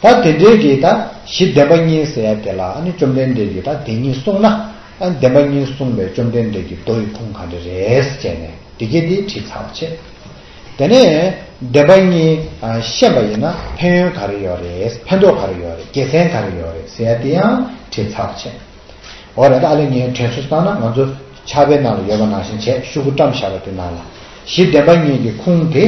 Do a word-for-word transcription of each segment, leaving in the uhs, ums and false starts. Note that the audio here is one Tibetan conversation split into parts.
ད་དེ་འདྲའི་གི་ད་གཞི་བདེན་པ་གཉིས་ཟེར་ཡ་དེ་ལ་ཨ་ནི་བཅོམ་ལྡན་འདས་ཀྱིས་ད་དེ་གཉིས་གསུངས་ན། ཨ་ནི་བདེན་པ་གཉིས་གསུངས་པའི་བཅོམ་ལྡན་འདས་ཀྱི་མདོ་ཡི་ཁུངས་ག་འདྲ་རེད་ཟེར་བྱས་ནས་དེ་གྱད་དེ་དྲིས་ཚར་བ་བྱས། དེ་ནས་བདེན་པ་གཉིས་ཤེས་པ་ཡིན་ན་ཕན་ཡོན་ག་རེ་ཡོད་རེད། ཕན་ཐོགས་ག་རེ་ཡོད་རེད། དགེ་མཚན་ག་རེ་ཡོད་རེད་ཟེར་ཡ་དེ་ཡང་དྲིས་ཚར་བ་བྱས། འོ་རེད། ད་ཨ་ལས་ངས་དྲན་གསོ་བཏང་ན་ང་ཚོ་ཕྱག་དཔེ་ནང་ལ་ཡོད་པ་ནང་བཞིན་བྱས་ཤོག་གུ་བཀྲམ་བཞག་པ་དེ་ནང་ལ་གཞི་བདེན་པ་གཉིས་ཀྱི་ཁུངས་དེ་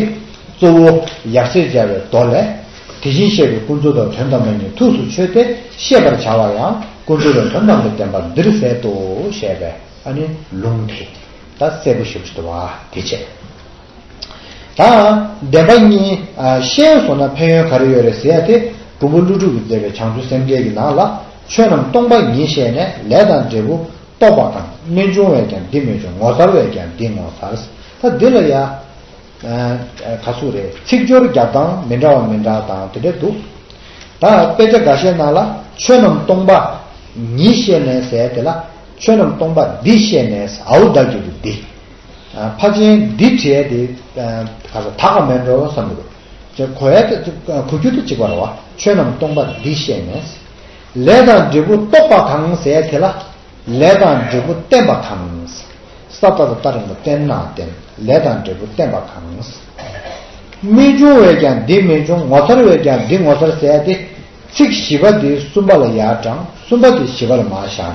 གཙོ་བོ་ཡབ་སྲས་མཇལ་བའི་མདོ་ལས། དེ་བཞིན་གཤེགས་པའི་ཀུན་རྫོབ་དང་དོན་དམ་པ་གཉིས་ཐུགས་སུ་ཆུད་དེ་ཤེས་པར་བྱ་བ་ཡང་ཀུན་རྫོབ་དང་དོན་དམ་པའི་བདེན་པ་འདིར་ཟད་དོ་ཞེས་པའི་ཨ་ནི་ལུང་དེ་ད་གསལ་པོ་ཞེ་པོ་ཅིག་འདུག་བ། དེ་བྱས། ད་བདེན་པ་གཉིས་ཤེས་སོང་ན་ཕན་ཡོན་ག་རེ་ཡོད་རེད་ཟེར་ཡ་དེ་མགོན་པོ་ཀླུ་སྒྲུབ་ཀྱིས་མཛད་པའི་བྱང་ཆུབ་སེམས་འགྲེལ་གྱི་ནང་ལ་ཆོས་རྣམས་སྟོང་པ་ཉིད་ཤེས་ནས་ལས་དང་འབྲས་བུ་རྟོགས་པ་དང་། རྨད་བྱུང་བས་ཀྱང་འདི་རྨད་བྱུང་། ངོ་མཚར་བས་ཀྱང་འདི་ངོ་མཚར། ད་འདི་ལ་ཡ་ག་ཚོད་རེད། ཚིག་སྦྱོར་རྒྱབ་སྟངས་མི་འདྲ་བ་མི་འདྲ་དང་དེ་འདྲ་འདུག་ད་དཔེ་ཆ་འགའ་ཤས་ནང་ལ་ཆོས་རྣམས་སྟོང་པ་ཉིད་ཤེས་ནས་ཟེར་དེ་ལ་ཆོས་རྣམས་སྟོང་པ་འདི་ཤེས་ནས་ཟེར། འའོ་ད་གི་རུ་འདི། ཕལ་ཆེར་འདི་བྲིས་དེ་ག་ས་དག་ག་མེད་འགྲོ་བསམ་གི་འདུག་གོ་ཡ་དེ་གོ་རྒྱུ་དེ་གཅིག་པ་རེད་བ། ཆོས་རྣམས་སྟོང་པ་འདི་ཤེས་ནས། ལས་དང་འབྲས་བུ་རྟོགས་པ་དང་ཟེར་དེ་ལ་ལས་དང་འབྲས་བུ་བསྟན་པ་དང་། ས་ཏ་བཏགས་སྟ་རིང་པོ་བསྟན་ན་བསྟན། ལས་དང་འབྲས་བུ་བསྟན་པ་དང་། རྨད་བྱུང་བས་ཀྱང་འདི་རྨད་བྱུང་། ངོ་མཚར་བས་ཀྱང་འདི་ངོ་མཚར་ཟེར་དེ། ཚིག་བཞི་པ་དེ་གསུམ་པ་ལ་ཡར་དྲངས། གསུམ་པ་དེ་བཞི་པ་ལ་མར་བཞག་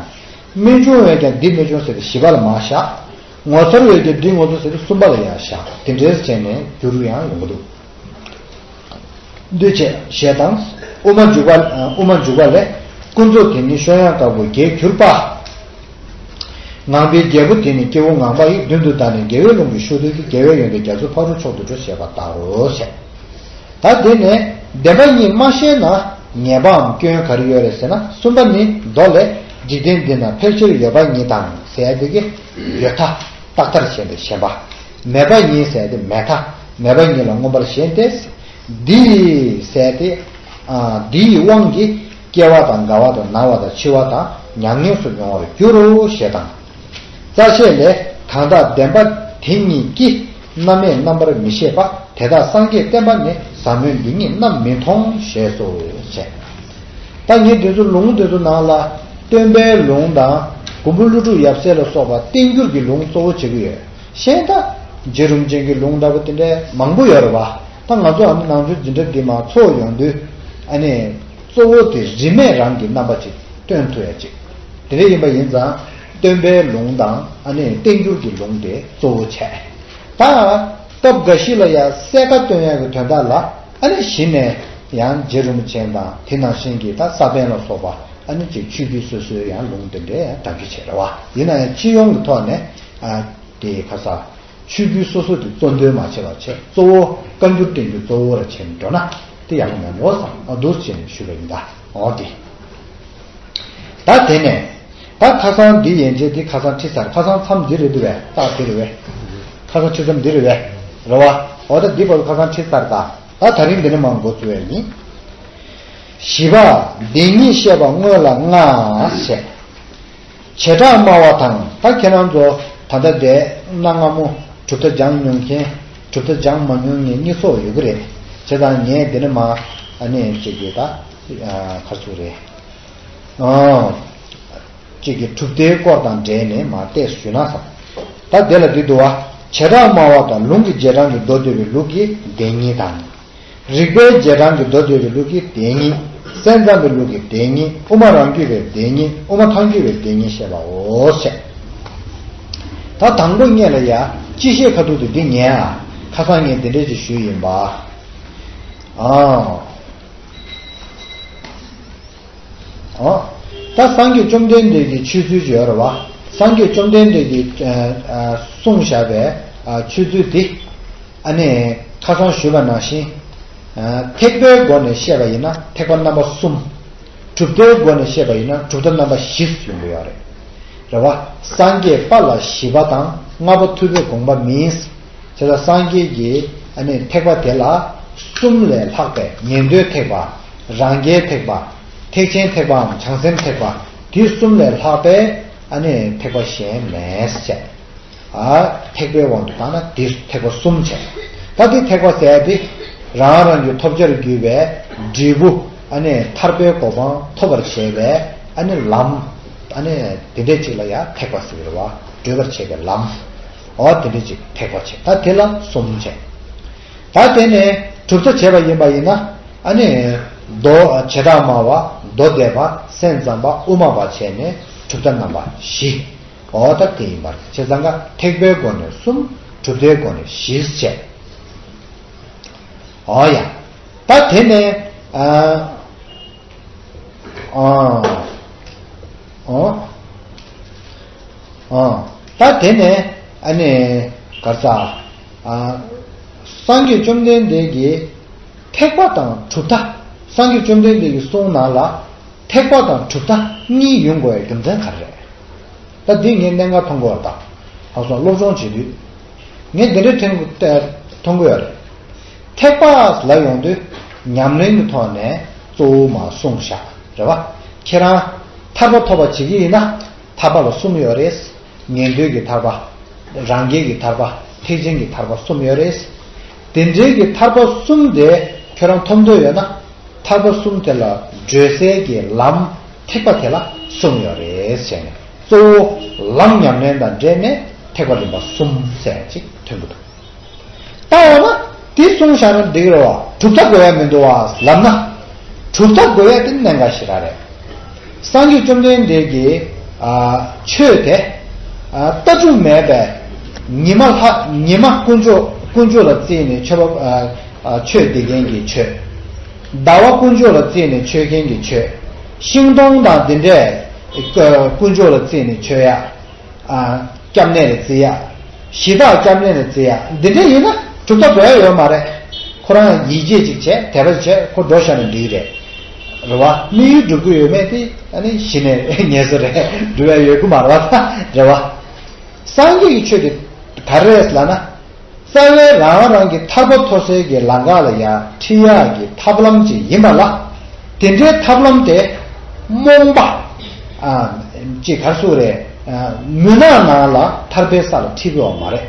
རྨད་བྱུང་བས་ཀྱང་འདི་རྨད་བྱུང་ཟེར་ཏེ་བཞི་པ་ལ་མར་བཞག་ངོ་མཚར་བས་ཀྱང་འདི་ངོ་མཚར་ཟེར་ཏེ་གསུམ་པ་ལ་ཡར་བཞག་དེ་འདྲའི་བྱས་ནས་བསྒྱུར་ཡང་ཡོང་གི་འདུག་འདུས་བྱས་ཞེས་དང་། དབུ་མ་འཇུག་པ། དབུ་མ་འཇུག་པ་ལས། ཀུན་རྫོབ་དེ་ཉིད་ཤོ་ཡང་དཀར་པོ་གྱེས་གྱུར་པ། ངང་པའི་རྒྱལ་པོ་དེ་ནི་སྐྱེ་བོ་ངང་པ་ཡི། མདུན་དུ་བདར་ནས་དགེ་བའི་ལུང་གིས་ཞུ་འདོད་ཀྱི། དགེ་བའི་ཡོན་ཏན་རྒྱ་མཚོའི་ཕ་རོལ་མཆོག་ཏུ་འགྲོ་ཞེས་པ་ལྟར་རོ་ཞེས། ད་དེ་ནས་བདེན་པ་གཉིས་མ་ཤེས་ན་ཉེས་པའམ་སྐྱོན་ག་རེ་ཡོད་རེད་ཟེར་ན། གསུམ་པ་ནི་མདོ་ལས། འཇིག་རྟེན་འདི་ན་ཕལ་ཆེར་ཡོད་པ་ཉིད་དང་ཟེར་ཡ་དེ་གི་ཡོད་མཐའ་རྟག་མཐར་བྱས་ནས་ཞེན་པ། མེད་པ་ཉིད་ཟེར་ཡ་དེ་མེད་མཐའ། མེད་པ་ཉིད་ལ་མངོན་པར་ཞེན་ཏེ། འདི་ཟེར་ཏེ། ཨ། འདི་ཡི་དབང་གིས་སྐྱེ་བ་དང་རྒ་བ་དང་ན་བ་དང་འཆི་བ་དང་མྱ་ངན་སོགས་མྱོང་བར་འགྱུར་རོ་ཞེས་དང་། རྩ་ཤེ་ལས། གང་དག་བདེན་པ་དེ་ཉིད་ཀྱིས། རྣམ་མེད་རྣམ་པར་མི་ཤེས་པ། དེ་དག་སངས་རྒྱས་བསྟན་པ་ནི། ཟབ་མོའི་འདི་ཉིད་རྣམ་མི་མཐོང་། ཞེས་སོ། ཞེས། ད་ངས་འདི་ཚོ་ལུང་འདི་ཚོ་ནང་ལ་སྟོན་པའི་ལུང་དང་མགོན་པོ་ཀླུ་སྒྲུབ་ཡབ་སྲས་ལ་སོགས་པ་བསྟན་འགྱུར་གྱི་ལུང་གཙོ་བོ་བྱེད་ཀྱི་ཡོད། གཞན་དག་རྗེ་རིན་པོ་ཆེ་གི་ལུང་འདྲ་པོ་དེ་འདྲའི་མང་པོ་ཡོད་རེད་བ། ད་ང་ཚོ་ཨ་ནི་ནང་ཆོས་འཛིན་གྲྭ་འདི་མར་ཚོགས་ཡོང་དུས་ཨ་ནི་གཙོ་བོ་དེ་རིས་མེད་རང་གི་རྣམ་པ་ཅིག་སྟོན་ཐུབ་ཡ་ཅིག་དེ་འདྲ་ཡིན་པ་ཡིན་ཙང་སྟོན་པའི་ལུང་དང་ཨ་ནི་བསྟན་འགྱུར་གྱི་ལུང་དེ་གཙོ་བོ་བྱས། ད་སྐབས་འགའ་ཞིག་ལ་ཡང་གསལ་ཁ་སྟོན་ཡག་གི་དོན་དག་ལ་ཨ་ནི་གཞི་ནས་ཡང་རྗེ་རིན་པོ་ཆེ་དང་དེ་ནང་བཞིན་གྱི་ད་ས་པཎ་ལ་སོགས་པ་ཨ་ནི་ཅིག་ཆོས་བརྒྱུད་སོ་སོའི་ཡང་ལུང་དེ་འདྲའི་ཡང་གདམ་གྱི་བྱས་རེད་བ། ཡིན་ན་ཡང་སྤྱི་ཡོངས་ཀྱི་ཐོག་ནས་ཨ་དེ་ཁ་ས་ཆོས་བརྒྱུད་སོ་སོ་དེ་གཙོ་འདོན་མ་བྱས་པ་བྱས། གཙོ་བོ་བཀའ་འགྱུར་བསྟན་འགྱུར་གཙོ་བོ་ར་བྱས་ནས་འགྲོ་ན་དེ་ཡག་པོ་མེད་མོད་བསམ། ཨ་འདུག་བྱས་ནས་ཞུས་པ་ཡིན་ད། འོ་དེ། ད་དེ་ནས། ད་ཁ་སང་འདི་ཡན་ཆད་འདི་ཁ་སང་ཁྲིད་ཚར། ཁ་སང་མཚམས་འདི་རེད་འདུག་བས། རྟགས་འདི་རེད་བས། ཁ་སང་ཁྲིད་མཚམས་འདི་རེད་བས། རེད་བ། འོ་ད་འདི་བར་དུ་ཁ་སང་ཁྲིད་ཚར། ད་ད་དེ་རིང་འདི་ནས་མར་འགོ་བཙུགས་ཡ་ཡིན། བཞི་པ། འདི་ཉིད་བཤད་པ་སྔོན་ལ་ལྔ་ཞེས། བྱེ་བྲག་སྨྲ་བ་དང་། ད་ཁྱེད་རང་ཚོ་ད་ལྟ་དེ་གནའ་སྔ་མོ་གྲུབ་མཐའ་སྦྱངས་མྱོང་མཁན། གྲུབ་མཐའ་སྦྱངས་མ་མྱོང་མཁན་གཉིས་ཚོགས་ཡོད་ཀྱི་རེད། བྱས་ཙང་ངས་འདི་ནས་མར་ཨ་ནི་ཅིག་གི་ད་ཁ་ཚུགས་རེད། ཨང་། གཅིག་གིས་གྲུབ་མཐའི་སྐོར་དང་འབྲེལ་ནས་མར་ཏོག་ཙམ་ཞུས་ན་བསམ། ད་དེ་ལ་འདི་འདུག་བ། བྱེ་བྲག་སྨྲ་བ་དང་ལུང་གི་རྗེས་འབྲང་གི་མདོ་སྡེ་པའི་ལུགས་ཀྱི་བདེན་གཉིས་དང་། རིགས་པའི་རྗེས་འབྲང་གི་མདོ་སྡེ་པའི་ལུགས་ཀྱི་བདེན་གཉིས། གསན་བསམ་པའི་ལུགས་ཀྱི་བདེན་གཉིས། དབུ་མ་རང་རྒྱུད་པའི་བདེན་གཉིས། དབུ་མ་ཐལ་འགྱུར་བའི་བདེན་གཉིས་བཤད་པའོ་ཞེས། ད་དང་པོ་སྔོན་ལ་ཡ་སྤྱི་བཤད་ཁ་ཐུག་དེ་འདི་ཉན་ཨ། ཁ་སང་ངས་འདི་འདྲས་ཅིག་ཞུས་ཡིན་པ། ཨང་། ཨོ། ད་སངས་རྒྱས་བཅོམ་ལྡན་འདས་ཀྱི་ཆོས་ཚུལ་ཅིག་ཡོད་རེད་བ། སངས་རྒྱས་བཅོམ་ལྡན་འདས་ཀྱིས་ཨ་ཨ་གསུངས་བཞག་པའི་ཨ་ཆོས་ཚུལ་དེ། ཨ་ནི་ཁ་སང་ཞུས་པ་ནང་བཞིན། ཨ་ཐེག་པའི་སྒོ་ནས་བཤད་པ་ཡིན་ན་ཐེག་པ་རྣམ་པ་གསུམ། གྲུབ་མཐའི་སྒོ་ནས་བཤད་པ་ཡིན་ན་གྲུབ་མཐའ་རྣམ་པ་བཞི་ཡོང་གི་ཡོད་རེད། རེད་བ། སངས་རྒྱས་དཔལ་ལ་ཞི་བ་དང་ལྔ་པོ་ཐུབ་པའི་དགོངས་པ་མིན། བྱས་ཙང་སངས་རྒྱས་ཀྱི་ཨ་ནི་ཐེག་པ་དེ་ལ་གསུམ་ལས་ལྷག་པའི་ཉན་ཐོས་ཐེག་པ། རང་རྒྱལ་ཐེག་པ། ཐེག་ཆེན་ཐེག་པའམ་བྱང་སེམས་ཐེག་པ། དེ་གསུམ་ལས་ལྷག་པའི་ཨ་ནི་ཐེག་པ་གཞན་མེད་ཟེར། ཨ་ཐེག་པའི་དབང་དུ་བཏང་ན་དེ་ཐེག་པ་གསུམ་བྱས། ད་དེ་ཐེག་པ་ཟེར་དེ་རང་རང་གི་ཐོབ་བྱར་གྱུར་པའི་འབྲས་བུ། ཨ་ནི་ཐར་པའི་གོ་འཕང་ཐོབ་པར་བྱེད་པའི་ཨ་ནི་ལམ། ཨ་ནི་དེ་འདྲས་ཅིག་ལ་ཡང་ཐེག་པ་ཟེར་བ། བགྲོད་པར་བྱེད་པའི་ལམ། འོ་དེ་འདྲས་ཅིག་ཐེག་པ་བྱེད། ད་དེ་ལ་གསུམ་བྱས། ད་དེ་ནས་གྲུབ་མཐའ་བྱས་པ་ཡིན་པ་ཡིན་ན། ཨ་ནི་མདོ་བྱེ་བྲག་སྨྲ་བ། མདོ་སྡེ་པ། སེམས་ཙམ་པ། དབུ་མ་པ་བྱས་ནས་གྲུབ་མཐའ་རྣམ་པ་བཞི། འོ་ད་དེ་ཡིན་པར་བྱས་ཙང་ཀ་ཐེག་པའི་སྒོ་ནས་གསུམ། གྲུབ་མཐའི་སྒོ་ནས་བཞི་བྱས། འོ་ཡ། ད་དེ་ནས་ཨ། ཨ། ཨ། ཨ། ད་དེ་ནས་ཨ་ནི་ག་རེ་ཟ། ཨ། སངས་རྒྱས་བཅོམ་ལྡན་འདས་ཀྱིས་ཐེག་པ་དང་གྲུབ་མཐའ། སངས་རྒྱས་བཅོམ་ལྡན་འདས་ཀྱི་གསུང་ནང་ལ་ཐེག་པ་དང་གྲུབ་མཐའ་གཉིས་ཡོང་དགོས་པའི་རྒྱུ་མཚན་ག་རེ་རེད། ད་འདི་ངས་གནད་འགག་མཐོང་གི་ཡོད་རེད། ད་ཧ་གོ་སོང་། སློབ་སྦྱོང་བྱེད་དུས་ངས་འདི་འདྲའི་ཐོན་མཐོང་གི་ཡོད་རེད། ཐེག་པ་ལ་ཡོང་དུས་ཉམས་ལེན་གྱི་ཐོག་ནས་གཙོ་བོ་མར་གསུངས་བཞག་རེད་བ། ཁྱེད་རང་ཐར་པ་ཐོབ་པ་བྱེད་ཀྱི་ཡིན་ན་ཐར་པ་ལ་གསུམ་ཡོད་རེད། ཉན་ཐོས་ཀྱི་ཐར་པ། རང་རྒྱལ་གྱི་ཐར་པ། ཐེག་ཆེན་གྱི་ཐར་པ་གསུམ་ཡོད་རེད། དེ་འདྲའི་གི་ཐར་པ་གསུམ་དེ་ཁྱོད་རང་ཐོབ་འདོད་ཡོད་ན། ཐར་པ་གསུམ་དེ་ལ་བགྲོད་སའི་གི་ལམ་ཐེག་པ་དེ་ལ་གསུམ་ཡོད་རེད་ཟེར་ནས། གཙོ་བོ་ལམ་ཉམས་ལེན་དང་འབྲེལ་ནས་ཐེག་པ་རིམ་པ་གསུམ་ཟེར་ཅིག་ཐོན་གི་འདུག་ད་འོ་ན་དེ་གསུངས་བཞག་ན་འགྲིག་རེད་བ། གྲུབ་མཐའ་དགོས་ཡ་མི་འདུག་བ་ལབ་ན། གྲུབ་མཐའ་དགོས་ཡ་དེ་གནད་འགག་ཞེ་དྲག་རེད། སངས་རྒྱས་བཅོམ་ལྡན་འདས་ཀྱིས་ཨ་ཆོས་དེ་ཨ་ལྟ་གྲུབ་མེད་པའི་ཉི་མ་ལྷ། ཉི་མ་དཀོན་མཆོག་དཀོན་མཆོག་ལ་བརྩིས་ནས་ཆོས་པ། ཨ་ཨ་ཆོས་འདེབས་མཁན་གྱི་ཆོས། ཟླ་བ་དཀོན་མཆོག་ལ་བརྩིས་ནས་ཆོས་མཁན་གྱི་ཆོས། ཤིང་སྡོང་དང་དེ་འདྲས་དཀོན་མཆོག་ལ་བརྩིས་ནས་ཆོས་ཡ། ཨ་སྐྱབས་གནས་ལ་བརྩི་ཡ། གཞི་བདག་སྐྱབས་གནས་ལ་བརྩི་ཡ། འདི་འདྲ་ཡིན་ན་གྲུབ་མཐའ་དགོས་ཡ་ཡོད་མ་རེད། ཁོ་རང་ཡིད་ཆེས་ཅིག་བྱས། དད་པ་བྱས། ཁོ་འགྲོ་བཞག་ན་འགྲིག་རེད། རེད་བ། དམིགས་ཡུལ་འགྲུབ་ཀྱི་ཡོད་མེད་དེ་ཨ་ནི་གཞི་ནས་ངེས་སོ་རེད། འགྲུབ་ཡ་ཡོད་ཀྱི་མ་རེད་བ། རེད་བ། སངས་རྒྱས་ཀྱི་ཆོས་དེ་ག་རེ་རེད་ལབ་ན། རྩ་བའི་རང་རང་གི་ཐར་པ་ཐོབ་སའི་གི་ལམ་ཁ་ལ་ཡ་ཁྲིད་ཡག་གི་ཐབས་ལམ་ཅིག་ཡིན་པ་ལ། དེ་འདྲའི་ཐབས་ལམ་དེ་རྨོངས་པ། ཨ་ཅིག་ག་རེ་ཟེར་རེད། ཨ་མུན་ནག་ནང་ལ་ཐར་པའི་ས་ལ་ཁྲིད་ཀྱི་ཡོད་མ་རེད།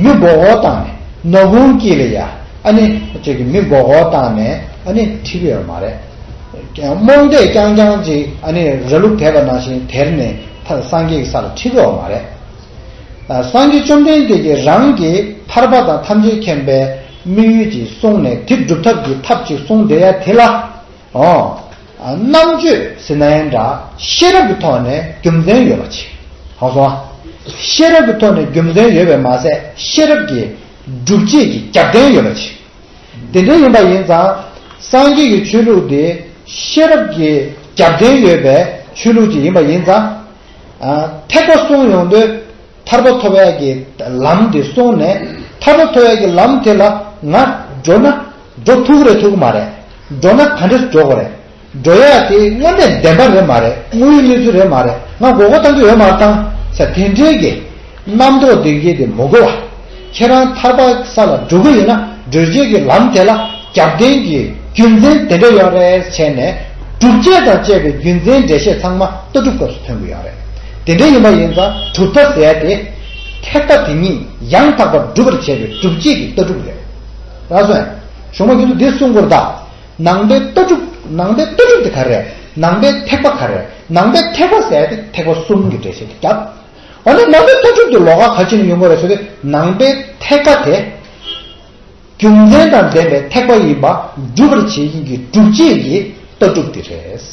མི་མགོ་སྐོར་བཏང་ནས། ནག་ཁུང་དཀྱིལ་ལ་ཡ་ཨ་ནི་ཅིག་གི་མི་མགོ་སྐོར་བཏང་ནས་ཨ་ནི་ཁྲིད་ཀྱི་ཡོད་མ་རེད། རྨོངས་དད་རྐྱང་རྐྱང་ཅིག་ཨ་ནི་ར་ལུག་དེད་པ་ནང་བཞིན་དེད་ནས་ཐར། སངས་རྒྱས་ཀྱི་ས་ལ་ཁྲིད་ཀྱི་ཡོད་མ་རེད། སངས་རྒྱས་བཅོམ་ལྡན་འདས་ཀྱིས་རང་གི་ཐར་པ་དང་ཐམས་ཅད་མཁྱེན་པའི་དམིགས་ཡུལ་ཅིག་གསུངས་ནས། དེ་སྒྲུབ་ཐབས་ཀྱི་ཐབས་ཅིག་གསུངས་བསྡད་ཡ་དེ་ལ། ཨོ། རྣམ་དཔྱོད་ཟེར་ན་ཡང་འདྲ། ཤེས་རབ་ཀྱི་ཐོག་ནས་རྒྱུ་མཚན་ཡོད་པ་ཅིག་ཧ་གོ་སོང་། ཤེས་རབ་ཀྱི་ཐོག་ནས་རྒྱུ་མཚན་ཡོད་པས་མ་ཟད། ཤེས་རབ་ཀྱི་སྒྲུབ་བྱེད་ཀྱི་རྒྱབ་རྟེན་ཡོད་པ་ཅིག་དེ་འདྲ་ཡིན་པ་ཡིན་ཙང་། སངས་རྒྱས་ཀྱི་ཆོས་ལུགས་དེ་ཤེས་རབ་ཀྱི་རྒྱབ་རྟེན་ཡོད་པའི་ཆོས་ལུགས་ཅིག་ཡིན་པ་ཡིན་ཙང་། ཨ་ཐེག་པ་གསུངས་ཡོང་དུས་ཐར་པ་ཐོབ་ཡག་གི་ལམ་དེ་གསུངས་ནས། ཐར་པ་ཐོབ་ཡག་གི་ལམ་དེ་ལ་ང་འགྲོ་ན་འགྲོ་ཐུབ་རེད་ཐུབ་ཀྱི་མ་རེད། འགྲོ་ན་ག་འདྲས་འགྲོ་དགོས་རེད། འགྲོ་ཡག་དེ་དངོས་གནས་བདེན་པ་རེད་མ་རེད། དངོས་ཡོད་གནས་ཚུལ་རེད་མ་རེད། ང་མགོ་སྐོར་བཏང་གི་ཡོད་མ་རེད། བཏང་ས་དེ་འདྲའི་གི་རྣམ་རྟོག་འདི་གི་དེ་མི་དགོས་པ། ཁྱེད་རང་ཐར་པ་ས་ལ་འགྲོ་གི་ཡིན་ན། བགྲོད་བྱེད་ཀྱི་ལམ་དེ་ལ་རྒྱབ་རྟེན་གྱི་རྒྱུ་མཚན་དེ་འདྲ་ཡོད་རེད་བྱས་ནས། སྒྲུབ་བྱེད་དང་བཅས་པའི་རྒྱུ་མཚན་འགྲེལ་བཤད་ཚང་མ་ལྟ་གྲུབ་སྐབས་སུ་ཐོན་གྱི་ཡོད་རེད། དེ་འདྲ་ཡིན་པ་ཡིན་ཙང་གྲུབ་མཐའ་ཟེར་ཡ་དེ་ཐེག་པ་དེ་ཉིད་ཡང་དག་པར་སྒྲུབ་པར་བྱེད་པའི་སྒྲུབ་བྱེད་ཀྱི་ལྟ་གྲུབ་རེད། ར་སོན། གཞུང་མ་ཁྱེད་ཚོ་འདི་གསུང་དགོས་རེད་ད། ནང་པའི་ལྟ་གྲུབ། ནང་པའི་ལྟ་གྲུབ་དེ་ག་རེ་རེད། ནང་པའི་ཐེག་པ་ག་རེ་རེད། ནང་པའི་ཐེག་པ་ཟེར་ཡ་དེ་ཐེག་པ་གསུམ་གྱི་འགྲེལ་བཤད་དེ་རྒྱབ། འོ་ན་ནང་པའི་ལྟ་གྲུབ་དེ་ལོགས་ཀ་ག་ཅི་ནས་ཡོང་གི་རེད་ཟེར་དུས། ནང་པའི་ཐེག་པ་དེ་རྒྱུ་མཚན་དང་ལྡན་པའི་ཐེག་པ་ཡིན་པ་སྒྲུབ་པར་བྱེད་མཁན་གྱི་སྒྲུབ་བྱེད་ཀྱི་ལྟ་གྲུབ་དེ་རེད།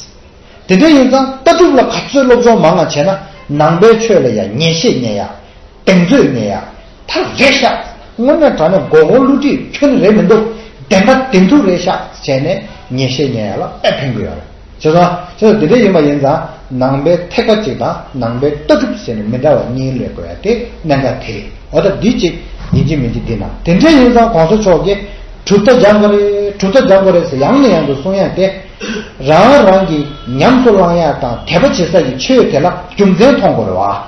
དེ་འདྲ་ཡིན་ཙང་ལྟ་གྲུབ་ལ་ག་ཚོད་སློབ་སྦྱོང་མང་ང་བྱས་ན། ནང་པའི་ཆོས་ལ་ཡང་ངེས་ཤེས་རྙེད་ཡ། གདེང་ཚོད་རྙེད་ཡ། ཐག་རེད་ཤག་དངོས་གནས་དྲང་གནས་མགོ་སྐོར་བསླུ་བྲིད་ཁྱོན་ནས་རེད་མི་འདུག་བདེན་པ་བདེན་ཐུག་རེད་ཤག་བྱས་ནས་ངེས་ཤེས་རྙེད་ཡ་ལ་དཔེ་ཕན་གྱི་ཡོད་རེད། བྱས་ཙང་། བྱས་ཙང་དེ་འདྲ་ཡིན་པ་ཡིན་ཙང་། ནང་པའི་ཐེག་པ་གཅིག་དང་ནང་པའི་ལྟ་གྲུབ་ཟེར་ནས་མི་འདྲ་བ་གཉིས་ལས་དགོས་ཡ་དེ་གནད་འགག་དེ་རེད། འོ་ད་འདི་གཅིག་ཡིན་གཅིག་མིན་གཅིག་འདི་ན། དེ་འདྲ་ཡིན་ཙང་གོང་ས་མཆོག་གིས་གྲུབ་མཐའ་སྦྱང་དགོས་རེད། གྲུབ་མཐའ་སྦྱང་དགོས་རེད་ཟེར་ཡང་ནས་ཡང་དུ་གསུང་ཡ་དེ། རང་རང་གིས་ཉམས་སུ་བླང་ཡ་དང་དད་པ་བྱེད་ས་ཀྱི་ཆོས་དེ་ལ་རྒྱུ་མཚན་མཐོང་དགོས་རེད་བ།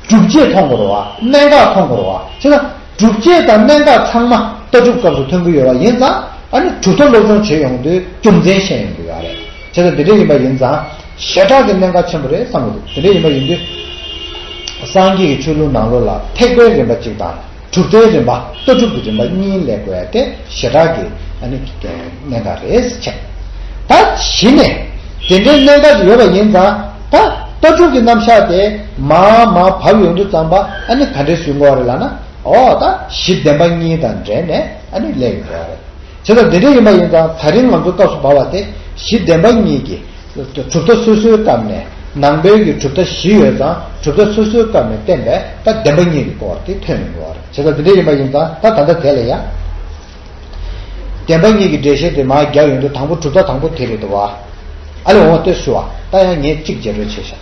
སྒྲུབ་བྱེད་མཐོང་དགོས་རེད་བ། གནད་འགག་མཐོང་དགོས་རེད་བ། བྱས་ཙང་སྒྲུབ་བྱེད་དང་གནད་འགག་ཚང་མ་ལྟ་གྲུབ་སྐབས་སུ་ཐོན་གྱི་ཡོད་པ་ཡིན་ཙང་། ཨ་ནི་གྲུབ་མཐའ་སློབ་སྦྱོང་བྱེད་ཡོང་དུས་རྒྱུ་མཚན་ཤེས་ཡོང་གི་ཡོད་རེད། བྱས་ཙང་དེ་འདྲ་ཡིན་པ་ཡིན་ཙང་ཞེ་དྲག་གི་གནད་འགག་ཆེན་པོ་རེད་བསམ་གྱི་འདུག་དེ་འདྲ་ཡིན་པ་ཡིན་དུས། སངས་རྒྱས་ཀྱི་ཆོས་ལུགས་ནང་ལོགས་ལ་ཐེག་པའི་རིམ་པ་གཅིག་དང་། གྲུབ་མཐའི་རིམ་པ། ལྟ་གྲུབ་ཀྱི་རིམ་པ་གཉིས་ལས་དགོས་ཡ་དེ་ཞེ་དྲག་གི་ཨ་ནི་གནད་འགག་རེད་ཟེར་བྱས། ད་ གཞི་ནས་དེ་འདྲའི་གནད་འགག་ཅིག་ཡོད་པ་ཡིན་ཙང་། ད་ལྟ་གྲུབ་ཀྱི་རྣམ་གཞག་དེ་མར་མར་བབས་ཡོང་དུས་ཙམ་པ། ཨ་ནི་ག་འདྲས་བཟོ་དགོས་རེད་ལབ་ན། འོ་ད་གཞི་བདེན་པ་གཉིས་དང་འབྲེལ་ནས་ཨ་ནི་སླེབས་ཡོང་དགོས་རེད། བྱས་ཙང་དེ་འདྲ་ཡིན་པ་ཡིན་ཙང་། ད་རིང་ང་ཚོ་སྐབས་སུ་བབས་པ་དེ་གཞི་བདེན་པ་གཉིས་ཀྱི་གྲུབ་མཐའ་སོ་སོའི་སྐབས་ནས། ནང་པའི་གི་གྲུབ་མཐའ་བཞི་ཡོད་ཙང་། གྲུབ་མཐའ་སོ་སོའི་སྐབས་ནས་བསྟན་པའི་ད་བདེན་པ་གཉིས་ཀྱི་སྐོར་དེ་ཐོན་ཡོང་གི་ཡོད་རེད། བྱས་ཙང་དེ་འདྲ་ཡིན་པ་ཡིན་ཙང་། ད་ད་ལྟ་དེ་ལ་ཡ། བདེན་པ་གཉིས་ཀྱི་འགྲེལ་བཤད་དེ་མར་རྒྱག་ཡོང་དུས། དང་པོ་གྲུབ་མཐའ་དང་པོ་དེ་རེད་འདུག་བ། ཨ་ལས་འོ་དེ་ཞུ་བ། ད་ཡང་ངས་གཅིག་བརྗེ་སྤྲོད་བྱས་ཤག་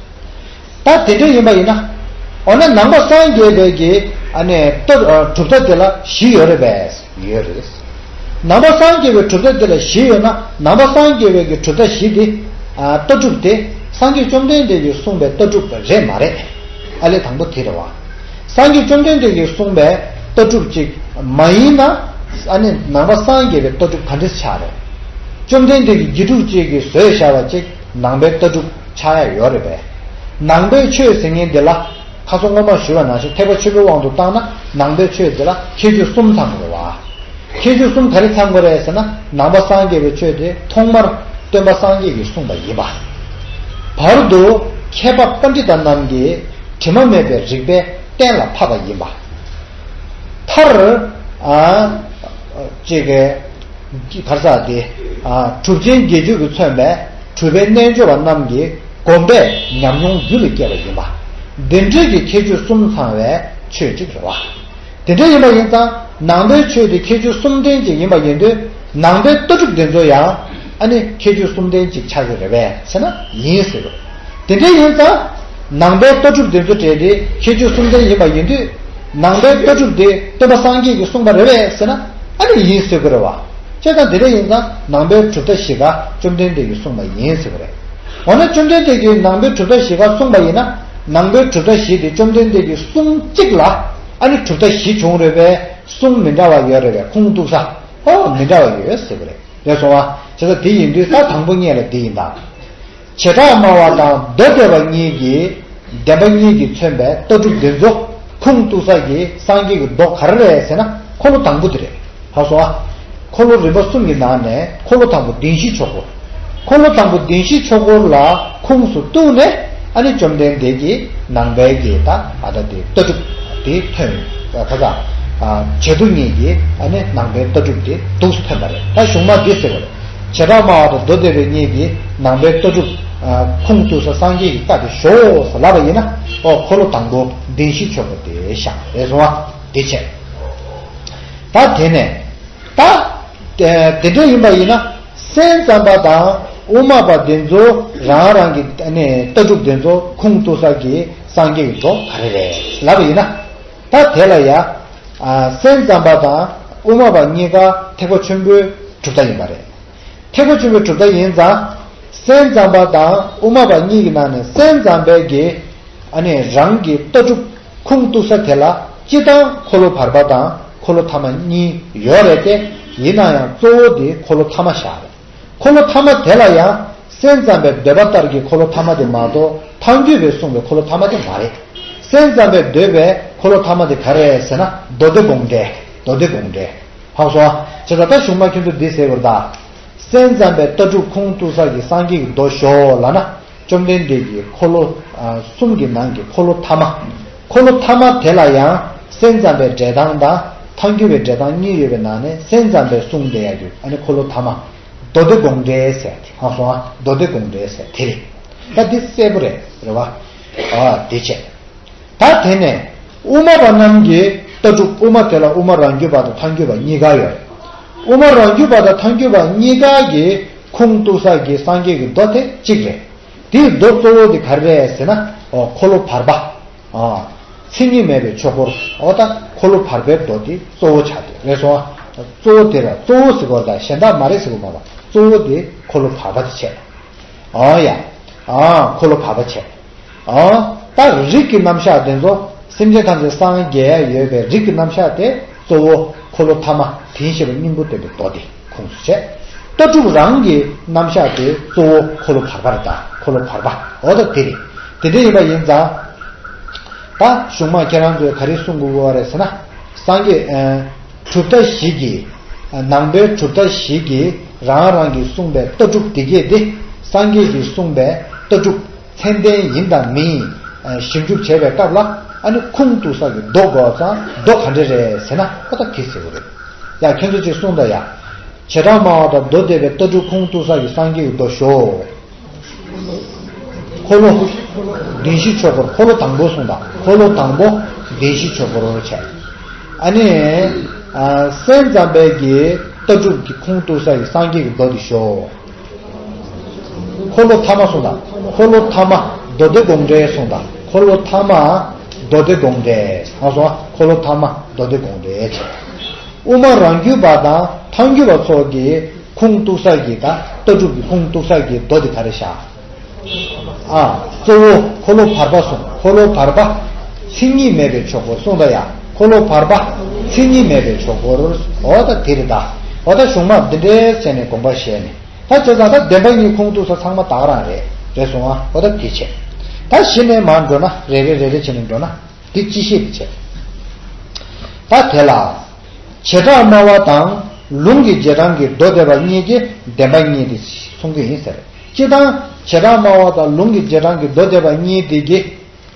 ད་དེ་འདྲ་ཡིན་པ་ཡིན་ན། འོ་ན་ནང་པ་སངས་རྒྱས་པའི་གི་ཨ་ནི་ལྟ་གྲུབ་མཐའ་དེ་ལ་བཞི་ཡོད་རེད་པས། ཡོད་རེད། ནང་པ་སངས་རྒྱས་པའི་གྲུབ་མཐའ་དེ་ལ་བཞི་ཡོད་ན། ནང་པ་སངས་རྒྱས་པའི་གི་གྲུབ་མཐའ་བཞི་དེ། ཨ་ལྟ་གྲུབ་དེ་སངས་རྒྱས་བཅོམ་ལྡན་འདས་ཀྱིས་གསུངས་པའི་ལྟ་གྲུབ་རེད་མ་རེད། ཨ་ལས་དང་པོ་དེ་རེད་བ། སངས་རྒྱས་བཅོམ་ལྡན་འདས་ཀྱིས་གསུངས་པའི་ལྟ་གྲུབ་ཅིག་མ་ཡིན་ན། ཨ་ནི་ནང་པ་སངས་རྒྱས་པའི་ལྟ་གྲུབ་ག་འདྲ་ཆགས་རེད། བཅོམ་ལྡན་འདས་ཀྱི་དགེ་སྒྲུབ་ཅིག་གིས་བཟོས་བཞག་པ་ཅིག་ནང་པའི་ལྟ་གྲུབ་ཆགས་ཡ་ཡོད་རེད་པས། ནང་པའི་ཆོས་ཟེར་མཁན་འདི་ལ། ཁ་སང་སྔོན་མ་ཞུས་པ་ནང་བཞིན། ཐེག་པ་ཆེན་པོའི་དབང་དུ་བཏང་ན། ནང་པའི་ཆོས་འདི་ལ་ཁྱད་ཆོས་གསུམ་ཚང་དགོས་རེད་བ། ཁྱད་ཆོས་གསུམ་ག་རེ་ཚང་དགོས་རེད་ཟེར་ན། ནང་པ་སངས་རྒྱས་པའི་ཆོས་དེ་ཐོག་མར་སྟོན་པ་སངས་རྒྱས་ཀྱིས་གསུངས་པ་ཡིན་པ། བར་དུ་མཁས་པ་པཎྜི་ཏ་རྣམས་ཀྱིས་དྲི་མ་མེད་པའི་རིགས་པས་གཏན་ལ་ཕབ་པ་ཡིན་པ། མཐར། ཨ། ཅེས་ཀྱི། གར་ས་དེ། ཨ། གྲུབ་ཆེན་དགེ་ཆོས་ཀྱིས་མཚོན་པའི་གྲུབ་པའི་རྣལ་འབྱོར་པ་རྣམས་ཀྱི་གོམས་པས་ཉམས་མྱོང་རྒྱུད་ལ་སྐྱེས་པ་ཡིན་པ། འདི་འདྲའི་གི་ཁྱད་ཆོས་གསུམ་ཚང་བའི་ཆོས་ཅིག་རེད་བ། དེ་འདྲ་ཡིན་པ་ཡིན་ཙང་། ནང་པའི་ཆོས་དེ་ཁྱད་ཆོས་གསུམ་ལྡན་ཅིག་ཡིན་པ་ཡིན་དུས། ནང་པའི་ལྟ་གྲུབ་འདི་ཚོ་ཡང་ཨ་ནི་ཁྱད་ཆོས་གསུམ་ལྡན་ཅིག་ཆགས་ཀྱི་རེད་པས་ཟེར་ན། ཡིན་ཟེར་བ། དེ་འདྲ་ཡིན་ཙང་། ནང་པའི་ལྟ་གྲུབ་འདི་ཚོ་གྲས་དེ་ཁྱད་ཆོས་གསུམ་ལྡན་ཡིན་པ་ཡིན་དུས། ནང་པའི་ལྟ་གྲུབ་དེ་སྟོན་པ་སངས་རྒྱས་ཀྱིས་གསུངས་པ་རེད་པས་ཟེར་ན། ཨ་ནི་ཡིན་ཟེར་དགོས་རེད་བ། བྱས་ཙང་དེ་འདྲ་ཡིན་ཙང་། ནང་པའི་གྲུབ་མཐའ་བཞི་ཀ་བཅོམ་ལྡན་འདས་ཀྱིས་གསུངས་པ་ཡིན་ཟེར་བ་རེད། འོ་ན་བཅོམ་ལྡན་འདས་ཀྱིས་ནང་པའི་གྲུབ་མཐའ་བཞི་ཀ་གསུངས་པ་ཡིན་ན། ནང་པའི་གྲུབ་མཐའ་བཞི་དེ་བཅོམ་ལྡན་འདས་ཀྱི་གསུང་གཅིག་ལ་ཨ་ནི་གྲུབ་མཐའ་བཞི་བྱུང་རེད་པས། གསུང་མི་འདྲ་བ་ཡོད་རེད་པས། ཁུངས་གཏུགས་ས། ཨོ། མི་འདྲ་བ་ཡོད་ཟེར་བ་རེད། རེད་སོང་བ། བྱས་ཙང་དེ་ཡིན་དུས། ད་དང་པོ་ཉིད་ལ་འདི་ཡིན་ད། བྱེ་བྲག་སྨྲ་བ་དང་མདོ་སྡེ་པ་གཉིས་ཀྱིས། བདེན་པ་གཉིས་ཀྱིས་མཚོན་པའི་ལྟ་གྲུབ་འདི་ཚོ་ཁུངས་གཏུགས་ས་གི་སངས་རྒྱས་ཀྱི་མདོ་ག་རེ་རེད་ཟེར་ན། འཁོར་ལོ་དང་པོ་དེ་རེད། ཧ་སོ་ཨ། འཁོར་ལོ་རིམ་པ་གསུམ་གྱི་ནང་ནས་འཁོར་ལོ་དང་པོ་བདེན་བཞིའི་ཆོས་འཁོར། འཁོར་ལོ་དང་པོ་བདེན་བཞིའི་ཆོས་འཁོར་ལ་ཁུངས་སུ་གཏུགས་ནས། ཨ་ནི་བཅོམ་ལྡན་འདས་ཀྱིས་ནང་པའི་གི་ད་ཨ་ད་དེ་ལྟ་གྲུབ་དེ་ཐོན། ཁ་ས། ཨ། བྱེ་མདོ་གཉིས་ཀྱིས་ཨ་ནི་ནང་པའི་ལྟ་གྲུབ་དེ་འདུག་སེ་ཐོན་པ་རེད། ད་གཞུང་མ་འདི་ཟེར་བ་རེད། བྱེ་བྲག་སྨྲ་བ་དང་མདོ་སྡེ་པའི་གཉིས་ཀྱིས་ནང་པའི་ལྟ་གྲུབ། ཨ། ཁུངས་གཏུགས་ས་སངས་རྒྱས་ཀྱི་བཀའ་དེ་ཞོག་ཟེར་ལབ་པ་ཡིན་ན། ཨོ། འཁོར་ལོ་དང་པོ་བདེན་བཞིའི་ཆོས་འཁོར་དེ་ཤག་རེད་སོང་བ། དེ་བྱས། ད་དེ་ནས། ད་དེ་འདྲ་ཡིན་པ་ཡིན་ན། སེམས་ཙམ་པ་དང་དབུ་མ་པ་དེ་ཚོ་རང་རང་གི་ནས་ལྟ་གྲུབ་དེ་ཚོ་ཁུངས་གཏུགས་ས་གི་སངས་རྒྱས་ཀྱི་མདོ་ག་རེ་རེད་ལབ་པ་ཡིན་ན། ད་དེ་ལ་ཡ། ཨ། སེམས་ཙམ་པ་དང་དབུ་མ་པ་གཉིས་ཀ་ཐེག་པ་ཆེན་པོའི་གྲུབ་མཐའ་ཡིན་པ་རེད། ཐེག་པ་ཆེན་པོའི་གྲུབ་མཐའ་ཡིན་ཙང་། སེམས་ཙམ་པ་དང་དབུ་མ་པ་གཉིས་ཀྱི་ནང་ནས་སེམས་ཙམ་པའི་གི། ཨ་ནི་རང་གི་ལྟ་གྲུབ་ཁུངས་གཏུགས་ས་དེ་ལ། སྤྱིར་བཏང་འཁོར་ལོ་བར་པ་དང་འཁོར་ལོ་ཐ་མ་གཉིས་ཡོད་རེད་དེ། ཡིན་ན་ཡང་གཙོ་བོ་དེ་འཁོར་ལོ་ཐ་མ་ཤག་རེད། འཁོར་ལོ་ཐ་མ་དེ་ལ་ཡང་སེམས་ཙམ་པའི་འདོད་པ་ལྟར་གྱི་འཁོར་ལོ་ཐ་མ་དེ་མ་གཏོགས། ཐལ་འགྱུར་བས་གསུངས་པའི་འཁོར་ལོ་ཐ་མ་དེ་མ་རེད། སེམས་ཙམ་པས་འདོད་པའི་འཁོར་ལོ་ཐ་མ་དེ་ག་རེ་རེད་ཟེར་ན། མདོ་སྡེ་དགོངས་འགྲེལ། མདོ་སྡེ་དགོངས་འགྲེལ། ཧ་གོ་སོང་ཨ། བྱས་ཙང་ད་གཞུང་མ་ཁྱོད་ཚོ་འདི་ཟེར་དགོས་རེད་ད། སེམས་ཙམ་པའི་ལྟ་གྲུབ་ཁུངས་གཏུགས་ས་གི་སངས་རྒྱས་ཀྱི་མདོ་ཞོག་ལབ་ན། བཅོམ་ལྡན་འདས་ཀྱི་འཁོར་ལོ། ཨ། གསུམ་གྱི་ནང་གི་འཁོར་ལོ་ཐ་མ། འཁོར་ལོ་ཐ་མ་དེ་ལ་ཡང་སེམས་ཙམ་པའི་འགྲེལ་སྟངས་དང་ཐལ་འགྱུར་བའི་འགྲེལ་སྟངས་གཉིས་ཡོད་པའི་ནང་ནས། སེམས་ཙམ་པས་གསུངས་བསྡད་ཡ་གི་ཨ་ནི་འཁོར་ལོ་ཐ་མ། མདོ་སྡེ་དགོངས་འགྲེལ་ཟེར་ཏེ། ཧ་གོ་སོང་ཨ། མདོ་སྡེ་དགོངས་འགྲེལ་ཟེར་དེ་རེད། ད་འདི་གསལ་པོ་རེད། རེད་བ། ཨ། དེ་བྱས། ད་དེ་ནས་དབུ་མ་པ་རྣམས་ཀྱི་ལྟ་གྲུབ། དབུ་མ་དེ་ལ་དབུ་མ་རང་རྒྱུད་པ་དང་ཐལ་འགྱུར་བ་གཉིས་ཀ་ཡོད། དབུ་མ་རང་རྒྱུད་པ་དང་ཐལ་འགྱུར་བ་གཉིས་ཀ་གི་ཁུངས་གཏུགས་ས་གི་སངས་རྒྱས་ཀྱི་མདོ་དེ་གཅིག་རེད། དེའི་མདོ་གཙོ་བོ་དེ་ག་རེ་རེད་ཟེར་ན། ཨོ། འཁོར་ལོ་བར་པ། ཨ། མཚན་ཉིད་མེད་པའི་ཆོས་འཁོར། ཨོ་ད་འཁོར་ལོ་བར་པའི་མདོ་དེ་གཙོ་བོ་ཆགས་ཏེ་རེད་སོང་ཨ། གཙོ་བོ་དེ་ར་གཙོ་བོ་ཟེར་དགོས་རེད་ད། གཞན་དག་མ་རེད་ཟེར་དགོས་མ་རེད། གཙོ་བོ་དེ་འཁོར་ལོ་བར་པ་དེ་བྱས། ཨོ་ཡ། ཨ། འཁོར་ལོ་བར་པ་བྱས། ཨ། ད་རིགས་ཀྱི་རྣམ་གཞག་དེ་ཚོ། སེམས་ཅན་ཐམས་ཅད་སངས་རྒྱས་ཡ་ཡོད་པའི་རིགས་ཀྱི་རྣམ་གཞག་དེ་གཙོ་བོ་འཁོར་ལོ་ཐ་མ་དེ་བཞིན་གཤེགས་པ་སྙིང་པོ་བསྟན་པའི་མདོ་དེ་ཁུངས་སུ་བྱས། ལྟ་གྲུབ་རང་གི་རྣམ་གཞག་དེ་གཙོ་བོ་འཁོར་ལོ་བར་པ་རེད་ད། འཁོར་ལོ་བར་པ། འོ་ད་དེ་རེད། དེ་འདྲ་ཡིན་པ་ཡིན་ཙང་། ད་གཞུང་མ་ཁྱེད་རང་ཚོས་ག་རེ་གསུང་དགོས་ཀྱི་ཡོད་རེད་ཟེར་ན། སངས་རྒྱས། ཨ། གྲུབ་མཐའ་བཞི་གི། ནང་པའི་གྲུབ་མཐའ་བཞི་གི་རང་རང་གིས་གསུངས་པའི་ལྟ་གྲུབ་འདི་གས་དེ། སངས་རྒྱས་ཀྱིས་གསུངས་པའི་ལྟ་གྲུབ་མཚན་ལྡན་ཡིན་དང་མིན། ཞིབ་འཇུག་བྱེད་པའི་སྐབས་ལ་ཨ་ནི་ཁུངས་གཏུགས་ས་གི་མདོ་དགོས་ཙང་མདོ་ག་འདྲ་རེད་ཟེར་ན་ཨོ་ད་དེ་ཟེར་བ་རེད། ཡ་ཁྱོད་ཚོ་ཅིག་གསུངས་དང་ཡ། བྱེ་བྲག་སྨྲ་བ་དང་མདོ་སྡེ་པའི་ལྟ་གྲུབ་ཁུངས་གཏུགས་ས་གི་སངས་རྒྱས་ཀྱི་མདོ་ཞོ། འཁོར་ལོ་བདེན་བཞི་ཆོས་འཁོར། འཁོར་ལོ་དང་པོ་གསུངས་དང་། འཁོར་ལོ་དང་པོ་བདེན་བཞི་ཆོས་འཁོར་བྱས། ཨ་ནི། སེམས་ཙམ་པའི་གི་ལྟ་གྲུབ་ཀྱི་ཁུངས་གཏུགས་ས་ཡི་སངས་རྒྱས་ཀྱི་མདོ་འདི་ཞོ། འཁོར་ལོ་ཐ་མ་གསུངས་དང་། འཁོར་ལོ་ཐ་མ་མདོ་སྡེ་དགོངས་འགྲེལ་གསུངས་དང་། འཁོར་ལོ་ཐ་མ་མདོ་སྡེ་དགོངས་འགྲེལ་ཨ་སོ། འཁོར་ལོ་ཐ་མ་མདོ་སྡེ་དགོངས་འགྲེལ་བྱས། དབུ་མ་རང་རྒྱུད་པ་དང་ཐལ་འགྱུར་བ་ཚོ་གི་ཁུངས་གཏུགས་ས་གི་དང་ལྟ་གྲུབ་ཀྱི་ཁུངས་གཏུགས་ས་གི་མདོ་འདི་ག་རེ་བཞག་ཨ། གཙོ་བོ་འཁོར་ལོ་བར་པ་གསུངས། འཁོར་ལོ་བར་པ་མཚན་ཉིད་མེད་པའི་ཆོས་འཁོར་གསུངས་ད་ཡ། འཁོར་ལོ་བར་པ་མཚན་ཉིད་མེད་པའི་ཆོས་འཁོར། འོ་ད་དེ་རེད་ད། འོ་ད་གཞུང་མ་འདི་འདྲའི་བྱས་ནས་དགོངས་པ་བཞེས་ནས་ད་བྱས་ཙང་ད་བདེན་པ་གཉིས་ཁུངས་གཏུགས་ས་ཚང་མ་ད་ག་རང་རེད། རེད་སོང་ཨ། འོ་ད་དེ་བྱས། ད་གཞི་ནས་མར་འགྲོ་ན་རེ་རེ་རེ་རེ་བྱས་ནས་འགྲོ་ན། འདི་ཅི་ཤེས་པའི་ཕྱིར། ད་དེ་ལ། བྱེ་བྲག་སྨྲ་བ་དང་ལུང་གི་རྗེས་འབྲང་གི་མདོ་སྡེ་པ་གཉིས་ཀྱིས་བདེན་པ་གཉིས་དེ་གསུང་གི་ཡིན་ཟེར། སྤྱིར་བཏང་བྱེ་བྲག་སྨྲ་བ་དང་ལུང་གི་རྗེས་འབྲང་གི་མདོ་སྡེ་པ་གཉིས་དེ་གི་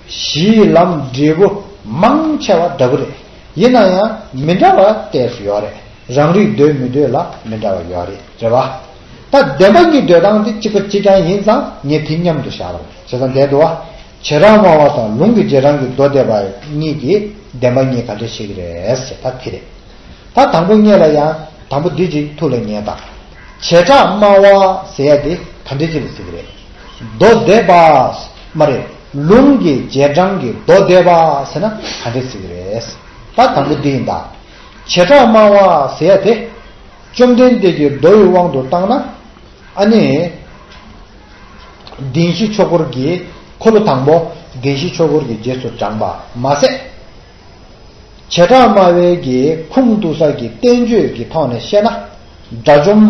གཞིའི་ལམ་འབྲས་བུ་མང་ཆེ་བ་འདྲ་པོ་རེད། ཡིན་ན་ཡང་མི་འདྲ་བ་ཏོག་ཙམ་ཡོད་རེད། རང་རིག་འདོད་མི་འདོད་ལ་མི་འདྲ་བ་ཡོད་རེད། རེད་བ། ད་བདེན་པ་གཉིས་འདོད་སྟངས་དེ་གཅིག་པ་གཅིག་རྐྱང་ཡིན་ཙང་ངས་དེ་མཉམ་དུ་བཞག་རོགས་བྱས་ཙང་བསྡད་འདུག་བ། བྱེ་བྲག་སྨྲ་བ་དང་ལུང་གི་རྗེས་འབྲང་གི་མདོ་སྡེ་པ་གཉིས་ཀྱིས་བདེན་པ་གཉིས་ག་འདྲ་བཤད་ཀྱི་རེད་ཟེར་ད་དེ་རེད། ད་དང་པོ་ཉིད་ལ་ཡང་དང་པོ་འདི་གཅིག་ཐུགས་ལ་ངེས་དང་། བྱེ་བྲག་སྨྲ་བ་ཟེར་ཡ་དེ་ག་འདྲ་ཅིག་ལ་ཟེར་གྱི་རེད། མདོ་སྡེ་པ། མ་རེད། ལུང་གི་རྗེས་འབྲང་གི་མདོ་སྡེ་པ་ཟེར་ན་ག་འདྲ་ཟེར་གྱི་རེད། ད་དང་པོ་འདི་ཡིན་ད། བྱེ་བྲག་སྨྲ་བ་ཟེར་ཡ་དེ། བཅོམ་ལྡན་འདས་ཀྱི་མདོ་ཡི་དབང་དུ་བཏང་ན། ཨ་ནི། བདེན་བཞི་ཆོས་འཁོར་གྱི་འཁོར་ལོ་དང་པོ་བདེན་བཞི་ཆོས་འཁོར་གྱི་རྗེས་སུ་འབྲངས་པ་མ་ཟད། བྱེ་བྲག་སྨྲ་བའི་གི་ཁུངས་གཏུགས་ས་གི་བསྟན་བཅོས་ཀྱི་ཐོག་ནས་བཤད་ན། དགྲ་བཅོམ་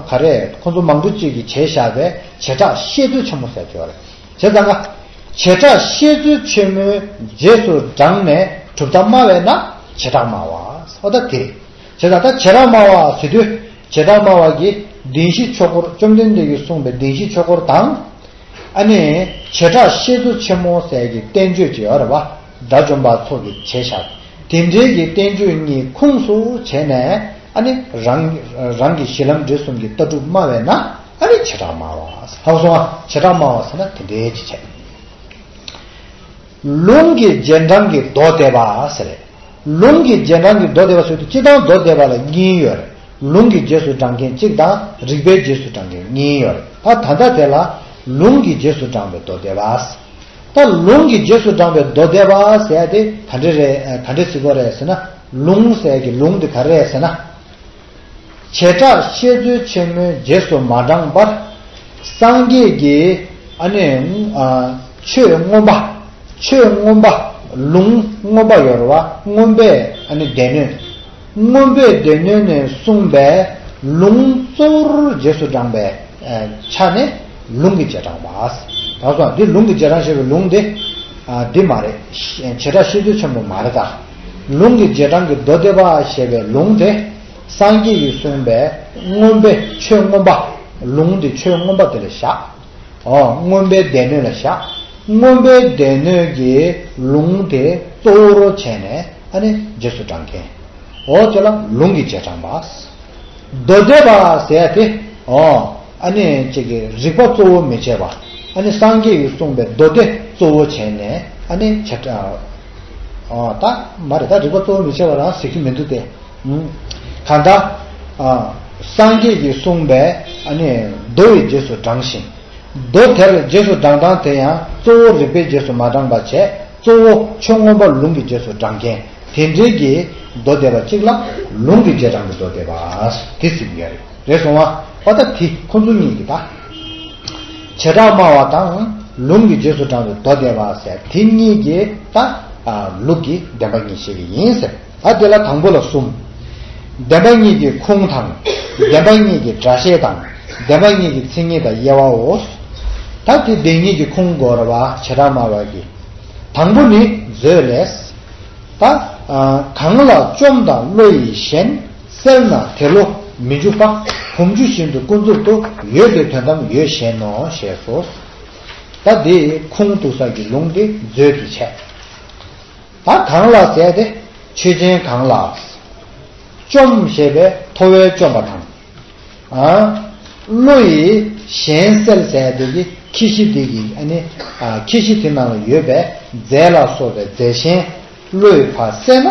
ག་རེ་ཁོང་ཚོ་མང་པོ་གཅིག་གིས་བྱས་བཞག་པའི་བྱེ་བྲག་བཤད་མཛོད་ཆེན་མོ་ཟེར་གྱི་ཡོད་རེད། བྱས་ཙང་ཀ། བྱེ་བྲག་བཤད་མཛོད་ཆེན་མོའི་རྗེས་སུ་འབྲངས་ནས་གྲུབ་མཐའ་སྨྲ་བས་ན་བྱེ་བྲག་སྨྲ་བ། ཨོ་ད་དེ་རེད། བྱས་ཙང་ད་བྱེ་བྲག་སྨྲ་བ་ཟེར་དུས་བྱེ་བྲག་སྨྲ་བ་གི་བདེན་བཞི་ཆོས་འཁོར་བཅོམ་ལྡན་འདས་ཀྱིས་གསུངས་པའི་བདེན་བཞི་ཆོས་འཁོར་དང་། ཨ་ནི། བྱེ་བྲག་བཤད་མཛོད་ཆེན་མོ་ཟེར་གྱི་བསྟན་བཅོས་ཅིག་ཡོད་རེད་བ། དགྲ་བཅོམ་པ་ཚོ་གིས་བྱས་བཞག་དེ་འདྲའི་གི་བསྟན་བཅོས་གཉིས་ཁུངས་སུ་བྱས་ནས་ཨ་ནི་རང་རང་གི་གཞི་ལམ་འབྲས་གསུམ་གྱི་ལྟ་གྲུབ་སྨྲ་བས་ན་ཨ་ནི་བྱེ་བྲག་སྨྲ་བ། ཧ་གོ་སོང་ཨ། བྱེ་བྲག་སྨྲ་བ་ཟེར་ན་དེ་འདྲའི་ཅིག་བྱས། ལུང་གི་རྗེས་འབྲང་གི་མདོ་སྡེ་པ་ཟེར། ལུང་གི་རྗེས་འབྲང་གི་མདོ་སྡེ་པ་ཟེར་དུས་སྤྱིར་བཏང་མདོ་སྡེ་པ་ལ་གཉིས་ཡོད་རེད། ལུང་གི་རྗེས་སུ་འབྲང་མཁན་གཅིག་དང་རིགས་པའི་རྗེས་སུ་འབྲང་མཁན་གཉིས་ཡོད་རེད། ད་ད་ལྟ་དེ་ལ་ལུང་གི་རྗེས་སུ་འབྲང་བའི་མདོ་སྡེ་པ། ད་ལུང་གི་རྗེས་སུ་འབྲང་བའི་མདོ་སྡེ་པ་ཟེར་ཡ་དེ་ག་འདྲ་རེད། ག་འདྲ་ཟེར་དགོས་རེད་ཟེར་ན། ལུང་ཟེར་ཡ་གི་ལུང་དེ་ག་རེ་རེད་ཟེར་ན། བྱེ་བྲག་བཤད་མཛོད་ཆེན་མོའི་རྗེས་སུ་མ་འབྲངས་པར། སངས་རྒྱས་ཀྱིས་ཨ་ནི་ཨ་ཆོས་མངོན་པ། ཆོས་མངོན་པ། ལུང་མངོན་པ་ཡོད་རེད་བ། མངོན་པའི་ཨ་ནི་སྡེ་སྣོད། མངོན་པའི་སྡེ་སྣོད་ནས་གསུངས་པའི་ལུང་གཙོ་བོར་རྗེས་སུ་འབྲངས་པའི་ཆ་ནས་ལུང་གི་རྗེས་འབྲང་བ། ད་སོང་འདི་ལུང་གི་རྗེས་འབྲང་ཞེས་པའི་ལུང་འདི་འདི་མ་རེད། བྱེ་བྲག་བཤད་མཛོད་ཆེན་མོ་མ་རེད་ད། ལུང་གི་རྗེས་འབྲང་གི་མདོ་སྡེ་པ་ཞེས་པའི་ལུང་དེ། སངས་རྒྱས་ཀྱིས་གསུངས་པའི་མངོན་པའི་ཆོས་མངོན་པ། ལུང་དེ་ཆོས་མངོན་པ་དེ་ལ་བཞག་ཨོ། མངོན་པའི་སྡེ་སྣོད་ལ་བཞག་མངོན་པའི་སྡེ་སྣོད་ཀྱི་ལུང་དེ་གཙོ་བོར་བྱས་ནས་ཨ་ནི་རྗེས་སུ་འབྲང་མཁན། ཨོ་དེ་ལ་ལུང་གི་རྗེས་འབྲང་བ། མདོ་སྡེ་པ་ཟེར་ཡ་དེ་ཨོ། ཨ་ནི་ཅིག་གི་རིགས་པ་གཙོ་བོ་མི་བྱེད་པ། ཨ་ནི་སངས་རྒྱས་ཀྱིས་གསུངས་པའི་མདོ་སྡེ་གཙོ་བོ་བྱས་ནས་ཨ་ནི་བྱེ་བྲག་ཨོ་ད་མ་རེད། ད་རིགས་པ་གཙོ་བོ་མི་བྱེད་པ་རང་ཟེར་གྱི་མི་འདུག་སྟེ། གང་ལྟར། སངས་རྒྱས་ཀྱིས་གསུངས་པའི་ཨ་ནི་མདོ་ཡི་རྗེས་སུ་འབྲང་ཞིང་། མདོ་དེར་རྗེས་སུ་འབྲང་སྟངས་དེ་ཡང་གཙོ་བོ་རིགས་པའི་རྗེས་སུ་མ་འབྲངས་པ་བྱས་གཙོ་བོ་ཆོས་མངོན་པ་ལུང་གི་རྗེས་སུ་འབྲང་མཁན་དེ་འདྲའི་གི་མདོ་སྡེ་པ་གཅིག་ལ་ལུང་གི་རྗེས་འབྲང་གི་མདོ་སྡེ་པ་དེ་ཟེར་གྱི་ཡོད་རེད། རེད་སོང་བ། ཨོ་ད་དེ་ཁོ་ཚོ་གཉིས་ཀྱི་ད། བྱེ་བྲག་སྨྲ་བ་དང་ལུང་གི་རྗེས་སུ་འབྲང་བའི་མདོ་སྡེ་པ་ཟེར་དེ་གཉིས་ཀྱི་ད་ལུགས་ཀྱི་བདེན་པ་གཉིས་བཤད་ཀྱི་ཡིན་ཟེར། ད་དེ་ལ་དང་པོ་ལ་གསུམ། བདེན་པ་གཉིས་ཀྱི་ཁུངས་དང་། བདེན་པ་གཉིས་ཀྱི་སྒྲ་བཤད་དང་། བདེན་པ་གཉིས་ཀྱི་མཚན་ཉིད་དང་དབྱེ་བའོ། ད་དེ་བདེན་གཉིས་ཀྱི་ཁུངས་དགོས་རེད་བ། བྱེ་བྲག་སྨྲ་བ་གི། དང་པོ་ནི་མཛོད་ལས། ད། གང་ལ་བཅོམ་དང་བློ་ཡིས་ཞེན། སེལ་ན་དེ་བློ་མི་འཇུག་པ། བུམ་ཆུ་བཞིན་དུ་ཀུན་རྫོབ་ཏུ། ཡོད་དེ་དོན་དམ་ཡོད་གཞན་ནོ། ཞེས་སོ། ད་འདི་ཁུངས་གཏུགས་ས་ཀྱི་ལུང་འདི་མཛོད་ཀྱི་བྱས། ད་གང་ལ་ཟེར་ཏེ། ཆོས་ཅན་གང་ལ། བཅོམ་ཞེས་པའི་ཐོ་བས་བཅོམ་པ་དང་། ཨ། བློ་ཡིས་གཞན་སེལ་ཟེར་དེ་གི་ཁྱད་གཞི་དེ་གི་ཨ་ནི། ཨ། ཁྱད་གཞི་དེ་ནང་ལ་ཡོད་པའི་རྫས་ལ་སོགས་པའི་རྫས་གཞན་བློ་ཡིས་ཕར་བསལ་ན།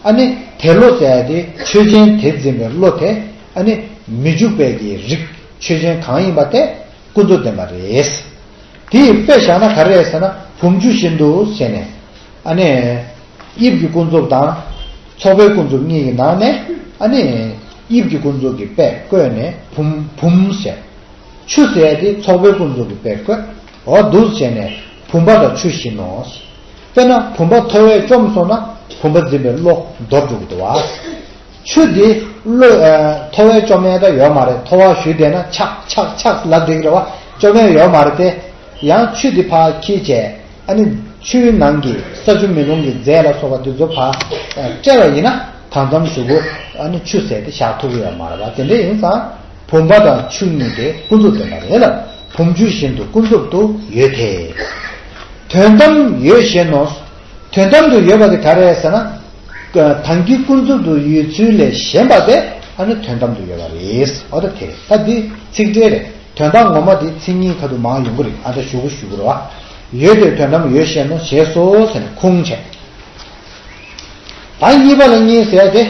ཨ་ནི་དེ་བློ་ཟེར་དེ་ཆོས་ཅན་དེ་འཛིན་པའི་བློ་དེ་ཨ་ནི་མི་འཇུག་པའི་གི་རིགས་ཆོས་ཅན་གང་ཡིན་པ་དེ་ཀུན་རྫོབ་བདེན་པ་རེད། དེ་ཡི་དཔེ་བཞག་ན་ག་རེ་རེད་ཟེར་ན། བུམ་ཆུ་བཞིན་དུ་ཟེར་ནས། ཨ་ནི། དབྱིབས་ཀྱི་ཀུན་རྫོབ་དང་། ཚོགས་པའི་ཀུན་རྫོབ་གཉིས་ཀྱི་ནང་ནས། ཨ་ནི། དབྱིབས་ཀྱི་ཀུན་རྫོབ་ཀྱི་དཔེ་བཀོད་ནས་བུམ་བུམ་ཟེར། ཆུ་ཟེར་དེ་ཚོགས་པའི་ཀུན་རྫོབ་ཀྱི་དཔེ་བཀོད། འོ་འདུག་བྱས་ནས་བུམ་པ་དང་ཆུ་བཞིན་ནོ། དཔེར་ན་བུམ་པ་ཐོ་བས་བཅོམ་སོང་ན་བུམ་པ་འཛིན་པའི་བློ་འདོར་འགྲོ་གི་འདུག་བ། ཆུ་འདི་བློ། ཨ། ཐོ་བས་བཅོམ་ཡས་ད་ཡོད་མ་རེད། ཐོ་བ་གཞུས་བསྡད་ན་ཆག་ཆག་ཆག་ལབ་བསྡད་ཀྱི་རེད་བ། བཅོམ་ཡས་ཡོད་མ་རེད་དེ། ཡང་ཆུ་འདི་ཕར་འཁྱེར་བྱས། ཨ་ནི་ཆུའི་ནང་གི་ས་ཆུ་མེ་རླུང་གི་རྫས་ལ་སོགས་པ་དེ་ཚོ་ཕར་སྤྲད་པ་ཡིན་ན། གང་འཚམ་ཞུ་གོ། ཨ་ནི་ཆུ་ཟེར་དེ་བཞག་ཐུབ་ཀྱི་ཡོད་མ་རེད་བ། དེ་འདྲ་ཡིན་ཙང་བུམ་པ་དང་ཆུ་གཉིས་དེ་ཀུན་རྫོབ་བདེན་པ་རེད་ལ། བུམ་ཆུ་བཞིན་དུ་ཀུན་རྫོབ་ཏུ་ཡོད་དེ། དོན་དམ་ཡོད་གཞན་ནོ། དོན་དམ་དུ་ཡོད་པ་དེ་ག་རེ་རེད་ཟེར་ན། དོན་གྱིས་ཀུན་རྫོབ་ཏུ་ཡོད་ཚུལ་ལས་གཞན་པ་དེ་ཨ་ནི་དོན་དམ་དུ་ཡོད་པ་རེད། འོ་ད་དེ་རེད། ད་འདི་ཚིག་འགྲེལ་རེད། དོན་དག་ངོ་མ་དེ་མཚན་ཉིད་ཁ་ཐུག་མང་ཡོང་གི་རེད། ཨ་ད་ཞུ་གི་ཞུ་གི་རེད་བ། ཡོད་དེ་དོན་དམ་ཡོད་གཞན་ནོ། ཞེས་སོ་ཟེར་ནས་ཁུངས་བྱས། ད་གཉིས་པ་ལ་གཉིས་ཟེར་ཏེ།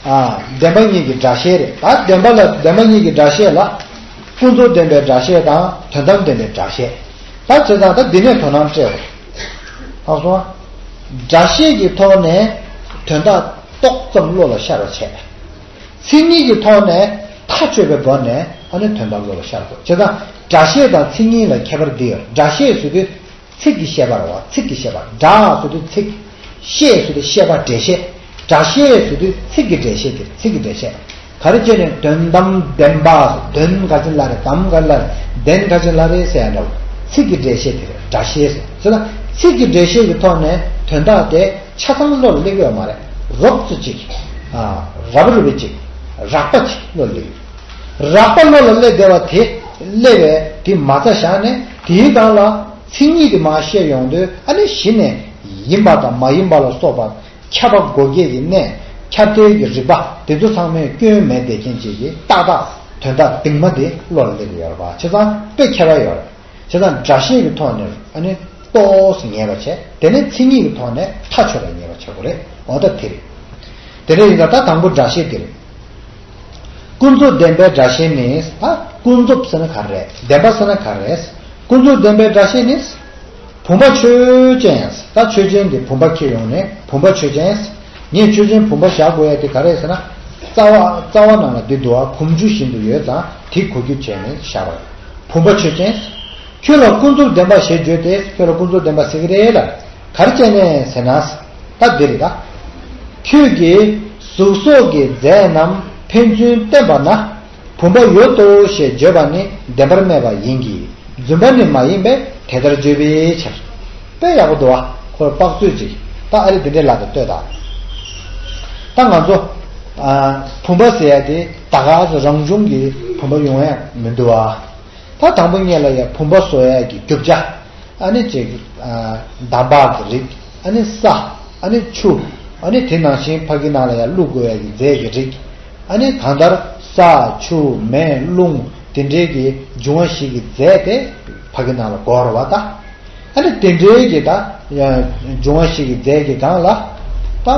ཨ། བདེན་པ་གཉིས་ཀྱི་སྒྲ་བཤད་རེད། ད་བདེན་པ་ལ་བདེན་པ་གཉིས་ཀྱི་སྒྲ་བཤད་ལ། ཀུན་རྫོབ་བདེན་པའི་སྒྲ་བཤད་དང་དོན་དམ་བདེན་པའི་སྒྲ་བཤད། ད་བྱས་ཙང་ད་འདི་ནས་དོ་སྣང་སྤྲད་འོ། ཧ་སོང་། སྒྲ་བཤད་ཀྱི་ཐོག་ནས་དོན་དག་ཏོག་ཙམ་བློ་ལ་ཤར་བ་བྱས། མཚན་ཉིད་ཀྱི་ཐོག་ནས་ཐག་ཆོད་པའི་སྒོ་ནས་ཨ་ནི་དོན་དམ་བློ་ལ་ཤར་དགོས། བྱས་ཙང་སྒྲ་བཤད་དང་མཚན་ཉིད་ལ་ཁྱད་པར་འདི་ཡོད། སྒྲ་བཤད་ཟེར་དུས་ཚིག་གི་བཤད་པ་རེད་བ། ཚིག་གི་བཤད་པ། སྒྲ་ཟེར་དུས་ཚིག་བཤད་ཟེར་དུས་བཤད་པ་འགྲེལ་བཤད། སྒྲ་བཤད་ཟེར་དུས་ཚིག་གི་འགྲེལ་བཤད་དེ། ཚིག་གི་འགྲེལ་བཤད། ག་རེ་བྱས་ནས་དོན་དམ་བདེན་པ། དོན་ག་ཅི་ལ་རེད། དམ་ག་ལ་རེད། བདེན་ག་ཅི་ལ་རེད་ཟེར་ཡ་འདྲ་བོ། ཚིག་གི་འགྲེལ་བཤད་དེ་རེད། སྒྲ་བཤད་ཟེར། ཟེར་ན་ཚིག་གི་འགྲེལ་བཤད་ཀྱི་ཐོག་ནས་དོན་དག་དེ་ཆ་ཚང་བློ་ལ་སླེབས་ཡོད་མ་རེད། རོབ་ཙམ་ཅིག་ཨ། རབ་རིབ་ཅིག་རགས་པ་ཅིག་བློ་ལ་སླེབས་ཡོད། རགས་པ་བློ་ལ་སླེབས་བསྡད་པ་དེ། སླེབས་པའི་དེ་མ་རྩ་བཞག་ནས་དེའི་སྒང་ལ་མཚན་ཉིད་དེ་མར་བཤད་ཡོང་དུས། ཨ་ནི་གཞི་ནས་ཡིན་པ་དང་མ་ཡིན་པ་ལ་སོགས་པ་ཁྱབ་པ་དགོས་གལ་གྱི་གནས། ཁྱབ་གདལ་གྱི་རིགས་པ་དེ་ཚོ་ཚང་མའི་སྐྱོན་མེད་བསྡད་མཁན་ཅིག་གིས་ཏག་ཏག་དོན་དག་གདིང་མ་དེ་བློ་ལ་སླེབས་ཡོད་རེད་པ། བྱས་ཙང་དཔེ་ཁྱད་པར་ཡོད་རེད། བྱས་ཙང་སྒྲ་བཤད་ཀྱི་ཐོག་ནས་ཨ་ནི་ཏོག་ཙམ་ངེས་པ་བྱས། དེ་ནས་མཚན་ཉིད་ཀྱི་ཐོག་ནས་ཐག་ཆོད་པ་ངེས་པ་བྱེད་དགོས་རེད། འོ་ད་དེ་རེད། དེ་འདྲ་ཡིན་ཙང་ད་དང་པོ་སྒྲ་བཤད་དེ་རེད། ཀུན་རྫོབ་བདེན་པའི་སྒྲ་བཤད་ནི། ད་ཀུན་རྫོབ་ཟེར་ན་ག་རེ་རེད། བདེན་པ་ཟེར་ན་ག་རེ་རེད། ཀུན་རྫོབ་བདེན་པའི་སྒྲ་བཤད་ནི། བུམ་པ་ཆོས་ཅན། ད་ཆོས་ཅན་དེ་བུམ་པ་ཁྱེར་ཡོང་ནས་བུམ་པ་ཆོས་ཅན། ངས་ཆོས་ཅན་བུམ་པ་བཞག་དགོས་ཡ་དེ་ག་རེ་རེད་ཟེར་ན། རྩ་བ་རྩ་བ་ནང་ལ་འདི་འདུག་བ། བུམ་ཆུ་བཞིན་དུ་ཡོད་ཙང་དེ་གོ་རྒྱུ་བྱས་ནས་བཞག་པ་རེད། བུམ་པ་ཆོས་ཅན། ཁྱོད་ལ་ཀུན་རྫོབ་བདེན་པ་ཞེས་བརྗོད་དེ། ཁྱོད་ལ་ཀུན་རྫོབ་བདེན་པ་ཟེར་གྱི་རེད་ལ། ག་རེ་བྱས་ནས་ཟེར་ན། ད་འདི་རེད་ད། ཁྱོད་ཀྱིས་གཟུགས་སོགས་ཀྱི་རྫས་རྣམས་ཕན་ཚུན་བརྟེན་པ་ན། བུམ་པ་ཡོད་དོ་ཞེས་བརྗོད་པ་ནི་བདེན་པར་སྨྲས་པ་ཡིན་གྱི། རྫུན་པ་ནི་མ་ཡིན་པས་དེ་ལྟར་བརྗོད་པའི་ཕྱིར། དཔེ་ཡག་པོ་འདུག་བ། ཁོ་དཔག་ཚོད་ཅིག་ད་ཨ་རི་འདི་འདྲའི་ལ་དང་ལྟོས་དང་། ད་ང་ཚོ། ཨ། བུམ་པ་ཟེར་ཡ་དེ་ད་ག་ཚོད་རང་བྱུང་གི་བུམ་པ་ཡོང་ཡ་མི་འདུག་བ། ད་དང་པོ་ཉིད་ལ་ཡ་བུམ་པ་བཟོ་ཡ་གི་རྒྱུ་ཆ། ཨ་ནི་ཅིག་ཨ། འདམ་བག་གི་རིགས། ཨ་ནི་ས། ཨ་ནི་ཆུ། ཨ་ནི་དེ་ནང་བཞིན་ཕ་གི་ནང་ལ་ཡ་བླུག་དགོས་ཡ་གི་རྫས་ཀྱི་རིགས། ཨ་ནི་གང་ལྟར་ས་ཆུ་མེ་རླུང་དེ་འདྲའི་གི་འབྱུང་བ་བཞི་གི་རྫས་དེ་ཕ་གི་ནང་ལ་དགོས་རེད་བ་ད། ཨ་ནི་དེ་འདྲའི་གི་ད་ཡ་འབྱུང་བ་བཞི་གི་རྫས་ཀྱི་སྒང་ལ་ད་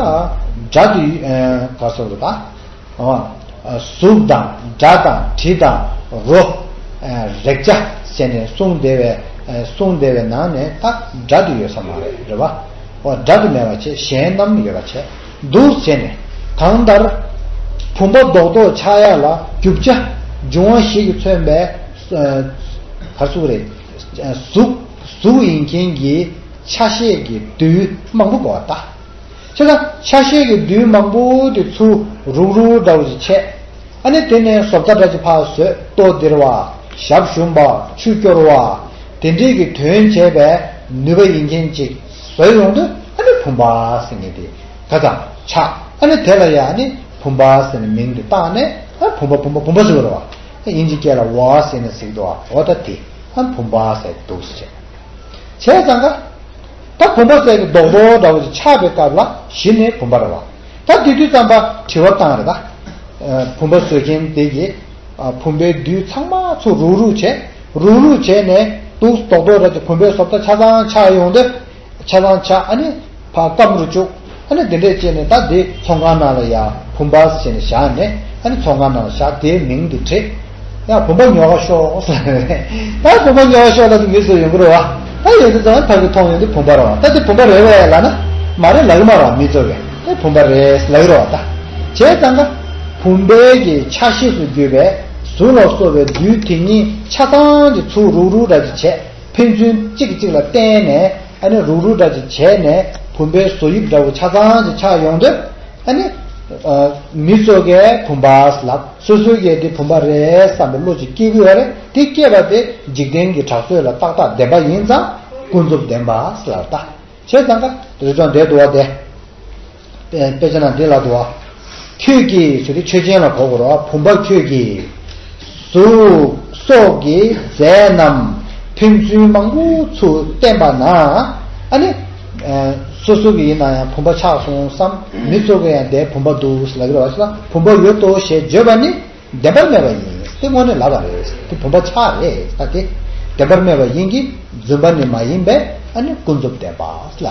སྒྲ་དེ་ག་སོགས་རེད་ད། ཨ། གཟུགས་དང་སྒྲ་དང་དྲི་དང་རོ། ཨ། རེག་བྱ་ཟེར་ནས་གསུངས་བསྡད་པའི། ཨ། གསུངས་བསྡད་པའི་ནང་ནས་ད་སྒྲ་དེ་ཡོད་ས་མ་རེད། རེད་བ། འོ་སྒྲ་དེ་མེད་པ་བྱས། གཞན་རྣམས་ཡོད་པ་བྱས་འདུག་ཟེར་ནས། གང་ལྟར་བུམ་པ་རྡོག་རྡོག་ཆགས་ཡ་ལ་རྒྱུ་ཆ་འབྱུང་བ་བཞི་གིས་མཚོན་པའི། ཨ། ག་རེ་ཟེར་དགོས་རེད། གཟུགས་གཟུགས་ཡིན་མཁན་གྱི་ཆ་ཤས་ཀྱི་རྡུལ་མང་པོ་དགོས་པ་ད། བྱས་ཙང་ཆ་ཤས་ཀྱི་རྡུལ་མང་པོ་དེ་ཚུར་རུག་རུག་འདྲ་བོ་ཞིག་བྱས། ཨ་ནི་དེ་ནས་བཟོ་ལྟ་འདྲ་ཅིག་ཕར་བཟོས། ལྟོ་ལྡིར་བ། ཞབས་ཞུམ་པ། ཆུ་སྐྱོར་བ། དེ་འདྲས་ཀྱི་དོན་བྱས་པའི་ནུས་པ་ཡིན་མཁན་ཅིག་བཟོས་ཡོང་དུས། ཨ་ནི་བུམ་པ་ཟེར་མཁན་དེ་ག་ཙམ་ཆགས། ཨ་ནི་དེ་ལ་ཡ་ཨ་ནི་བུམ་པ་ཟེར་ནས་མིང་དེ་བཏགས་ནས། ཨ་བུམ་པ་བུམ་པ་བུམ་པ་ཟེར་བ་རེད་བ། ཨ་དབྱིན་ཇི་སྐད་ལ་ཝ་ཟེར་ནས་ཟེར་གི་འདུག་བ། འོ་ད་དེ་ཨ་བུམ་པ་ཟེར་འདུག་ཟེར་བྱས། བྱས་ཙང་ཀ་ད་བུམ་པ་ཟེར་གི་རྡོག་རྡོག་འདྲ་བོ་ཅིག་ཆགས་པའི་སྐབས་ལ་གཞི་ནས་བུམ་པ་རེད་བ། ད་དེ་དུས་ཙམ་པ་དྲི་བ་བཏང་རེད་ད། ཨ་བུམ་པ་བཟོ་མཁན་དེ་གིས་ཨ་བུམ་པའི་རྡུལ་ཚང་མ་ཚུར་རུག་རུག་བྱས། རུག་རུག་བྱས་ནས་འདུག་རྡོག་རྡོག་འདྲ་ཅིག་བུམ་པའི་བཟོ་ལྟ་ཆ་ཚང་ཆགས་ཡོང་དུས། ཆ་ཚང་ཆགས། ཨ་ནི་ཕར་སྐམ་རུ་བཅུག་ཨ་ནི་དེ་འདྲས་བྱས་ནས་ད་དེ་ཚོང་ཁང་ནང་ལ་ཡ་བུམ་པ་ཟེར་ནས་བཞག་ནས། ཨ་ནི་ཚོང་ཁང་ནང་ལ་བཞག་དེའི་མིང་དེ་བྲིས། ཡ་བུམ་པ་ཉོ་ག་ཤོག་ཟེར་ནས། ད་བུམ་པ་ཉོ་ག་ཤོག་ལབ་དུས་མི་ཚོ་ཡོང་གི་རེད་བ། ད་ཡོང་དུས་ཙང་ཕ་གི་མཐོང་ཡོང་དུས་བུམ་པ་རེད་བ། ད་དེ་བུམ་པ་རེད་བས་ལབ་ན་མ་རེད་ལབ་གི་མ་རེད་བ། མི་ཚོ་གིས་ཨེ་བུམ་པ་རེད་ལབ་གི་རེད་བ། ད་བྱས་ཙང་ཀ་བུམ་པའི་གི་ཆ་ཤས་སུ་གྱུར་པའི་གཟུགས་ལ་སོགས་པའི་རྡུལ་དེ་ཉིད་ཆ་ཚང་གི་ཚུར་རུག་རུག་འདྲ་ཅིག་བྱས། ཕན་ཚུན་གཅིག་གིས་གཅིག་ལ་བརྟེན་ནས་ཨ་ནི་རུག་རུག་འདྲ་ཅིག་བྱས་ནས་བུམ་པའི་བཟོ་དབྱིབས་འདྲ་བོ་ཆ་ཚང་ཅིག་ཆགས་ཡོང་དུས། ཨ་ནི་ཨ་མི་ཚོ་གིས་བུམ་པ་ལབ། སོ་སོ་གིས་དེ་བུམ་པ་རེད་བསམ་པའི་བློ་ཅིག་སྐྱེ་གི་ཡོད་རེད། དེ་སྐྱེས་པ་དེ་འཇིག་རྟེན་གྱི་གྲགས་ཚོད་ལ་ཏག་ཏག་ལྡན་པ་ཡིན་ཙང་ཀུན་རྫོབ་བདེན་པ་ལབ་ད། བྱས་ཙང་ཀ་རི་ཅོང་བསྡད་འདུག་བ་དེ། དཔེ་དཔེ་ཆ་ནང་འདི་ལ་འདུག་བ། ཁྱོད་ཀྱིས་ཟེར་དུས་ཆོས་ཅན་ལ་གོ་དགོས་རེད་བ། བུམ་པ་ཁྱོད་ཀྱིས། གཟུགས་སོགས་ཀྱི་རྫས་རྣམས་ཕན་ཚུན་མང་པོ་ཚུར་བརྟེན་པ་ན། ཨ་ནི། ཨ་སོ་སོ་གི་ཡིན་ན་ཡང་བུམ་པ་ཆགས་སོང་བསམ། མི་ཚོ་གི་ཡང་དེ་བུམ་པ་འདུག་ལབ་ཀྱི་རེད་བ། བུམ་པ་ཡོད་དོ་ཞེས་བརྗོད་པ་ནི་བདེན་པར་སྨྲས་པ་ཡིན། དེ་དངོས་གནས་ལབ་པ་རེད། དེ་བུམ་པ་ཆགས་རེད། ད་དེ་བདེན་པར་སྨྲས་པ་ཡིན་གྱི་རྫུན་པ་ནི་མ་ཡིན་པས། ཨ་ནི་ཀུན་རྫོབ་བདེན་པ་ལ།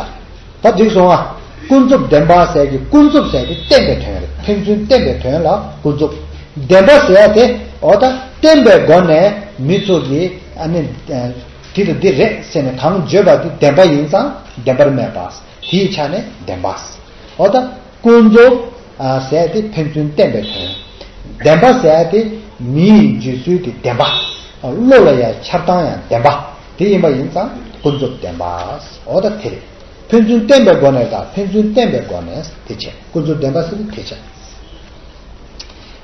ད་འགྲིག་སོང་ཨ། ཀུན་རྫོབ་བདེན་པ་ཟེར་གྱི་ཀུན་རྫོབ་ཟེར་གྱི་བརྟན་པའི་དོན་རེད། ཕན་ཚུན་བརྟན་པའི་དོན་ལ་ཀུན་རྫོབ། བདེན་པ་ཟེར་ཡ་དེ་འོ་ད་བརྟན་པའི་སྒོ་ནས་མི་ཚོ་གིས་ཨ་ནི་ཨ་འདི་དང་འདི་རེད་ཟེར་ནས་གང་བརྗོད་པ་དེ་བདེན་པ་ཡིན་ཙང་བདེན་པར་སྨྲས་པ། དེའི་ཆ་ནས་བདེན་པ། འོ་ད་ཀུན་རྫོབ་ཨ་ཟེར་ཡ་དེ་ཕན་ཚུན་བརྟན་པའི་དོན། བདེན་པ་ཟེར་ཡ་དེ་མིའི་འཇུག་ཚུལ་དེ་བདེན་པ། བློ་ལ་ཡང་འཆར་སྟངས་ཡང་བདེན་པ། དེ་ཡིན་པ་ཡིན་ཙང་ཀུན་རྫོབ་བདེན་པ། འོ་ད་དེ་རེད། ཕན་ཚུན་བརྟེན་པའི་སྒོ་ནས་དང་ཕན་ཚུན་བརྟེན་པའི་སྒོ་ནས་དེ་བྱས། ཀུན་རྫོབ་བདེན་པ་ཟེར་དེ་བྱས།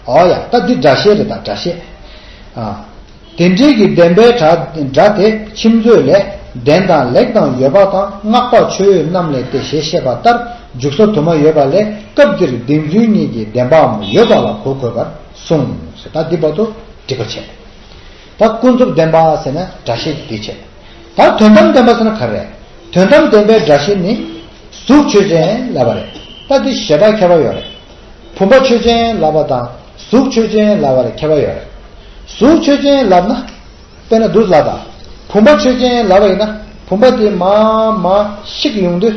ཨོ་ཡ། ད་འདི་སྒྲ་བཤད་རེད། ད་སྒྲ་བཤད། ཨ། དེ་འདྲའི་གི་བདེན་པའི་སྒྲ་སྒྲ་དེ་ཁྱིམ་མཛོད་ལས། བདེན་དང་ལེགས་དང་ཡོད་པ་དང་། སྔགས་པ་མཆོད་འོས་རྣམས་ལས་ཏེ་ཞེས་བཤད་པ་ལྟར་འཇུག་ས་དུ་མ་ཡོད་པ་ལས། སྐབས་འདིར་བདེན་རྫུན་གཉིས་ཀྱི་བདེན་པའམ་ཡོད་པ་ལ་གོ་དགོས་པར་གསུངས། ད་འདི་བར་དུ་འགྲིག་པ་བྱས། ད་ཀུན་རྫོབ་བདེན་པ་ཟེར་ན་སྒྲ་བཤད་ཀྱི་དེ་བྱས། ད་དོན་དམ་བདེན་པ་ཟེར་ན་ག་རེ། དོན་དམ་བདེན་པའི་སྒྲ་བཤད་ནི། གཟུགས་ཆོས་ཅན་ལབ་པ་རེད། ད་འདི་ཞེ་དྲག་ཁྱད་པར་ཡོད་རེད། བུམ་པ་ཆོས་ཅན་ལབ་པ་དང་གཟུགས་ཆོས་ཅན་ལབ་པ་ལ་ཁྱད་པར་ཡོད་རེད། གཟུགས་ཆོས་ཅན་ལབ་ན། དཔེར་ན་འདུག་ལབ་ད། བུམ་པ་ཆོས་ཅན་ལབ་པ་ཡིན་ན་བུམ་པ་དེ་མར་མར་ཤིག་ཡོང་དུས།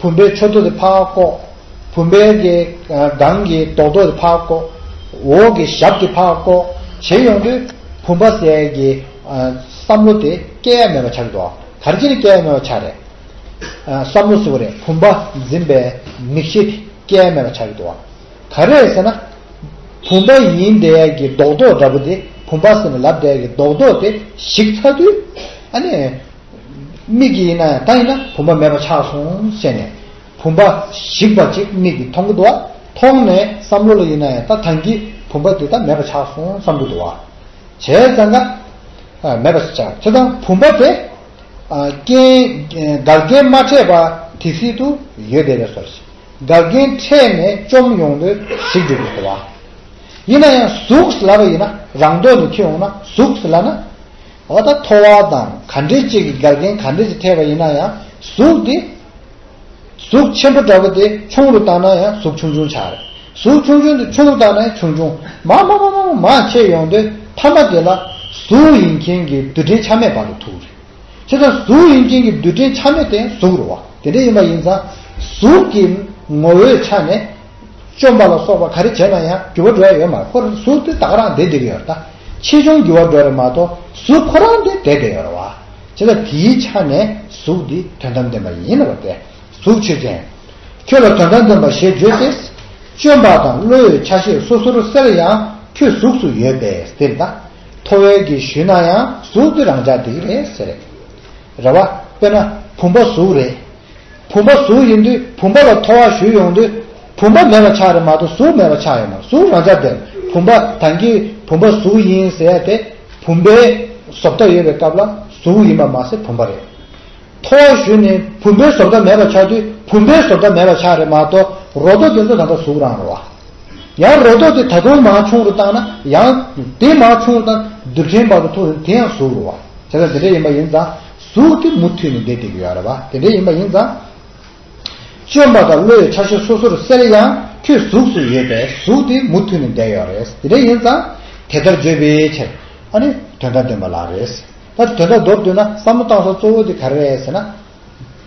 བུམ་པའི་མཆུ་ཏོ་དེ་ཕར་བཀོག་བུམ་པའི་གི་སྒང་གི་རྡོག་རྡོག་དེ་ཕར་བཀོག་འོག་གི་ཞབས་དེ་ཕར་བཀོག་བྱས་ཡོང་དུས། བུམ་པ་ཟེར་གི་བསམ་བློ་དེ་སྐྱེ་ཡ་མེད་པ་ཆགས་འདུག་ག་རེ་བྱས་ནས་སྐྱེ་ཡ་མེད་པ་ཆགས་རེད། བསམ་བློ་ཟེར་བ་རེད། བུམ་པ་འཛིན་པའི་མིག་ཤེས་དེ་སྐྱེ་ཡ་མེད་པ་ཆགས་ཀྱི་འདུག་ག་རེ་ཟེར་ན། བུམ་པ་ཡིན་བསྡད་ཀྱི་རྡོག་རྡོག་འདྲ་པོ་དེ། བུམ་པ་ཟེར་ནས་ལབ་བསྡད་ཀྱི་རྡོག་རྡོག་དེ་ཞིག་ཚར་དུས། ཨ་ནི། མིག་གིས་ཡིན་ན་ཡང་ད་ཡིན་ན་བུམ་པ་མེད་པ་ཆགས་སོང་ཟེར་ནས། བུམ་པ་ཞིག་པ་ཅིག་མིག་གིས་མཐོང་གི་འདུག་མཐོང་ནས་བསམ་བློ་ལ་ཡིན་ན་ཡང་ད་ད་གིན་བུམ་པ་དེ་ད་མེད་པ་ཆགས་སོང་བསམ་གྱི་འདུག་བ། བྱས་ཙང་ཀ་ཨ་མེད་པ་ཆགས། བྱས་ཙང་བུམ་པ་དེ། ཨ་རྐྱེན་འགལ་རྐྱེན་མ་འཕྲད་པ་དེ་སྲིད་དུ་ཡོད་བསྡད་པའི་བཟོ་ཞིག་འགལ་རྐྱེན་འཕྲད་ནས་བཅོམ་ཡོང་དུས་ཞིག་འགྲོ་དགོས་སོ་བ། ཡིན་ན་ཡང་གཟུགས་ལབ་པ་ཡིན་ན་རང་ཐོག་ནས་ཁྱེར་ཡོང་ན་གཟུགས་ལབ་ན། འོ་ད་མཐོ་བ་དང་ག་འདྲས་ཅིག་གི་འགལ་རྐྱེན་ག་འདྲས་ཅིག་འཕྲད་པ་ཡིན་ན་ཡང་གཟུགས་དེ། གཟུགས་ཆེན་པོ་འདྲ་པོ་དེ་ཆུང་རུ་བཏང་ན་ཡང་གཟུགས་ཆུང་ཆུང་ཆགས་རེད། གཟུགས་ཆུང་ཆུང་དེ་ཆུང་རུ་བཏང་ན་ཡང་ཆུང་ཆུང་མར་མར་མར་མར་མར་ཆེ་ཡོང་དུས་མཐའ་མ་དེ་ལ་གཟུགས་ཡིན་མཁན་གྱི་རྡུལ་ཕྲན་ཆ་མེད་བར་དུ་ཐུག་རེད། བྱས་ཙང་གཟུགས་ཡིན་མཁན་གྱི་རྡུལ་ཕྲན་ཆ་མེད་དེ་གཟུགས་རེད་བ། དེ་འདྲ་ཡིན་པ་ཡིན་ཙང་གཟུགས་ཀྱི་ངོ་བོའི་ཆ་ནས་བཅོམ་པ་ལ་སོགས་པ་ག་རེ་བྱས་ན་ཡང་འགྱུར་བ་འགྲོ་ཡ་ཡོད་མ་རེད། ཁོ་རང་གཟུགས་དེ་ད་ག་རང་བསྡད་བསྡད་ཀྱི་ཡོད་རེད་ད། ཆེ་ཆུང་འགྱུར་བ་འགྲོ་རེད་མ་གཏོགས་གཟུགས་ཁོ་རང་དེ་བསྡད་བསྡད་ཡོད་རེད་བ། བྱས་ཙང་དེའི་ཆ་ནས་གཟུགས་འདི་དོན་དམ་བདེན་པ་ཡིན་ལབ་པ་སྟེ། གཟུགས་ཆོས་ཅན། ཁྱོད་ལ་དོན་དམ་བདེན་པ་ཞེས་བརྗོད་དེ། བཅོམ་པ་དང་བློའི་ཆ་ཤས་སོ་སོར་གསལ་ཡང་ཁྱོད་གཟུགས་སུ་ཡོད་པས་ཟེར་ད། མཐོ་བའི་གི་ཞུས་ན་ཡང་གཟུགས་དེ་རང་ཅག་འདི་རེད་ཟེར། རེད་བ། དཔེར་ན་བུམ་པ་གཟུགས་རེད། བུམ་པ་གཟུགས་ཡིན་དུས་བུམ་པ་ལ་མཐོ་བ་ཞུས་ཡོང་དུས་བུམ་པ་མེད་པ་ཆགས་རེད་མ་གཏོགས་གཟུགས་མེད་པ་ཆགས་ཡོད་མ་རེད། གཟུགས་རང་ཅག་དེ་བུམ་པ་ད་གིན་བུམ་པ་གཟུགས་ཡིན་ཟེར་ཡ་དེ་བུམ་པའི་བཟོ་ལྟ་ཡོད་པའི་སྐབས་ལ་གཟུགས་ཡིན་པ་མ་ཟད་བུམ་པ་རེད། མཐོ་བ་ཞུས་ནས་བུམ་པའི་བཟོ་ལྟ་མེད་པ་ཆགས་དུས་བུམ་པའི་བཟོ་ལྟ་མེད་པ་ཆགས་རེད་མ་གཏོགས་རོ་ཏོ་དེ་ཚོ་ད་ལྟ་གཟུགས་རང་རེད་བ། ཡང་རོ་ཏོག་དེ་ད་དུང་མར་ཆུང་རུ་བཏང་ན་ཡང་དེ་མར་ཆུང་རུ་བཏང་། རྡུལ་ཕྲན་བར་དུ་མཐོ་རུ་དེ་ཡང་གཟུགས་རུ་བ། བྱས་ཙང་དེ་འདྲ་ཡིན་པ་ཡིན་ཙང་གཟུགས་དེ་མུ་མཐུད་ནས་བསྡད་བསྡད་ཀྱི་ཡོད་རེད་བ། དེ་འདྲ་ཡིན་པ་ཡིན་ཙང་། བཅོམ་པ་དང་བློ་ཡི་ཆ་ཤས་སོ་སོར་གསལ་ཡང་ཁྱོད་གཟུགས་སུ་ཡོད་པས་གཟུགས་དེ་མུ་མཐུད་ནས་བསྡད་ཡོད་རེད། དེ་འདྲ་ཡིན་ཙང་དེ་ལྟར་བརྗོད་པའི་ཕྱིར། ཨ་ནི་དོན་དམ་བདེན་པ་ལ་རེད། ད་དོན་དག་མདོར་བསྡུས་ན་བསམ་བློ་བཏང་ས་གཙོ་བོ་དེ་ག་རེ་རེད་ཟེར་ན།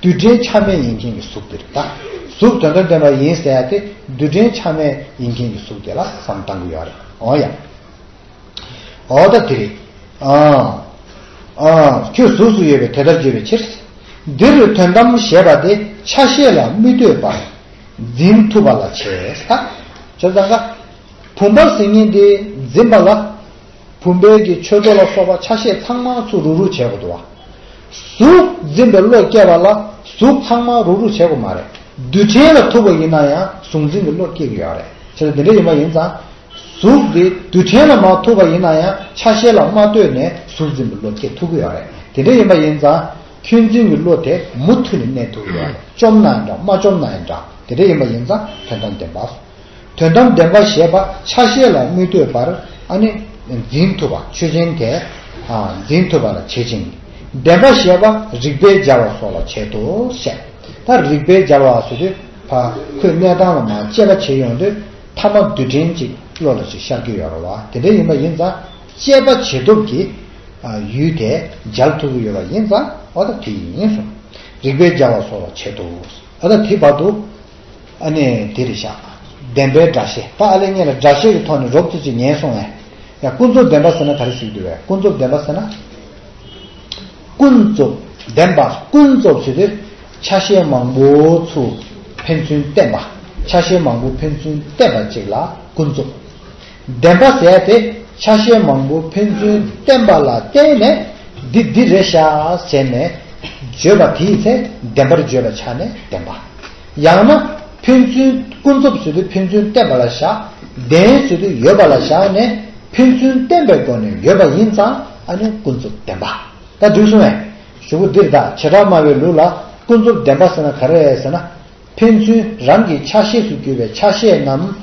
རྡུལ་ཕྲན་ཆ་མེད་ཡིན་མཁན་གྱི་གཟུགས་དེ་རེད་ད། གཟུགས་དོན་དམ་བདེན་པ་ཡིན་ཟེར་ཡ་དེ་རྡུལ་ཕྲན་ཆ་མེད་ཡིན་མཁན་གྱི་གཟུགས་དེ་ལ་བསམ་བཏང་གི་ཡོད་རེད། འོ་ཡ། འོ་ད་དེ་རེད། ཨ། ཨ། ཁྱོད་གཟུགས་སུ་ཡོད་པས་དེ་ལྟར་བརྗོད་པའི་ཕྱིར། འདིར་དོན་དམ་ཞེས་པ་དེ་ཆ་ཤས་ལ་མི་ལྟོས་པར་འཛིན་ཐུབ་པ་ལ་བྱས་ཟེར། བྱས་ཙང་ཀ། བུམ་པ་ཟེར་མཁན་དེ་འཛིན་པ་ལ། བུམ་པའི་གི་ཆོས་ཚོགས་ལ་སོགས་པ་ཆ་ཤས་ཚང་མ་ཚུར་རུག་རུག་བྱེད་དགོས་འདུག་བ། གཟུགས་འཛིན་པའི་བློ་སྐྱེ་བ་ལ་གཟུགས་ཚང་མ་རུག་རུག་བྱེད་དགོས་མ་རེད། རྡུལ་ཕྲན་ལ་ཐུག་པ་ཡིན་ན་ཡང་གཟུགས་འཛིན་གྱི་བློ་སྐྱེ་གི་ཡོད་རེད། བྱས་ཙང་དེ་འདྲ་ཡིན་པ་ཡིན་ཙང་། གཟུགས་དེ་རྡུལ་ཕྲན་ལ་མ་ཐུག་པ་ཡིན་ན་ཡང་ཆ་ཤས་ལ་མ་ལྟོས་ནས་གཟུགས་འཛིན་པའི་བློ་སྐྱེ་ཐུབ་ཀྱི་ཡོད་རེད། དེ་འདྲ་ཡིན་པ་ཡིན་ཙང་། ཁྱོད་འཛིན་གྱི་བློ་དེ་མུ་མཐུད་ནས་གནས་ཐུབ་ཀྱི་ཡོད་རེད། བཅོམ་ན་ཡང་འདྲ་མ་བཅོམ་ན་ཡང་འདྲ། དེ་འདྲ་ཡིན་པ་ཡིན་ཙང་དོན་དམ་བདེན་པ། དོན་དམ་བདེན་པ་ཞེས་པ་ཆ་ཤས་ལ་མི་ལྟོས་པར་ཨ་ནི་འཛིན་ཐུབ་པ། ཆོས་ཅན་དེ་འཛིན་ཐུབ་པ་ལ་བྱེད་ཅིང་། བདེན་པ་ཞེས་པ་རིགས་པས་སྦྱར་བ་སོགས་ལ་བྱེད་དོ་ཞེས། ད་རིགས་པས་སྦྱར་བ་ཟེར་དུས་ཕ་ཁོའི་གནས་སྟངས་ལ་མ་དཔྱད་པ་བྱེད་ཡོང་དུས་ཐ་མ་རྡུལ་ཕྲན་གཅིག་བློ་ལ་ཅིག་ཤར་གྱི་ཡོད་རེད་བ། དེ་འདྲ་ཡིན་པ་ཡིན་ཙང་དཔྱད་པ་བྱེད་ཐབས་ཀྱི་ཡུལ་དེ་སྦྱར་ཐུབ་ཀྱི་ཡོད་པ་ཡིན་ཙང་འོ་ད་དེ་ཡིན་གསུངས། རིགས་པས་སྦྱར་བ་སོགས་ལ་བྱེད་དོ། འོ་ད་དེ་བར་དུ། ཨ་ནི་དེ་རེད་ཤག་བདེན་པའི་སྒྲ་བཤད། ད་ཨ་ལས་ངས་ལ་སྒྲ་བཤད་ཀྱི་ཐོག་ནས་རོབ་ཙམ་ཅིག་ཉན་སོང་ངས། ཡ་ཀུན་རྫོབ་བདེན་པ་ཟེར་ན་ག་རེ་ཟེར་གྱི་འདུག་བས། ཀུན་རྫོབ་བདེན་པ་ཟེར་ན། ཀུན་རྫོབ་བདེན་པ་ཀུན་རྫོབ་ཟེར་དུས་ཆ་ཤས་མང་པོ་ཚུར་ཕན་ཚུན་བརྟེན་པ། ཆ་ཤས་མང་པོ་ཕན་ཚུན་བརྟེན་པ་ཅིག་ལ་ཀུན་རྫོབ། བདེན་པ་ཟེར་ཏེ་ཆ་ཤས་མང་པོ་ཕན་ཚུན་བརྟེན་པ་ལ་བརྟེན་ནས་འདི་འདི་རེད་ཤག་ཟེར་ནས་བརྗོད་པ་དེའི་ཚེ་བདེན་པར་བརྗོད་པའི་ཆ་ནས་བདེན་པ། ཡང་ན་ཕན་ཚུན་ཀུན་རྫོབ་ཟེར་དུས་ཕན་ཚུན་བརྟེན་པ་ལ་བཞག་བདེན་ཟེར་དུས་ཡོད་པ་ལ་བཞག་ནས་ཕན་ཚུན་བརྟེན་པའི་སྒོ་ནས་ཡོད་པ་ཡིན་ཙང་ཨ་ནི་ཀུན་རྫོབ་བདེན་པ། ད་འགྲིག་སོང་ངས། གཞུག་གུ་འདིར་ད་བྱེ་བྲག་སྨྲ་བའི་ལུགས་ལ་ཀུན་རྫོབ་བདེན་པ་ཟེར་ན་ག་རེ་རེད་ཟེར་ན། ཕན་ཚུན་རང་གི་ཆ་ཤས་སུ་གྱུར་པའི་ཆ་ཤས་རྣམས་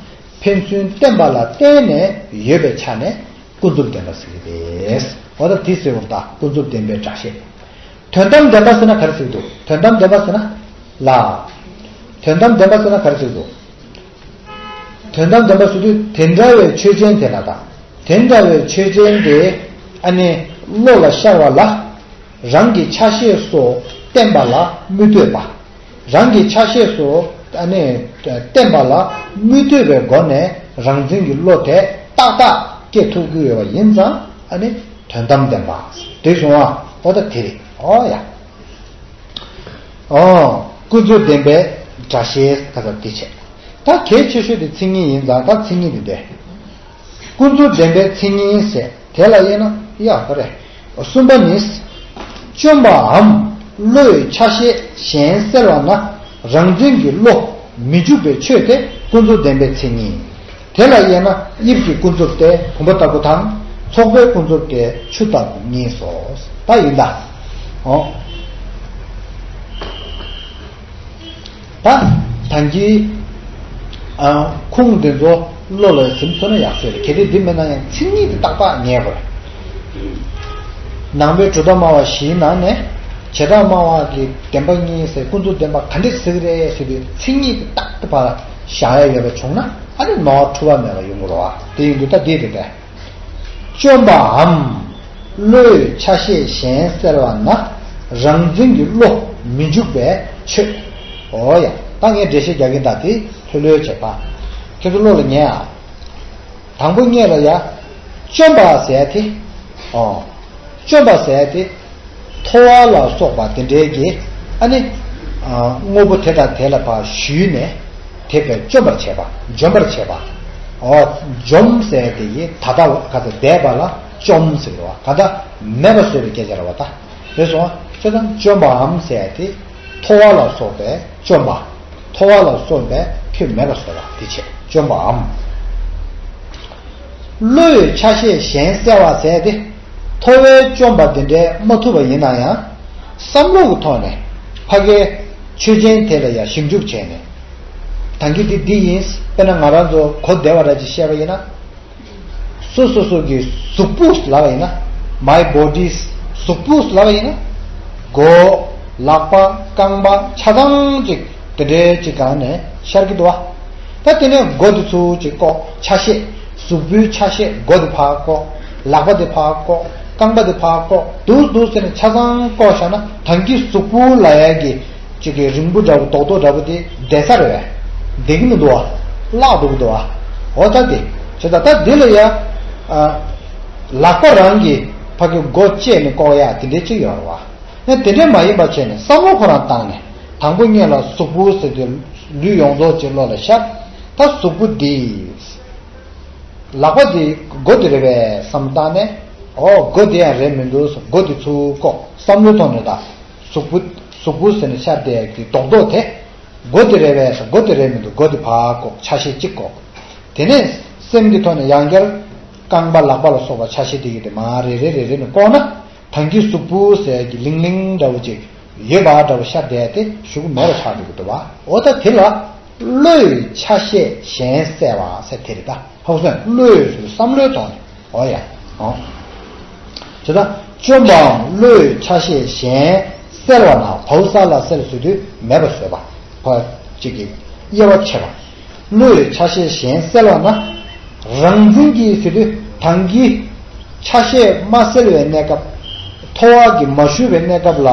ཕན་ཚུན་བརྟེན་པ་ལ་བརྟེན་ནས་ཡོད་པའི་ཆ་ནས་ཀུན་རྫོབ་བདེན་པ་ཟེར་གྱི་རེད། འོ་ད་དེ་ཟེར་བ་ད་ཀུན་རྫོབ་བདེན་པའི་སྒྲ་བཤད། དོན་དམ་བདེན་པ་ཟེར་ན་ག་རེ་ཟེར་གྱི་འདུག་དོན་དམ་བདེན་པ་ཟེར་ན་ལ། དོན་དམ་བདེན་པ་ཟེར་ན་ག་རེ་ཟེར་གྱི་འདུག་དོན་དམ་བདེན་པ་ཟེར་དུས་དེ་འདྲ་བའི་ཆོས་ཅན་དེ་ལ་དང་། དེ་འདྲ་བའི་ཆོས་ཅན་དེ་ཨ་ནི་བློ་ལ་ཤར་བ་ལ། རང་གི་ཆ་ཤས་སོགས་བརྟེན་པ་ལ་མི་ལྟོས་པ། རང་གི་ཆ་ཤས་སོགས་ཨ་ནི་བརྟེན་པ་ལ་མི་ལྟོས་པའི་སྒོ་ནས་རང་འཛིན་གྱི་བློ་དེ་ཏག་ཏག་སྐྱེ་ཐུབ་ཀྱི་ཡོད་པ་ཡིན་ཙང་ཨ་ནི་དོན་དམ་བདེན་པ། དེ་སོང་བ་འོ་ད་དེ་རེད། འོ་ཡ། ཨོ། ཀུན་རྫོབ་བདེན་པའི་སྒྲ་བཤད་ཁ་ཚ་འདི་བྱས། ད་གལ་ཆེ་ཤོས་དེ་མཚན་ཉིད་ཡིན་ཙང་ད་མཚན་ཉིད་འདི་བསྡད། ཀུན་རྫོབ་བདེན་པའི་མཚན་ཉིད་ཟེར་དེ་ལ་དབྱེ་ན་ཡག་པོ་རེད། གསུམ་པ་ནི། བཅོམ་པའམ་བློའི་ཆ་ཤས་གཞན་སེལ་བ་ན་རང་འཛིན་གྱི་བློ་མི་འཇུག་པའི་ཆོས་དེ་ཀུན་རྫོབ་བདེན་པའི་མཚན་ཉིད། དེ་ལ་དབྱེ་ན་དབྱིབས་ཀྱི་ཀུན་རྫོབ་སྟེ་བུམ་པ་ལྟ་བུ་དང་། ཚོགས་པའི་ཀུན་རྫོབ་སྟེ་ཆུ་ལྟ་བུ་གཉིས་སོ། ད་ཡིན་ད། འོ། ད་ད་གིན་ཨ་ཁུངས་འདི་ཚོ་བློ་ལ་ཟིན་ཐུབ་ན་ཡག་ཤོས་རེད། གལ་ཏེ་འདི་མེད་ན་ཡང་མཚན་ཉིད་དེ་ཏག་ཏག་ངེས་དགོས་རེད། ནང་པའི་གྲུབ་མཐའ་སྨྲ་བ་བཞིའི་ནང་ནས་བྱེ་བྲག་སྨྲ་བ་གི་བདེན་པ་གཉིས་ཟེར་ཀུན་རྫོབ་བདེན་པ་ག་འདྲས་ཟེར་གི་རེད་ཟེར་དུས་མཚན་ཉིད་དེ་ཏག་ཏག་ཕར་བཞག་ཡ་ཡོད་པ་བྱུང་ན་ཨ་ནི་ནོར་འཁྲུལ་བ་མེད་པ་ཡོང་གི་རེད་བ། དེ་ཡིན་དུས་ད་འདི་རེད་པས། བཅོམ་པའམ། བློའི་ཆ་ཤས་གཞན་སེལ་བ་ན་རང་འཛིན་གྱི་བློ་མི་འཇུག་པའི་ཆོས། འོ་ཡ། ད་ངས་འགྲེལ་བཤད་རྒྱག་གིན་ད་དེ་ལྷོད་ལྷོད་བྱས་པ། ཁྱེད་ཚོ་བློ་ལ་ངེས་ཨ། དང་པོ་ངེས་ལ་ཡ། བཅོམ་པ་ཟེར་ཡ་དེ། ཨོ། བཅོམ་པ་ཟེར་ཡ་དེ། མཐོ་བ་ལ་སོགས་པ་དེ་འདྲའི་གི་ཨ་ནི། དངོས་པོ་དེ་དང་དེ་ལ་ཕར་ཞུས་ནས་དེ་བས་བཅོམ་པར་བྱེད་པ་འཇོམས་པར་བྱེད་པ། འོ། འཇོམས་ཟེར་དེ་ཡི་ད་ལྟ་ག་ཚོད་འདས་པ་ལ་བཅོམ་ཟེར་བ་ག་ད་མེད་པ་བཟོ་བའི་སྐད་ཆ་རེད་བ་ད། རེད་སོང་བ། བྱས་ཙང་བཅོམ་པའམ་ཟེར་དེ་མཐོ་བ་ལ་སོགས་པས་བཅོམ་པ། མཐོ་བ་ལ་སོགས་པས་ཁྱོད་མེད་པ་བཟོ་བ་དེ་བྱས་བཅོམ་པའམ། བློའི་ཆ་ཤས་གཞན་སེལ་བ་ཟེར་ཏེ། མཐོ་བའི་བཅོམ་པ་དེ་འདྲའི་མ་ཐུབ་པ་ཡིན་ན་ཡང་། བསམ་བློ་གི་ཐོག་ནས་ཕ་གའི་ཆོས་ཅན་དེ་ལ་ཡང་ཞིབ་འཇུག་བྱས་ནས། ད་གིན་འདི་འདི་ཡིན། དཔེར་ན་ང་རང་ཚོ་གོ་བདེ་བ་འདྲ་ཅིག་བཤད་པ་ཡིན་ན། སོ་སོ་སོ་གི་གཟུགས་པོ་ལབ་པ་ཡིན་ན། my body། གཟུགས་པོ་ལབ་པ་ཡིན་ན། མགོ། ལག་པ། རྐང་པ་ཆ་ཚང་ཅིག་དེ་འདྲའི་ཅིག་སྒང་ནས་ཤར་གྱི་འདུག་བ། ད་དེ་ནས་མགོ་དེ་ཚུར་ཅིག་བཀོག་ཆ་ཤས། གཟུགས་པོའི་ཆ་ཤས་མགོ་དེ་ཕར་བཀོག་ལག་པ་དེ་ཕར་བཀོག་རྐང་པ་དེ་ཕར་བཀོག་འདུག་འདུག་ཟེར་ནས་ཆ་ཚང་བཀོག་བཞག་ན། ད་གིན་གཟུགས་པོ་ལབ་ཡ་གི་ཅིག་གི་རིང་པོ་འདྲ་པོ་རྡོག་རྡོག་འདྲ་པོ་དེ་བསྡད་ས་རེད་པས། བསྡད་ཀྱི་མི་འདུག་བ། བརླག་འགྲོ་གི་འདུག་བ། འོ་ད་དེ་བྱས་ཙང་ད་འདི་ལ་ཡ། ཨ། ལག་པ་རང་གི་ཕ་གི་མགོ་བཅད་ནས་བཀོག་ཡ་དེ་འདྲའི་ཅིག་ཡོད་རེད་བ། ཡང་དེ་འདྲའི་མ་ཡིན་པ་བྱས་ནས་བསམ་བློ་ཁོ་རང་བཏང་ནས། དང་པོ་ཉིད་ལ་གཟུགས་པོ་ཟེར་དུས་ལུས་ཡོངས་རྫོགས་ཅིག་བློ་ལ་ཤར། ད་གཟུགས་པོ་འདི། ལག་པ་འདི་མགོ་འདི་རེད་པས་བསམ་བཏང་ནས། ཨོ་མགོ་འདི་ཡང་རེད་མི་འདུག་མགོ་འདི་ཚུར་བཀོག་བསམ་བློའི་ཐོག་ནས་ད། གཟུགས་པོ། གཟུགས་པོ་ཟེར་ནས་ཤར་བསྡད་ཀྱི་རྡོག་རྡོག་དེ། མགོ་འདི་རེད་པས་མགོ་འདི་རེད་མི་འདུག་མགོ་འདི་ཕར་བཀོག་ཆ་ཤས་གཅིག་བཀོག་དེ་ནས་སེམས་ཀྱི་ཐོག་ནས་ཡང་བསྐྱར། རྐང་པ་ལག་པ་ལ་སོགས་པ་ཆ་ཤས་དེ་གི་དེ་མར་རེ་རེ་རེ་རེ་ནས་བཀོག་ན། ད་གིན་གཟུགས་པོ་ཟེར་གྱི་ལིང་ལིང་འདྲ་བོ་ཅིག་ཡོད་པ་འདྲ་བོ་ཤར་བསྡད་དེ་གཞུག་གུ་མེད་པ་ཆགས་འགྲོ་གི་འདུག་བ། འོ་ད་དེ་ལ་བློས་ཆ་ཤས་གཞན་བསལ་བ་ཟེར་དེ་རེད་ད། ཧ་གོ་སོང་། བློས་ཟེར་བསམ་བློའི་ཐོག་ནས། འོ་ཡ། འོ། བྱས་ཙང་བཅོམ་པའམ་བློས་ཆ་ཤས་གཞན་བསལ་བ་ན། བའོ་ས་ལ་བསལ་ཟེར་དུས་མེད་པ་བཟོས་པ། ཕར་གཅིག་གིས་དབྱེ་བ་ཕྱེ་བ། བློས་ཆ་ཤས་གཞན་བསལ་བ་ན། རང་འཛིན་གྱིས་ཟེར་དུས་ད་གིན་ཆ་ཤས་མ་བསལ་བའི་གནས་སྐབས། ཐོ་བ་གི་མ་ཞུ་བའི་གནས་སྐབས་ལ་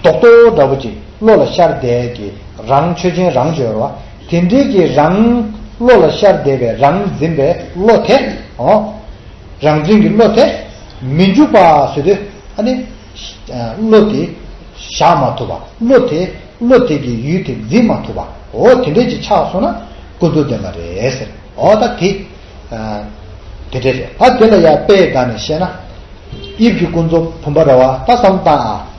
རྡོག་རྡོག་འདྲ་པོ་ཅིག་བློ་ལ་ཤར་བསྡད་ཀྱི་རང་ཆོས་ཅན་རང་བརྗོད་རོ། དེ་འདྲའི་གི་རང་བློ་ལ་ཤར་བསྡད་པའི་རང་འཛིན་པའི་བློ་དེ། འོ། རང་འཛིན་གྱི་བློ་དེ་མི་འཇུག་པ་ཟེར་དུས། ཨ་ནི། བློ་དེ་བཞག་མ་ཐུབ་པ། བློ་དེ། བློ་དེ་གི་ཡུལ་དེ་འཛིན་མ་ཐུབ་པ། འོ་དེ་འདྲས་ཅིག་ཆགས་སོང་ན་ཀུན་རྫོབ་བདེན་པ་རེད་ཟེར། འོ་ད་དེ། དེ་འདྲས་རེད། ད་དེ་ལ་ཡང་དཔེ་བཏང་ནས་བཤད་ན། དབྱིབས་ཀྱི་ཀུན་རྫོབ་བུམ་པ་རེད་བ། ད་བསམ་བཏང་ཨ།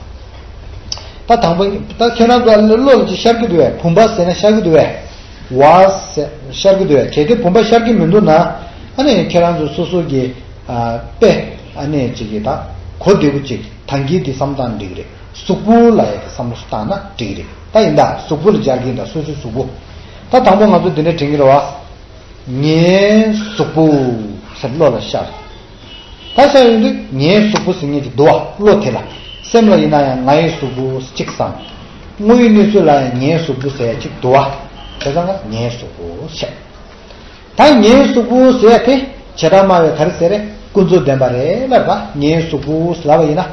ད་དང་པོ་ད་ཁྱེད་རང་ཚོ་བློ་ལ་ཅིག་ཤར་གྱི་འདུག་བས། བུམ་པ་ཟེར་ན་ཤར་གྱི་འདུག་བས། བ་ཟེར་ཤར་གྱི་འདུག་བས། གལ་ཏེ་བུམ་པ་ཤར་གྱི་མི་འདུག་ན། ཨ་ནི་ཁྱེད་རང་ཚོ་སོ་སོ་གི་ཨ་དཔེ་ཨ་ནི་ཅིག་གི་ད་གོ་བདེ་པོ་ཅིག་ད་གིན་དེ་བསམ་བཏང་འགྲིག་གི་རེད། གཟུགས་པོ་ལ་ཡ་དེ་བསམ་བློ་བཏང་ན་འགྲིག་གི་རེད། ད་ཡིན་ད་གཟུགས་པོ་ལ་སྦྱར་གྱི་ཡིན་ད། སོ་སོའི་གཟུགས་པོ། ད་དང་པོ་ང་ཚོ་འདི་འདྲ་དྲན་གྱི་རེད་བ། ངའི་གཟུགས་པོ་ཟེར་བློ་ལ་ཤར། ད་ཤར་ཡོང་དུས་ངའི་གཟུགས་པོ་ཟེར་མཁན་ཅིག་འདུག་བ། བློ་དེ་ལ། སེམས་ལ་ཡིན་ན་ཡང་ངའི་གཟུགས་པོ་གཅིག་བསམ། དངོས་ཡོད་གནས་ཚུལ་ལ་ཡང་ངའི་གཟུགས་པོ་ཟེར་གཅིག་འདུག་བ། བྱས་ཙང་ངའི་གཟུགས་པོ་ཟེར། ད་ངའི་གཟུགས་པོ་ཟེར་དེ་བྱེ་བྲག་སྨྲ་བས་ག་རེ་ཟེར་རེད། ཀུན་རྫོབ་བདེན་པ་རེད་ལབ་པ། ངའི་གཟུགས་པོ་ལབ་པ་ཡིན་ན།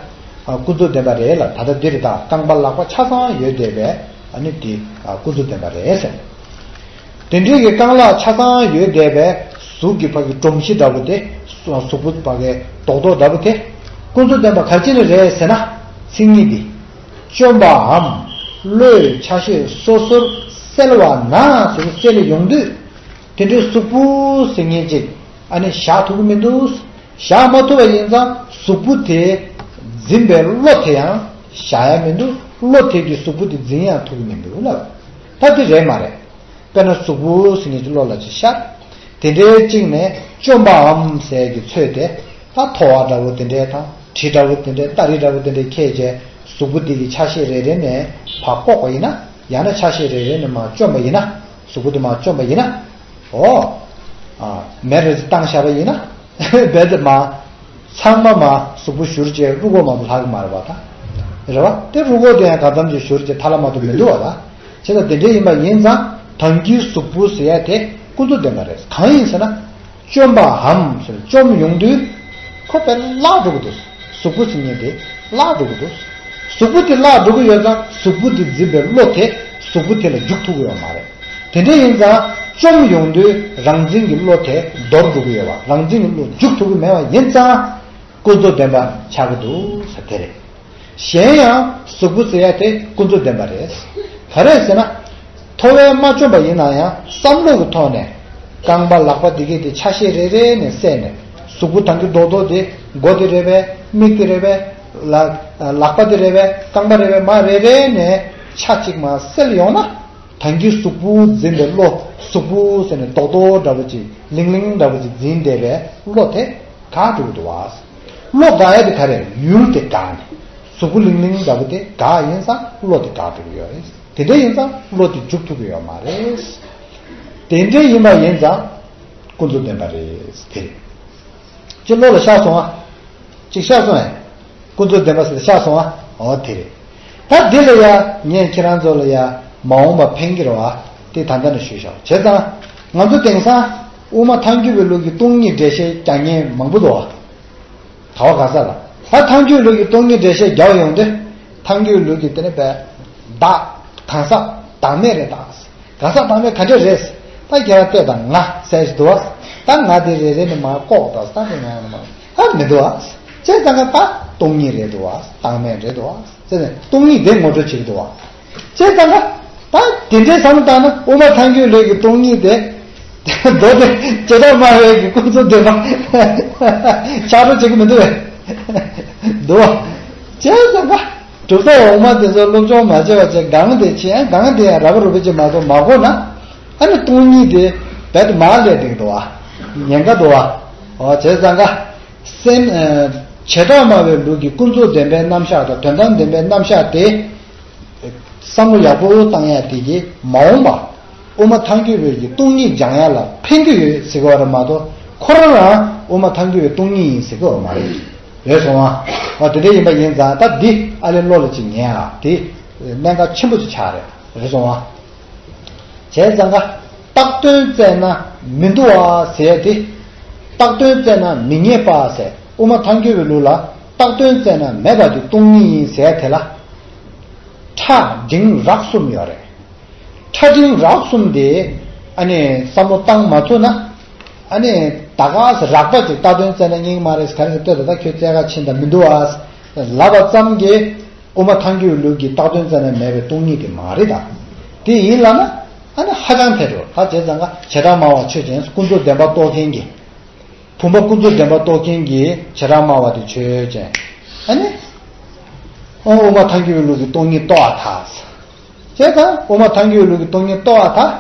ཨ། ཀུན་རྫོབ་བདེན་པ་རེད་ལབ། ད་ལྟ་འདི་རེད་ད། རྐང་པ་ལག་པ་ཆ་ཚང་ཡོད་བསྡད་པས། ཨ་ནི་དེ་ཨ་ཀུན་རྫོབ་བདེན་པ་རེད་ཟེར། དེ་འདྲའི་གི་རྐང་ལག་ཆ་ཚང་ཡོད་བསྡད་པའི་གཟུགས་ཀྱི་ཕ་གི་སྒྲོམ་གཞི་འདྲ་པོ་དེ། གཟུགས་པོ་ཕ་གི་རྡོག་རྡོག་འདྲ་པོ་དེ། ཀུན་རྫོབ་བདེན་པ་ག་རེ་བྱས་ནས་རེད་ཟེར་ན། མཚན་ཉིད་དེ། བཅོམ་པའམ་བློས་ཆ་ཤས་སོ་སོར་བསལ་བ་ན་ཟེར་བསལ་ཡོང་དུས། དེ་འདྲའི་གཟུགས་པོ་ཟེར་མཁན་ཅིག་ཨ་ནི་བཞག་ཐུབ་ཀྱི་མི་འདུག་བཞག་མ་ཐུབ་པ་ཡིན་ཙང་གཟུགས་པོ་དེ་འཛིན་པའི་བློ་དེ་ཡང་བཞག་ཡ་མི་འདུག་བློ་དེ་གིས་གཟུགས་པོ་དེ་འཛིན་ཡང་ཐུབ་ཀྱི་མི་འདུག་ལབ། ད་དེ་རེད་མ་རེད། དཔེར་ན་གཟུགས་པོ་ཟེར་མཁན་གྱི་བློ་ལ་ཅིག་ཤར། དེ་འདྲའི་གཅིག་ནས་བཅོམ་པའམ་ཟེར་གྱི་ཚོད་དེ། ད་ཐོ་བ་འདྲ་བོ་དེ་འདྲའི་དང་། གྲི་འདྲ་བོ་དེ་འདྲའི། སྟ་རེ་འདྲ་བོ་དེ་འདྲའི་ཁྱེར་བྱས། གཟུགས་པོ་དེ་གི་ཆ་ཤས་རེ་རེ་ནས་ཕར་བཀོག་པ་ཡིན་ན། ཡང་ན་ཆ་ཤས་རེ་རེ་ནས་མར་བཅོམ་པ་ཡིན་ན། གཟུགས་པོ་དེ་མར་བཅོམ་པ་ཡིན་ན། འོ། ཨ། མེ་རེ་ཅིག་བཏང་བཞག་པ་ཡིན་ན། རྦད་དེ་མར། ཚང་མ་མར་གཟུགས་པོ་བཞུར་བྱས་རུས་ཁོག་མ་གཏོགས་ལྷག་གི་མ་རེད་པ་ད། རེད་བ། དེ་རུས་ཁོག་དེ་ཡང་གང་འཚམ་ཅིག་བཞུར་བྱས་ཐལ་མ་གཏོགས་མི་འདུག་བ་ད། བྱས་ཙང་དེ་འདྲ་ཡིན་པ་ཡིན་ཙང་ད་གིན་གཟུགས་པོ་ཟེར་ཡ་དེ་ཀུན་རྫོབ་བདེན་པ་རེད། གང་ཡིན་ཟེར་ན། བཅོམ་པའམ་ཟེར། བཅོམ་ཡོང་དུས་ཁོ་དཔེ་བརླག་འགྲོ་གི་འདུག་གཟུགས་པོ་ཟེར་མཁན་དེ་བརླག་འགྲོ་གི་འདུག་གཟུགས་པོ་དེ་བརླག་འགྲོ་གི་ཡོད་ཙང་གཟུགས་པོ་དེ་འཛིན་པའི་བློ་དེ་གཟུགས་པོ་དེ་ལ་འཇུག་ཐུབ་ཀྱི་ཡོད་མ་རེད། དེ་འདྲ་ཡིན་ཙང་བཅོམ་ཡོང་དུས་རང་འཛིན་གྱི་བློ་དེ་འདོར་འགྲོ་གི་ཡོད་པ། རང་འཛིན་གྱི་བློ་འཇུག་ཐུབ་ཀྱི་མེད་པ་ཡིན་ཙང་ཀུན་རྫོབ་བདེན་པ་ཆགས་ཀྱི་འདུག་ཟེར་དེ་རེད། གཞན་ཡང་གཟུགས་པོ་ཟེར་ཡ་དེ་ཀུན་རྫོབ་བདེན་པ་རེད། ག་རེ་ཟེར་ན། ཐོ་བས་མ་བཅོམ་པ་ཡིན་ན་ཡང་བསམ་བློ་གི་ཐོག་ནས་རྐང་པ་ལག་པ་དེ་གའི་དེ་ཆ་ཤས་རེ་རེ་ནས་བསལ་ནས། གཟུགས་པོ་ད་གིན་རྡོག་རྡོག་དེ། མགོ་དེ་རེད་པས། མིག་དེ་རེད་པས། ལག་ལག་པ་དེ་རེད་པས། རྐང་པ་རེད་པས། མར་རེ་རེ་ནས་ཆ་གཅིག་མར་བསལ་ཡོང་ན། ད་གིན་གཟུགས་པོ་འཛིན་པའི་བློ། གཟུགས་པོ་ཟེར་ནས་རྡོག་རྡོག་འདྲ་བོ་ཅིག་ལིང་ལིང་འདྲ་བོ་ཅིག་འཛིན་བསྡད་པའི་བློ་དེ་འགག་འགྲོ་གི་འདུག་བ། བློ་འགག་ཡ་དེ་ག་རེ། ཡུལ་དེ་འགག་ནས། གཟུགས་པོ་ལིང་ལིང་འདྲ་བོ་དེ་འགག་ཡིན་ཙང་བློ་དེ་འགག་འགྲོ་གི་ཡོད་རེད། དེ་འདྲ་ཡིན་ཙང་བློ་དེ་འཇུག་ཐུབ་ཀྱི་ཡོད་མ་རེད། དེ་འདྲའི་ཡིན་པ་ཡིན་ཙང་ཀུན་རྫོབ་བདེན་པ་རེད། དེ་རེད། ཅི་བློ་ལ་ཤར་སོང་ཨ། ཅིག་ཤར་སོང་ཨ། ཀུན་རྫོབ་བདེན་པ་ཟེར་ཤར་སོང་ཨ། འོ་དེ་རེད། ད་འདི་ལ་ཡ་ངས་ཁྱེད་རང་ཚོ་ལ་ཡ་མ་འོངས་པ་ཕན་གྱི་རེད་བ། དེ་ད་ལྟ་ནས་ཞུས་བཞག་བྱས་ཙང་ང་ཚོ་དེང་སང་དབུ་མ་ཐལ་འགྱུར་བའི་ལུགས་ཀྱི་སྟོང་ཉིད་འགྲེལ་བཤད་རྒྱག་མཁན་མང་པོ་འདུག་བ། ག་བ་ག་ས་ལ། ད་ཐལ་འགྱུར་ལུགས་ཀྱི་སྟོང་ཉིད་འགྲེལ་བཤད་རྒྱག་ཡོང་དུས། ཐལ་འགྱུར་ལུགས་ཀྱི་དེ་ནི་བས། བདག་གང་ཟག་བདག་མེད་རེད་ད། གང་ཟག་བདག་མེད་ག་འདྲ་རེད། ད་ཁྱེད་རང་ལྟོས་དང་ང་ཟེར་ཞིག་འདུག་བ། ད་ང་དེ་རེ་རེ་ནི་མར་ལྐོག་དང་ད་དེ་ང་ཡང་མ། ད་མི་འདུག་བ། བྱས་ཙང་ཀ་ད་སྟོང་ཉིད་རེད་འདུག་བ། བདག་མེད་རེད་འདུག་བ། བྱས་ནས་སྟོང་ཉིད་དེ་ངོ་སྤྲོད་བྱེད་ཀྱི་འདུག་བ། བྱས་ཙང་ཀ་ད་དེ་འདྲའི་བསམ་བློ་བཏང་ན་དབུ་མ་ཐལ་འགྱུར་ལུགས་ཀྱི་སྟོང་ཉིད་དེ། མདོ་དེ་བྱེ་བྲག་སྨྲ་བའི་གི་ཀུན་རྫོབ་བདེན་པ། ཆགས་སྤྲོ་བྱེད་ཀྱི་མི་འདུག་བས། འདུག་བ། བྱས་ཙང་ཀ་གྲུབ་མཐའ་འོག་མ་དེ་ཚོ་སློབ་སྦྱོང་མ་བྱས་པ་བྱས་སྒང་དེ་བྱས་སྒང་དེ་ཡང་ར་བ་རུ་བེ་ཅིག་མ་གཏོགས་མ་གོ་ན། ཨ་ནི་སྟོང་ཉིད་དེ་རྦད་དེ་མར་སླེབས་བསྡད་འདུག་བ། ཉེན་ཁ་འདུག་བ། འོ་བྱས་ཙང་ཀ་སེམས། བྱེ་བྲག་སྨྲ་བའི་ལུགས་ཀྱི་ཀུན་རྫོབ་བདེན་པའི་རྣམ་གཞག་དང་དོན་དམ་བདེན་པའི་རྣམ་གཞག་དེ། བསམ་བློ་ཡག་པོ་བཏང་ཡ་དེ་གིས་མ་འོངས་པ། དབུ་མ་ཐལ་འགྱུར་བའི་གི་སྟོང་ཉིད་སྦྱང་ཡ་ལ་ཕན་གྱི་ཡོད་ཟེར་གི་བ་རེད་མ་གཏོགས་ཁོ་རང་རང་དབུ་མ་ཐལ་འགྱུར་བའི་སྟོང་ཉིད་ཡིན་ཟེར་གི་བ་མ་རེད། རེད་སོང་ཨ། འོ་དེ་འདྲ་ཡིན་པ་ཡིན་ཙང་ད་འདི་ཨ་ལེ་བློ་ལ་ཅིག་ཉན་ཨ་དེ། གནད་འགག་ཆེན་པོ་ཅིག་ཆགས་རེད། རེད་སོང་ཨ། བྱས་ཙང་ཀ་བཏགས་དོན་བཙལ་ན་མི་འདུག་བ་ཟེར་ཏེ། བཏགས་དོན་བཙལ་ན་མི་རྙེད་པ་ཟེར་དབུ་མ་ཐལ་འགྱུར་བའི་ལུགས་ལ་བཏགས་དོན་བཙལ་ན་མེད་པ་དེ་སྟོང་ཉིད་ཡིན་ཟེར་དེ་ལ། ཕྲ་འབྲིང་རགས་གསུམ་ཡོད་རེད། ཕྲ་འབྲིང་རགས་གསུམ་དེ་ཨ་ནི་བསམ་བློ་བཏང་མ་ཐུབ་ན། ཨ་ནི་ད་ག་ཟེ་རགས་པ་ཅིག་བཏགས་དོན་བཙལ་ན་རྙེད་མ་རེད་ག་རེ་ཟེར་ལྟོས་དང་ད་ཁྱོད་བཙལ་ག་ཕྱིན་ད་མི་འདུག་ཨ། ལབ་པ་ཙམ་གྱིས། དབུ་མ་ཐལ་འགྱུར་ལུགས་ཀྱི་བཏགས་དོན་བཙལ་ན་མེད་པའི་སྟོང་ཉིད་དེ་མ་རེད་ད། དེ་ཡིན་ལབ་ན་ཨ་ནི་ཧ་ཅང་ཐལ་འགྲོ། ད་བྱས་ཙང་ཀ་བྱེ་བྲག་སྨྲ་བ་ཆོས་ཅན། ཀུན་རྫོབ་བདེན་པ་རྟོགས་མཁན་གྱི། བུམ་པ་ཀུན་རྫོབ་བདེན་པ་རྟོགས་མཁན་གྱི་བྱེ་བྲག་སྨྲ་བ་དེ་ཆོས་ཅན། ཨ་ནི། ཨོ་དབུ་མ་ཐལ་འགྱུར་ལུགས་ཀྱི་སྟོང་ཉིད་རྟོགས་པར་ཐལ། བྱས་ཙང་དབུ་མ་ཐལ་འགྱུར་ལུགས་ཀྱི་སྟོང་ཉིད་རྟོགས་པར་ཐལ།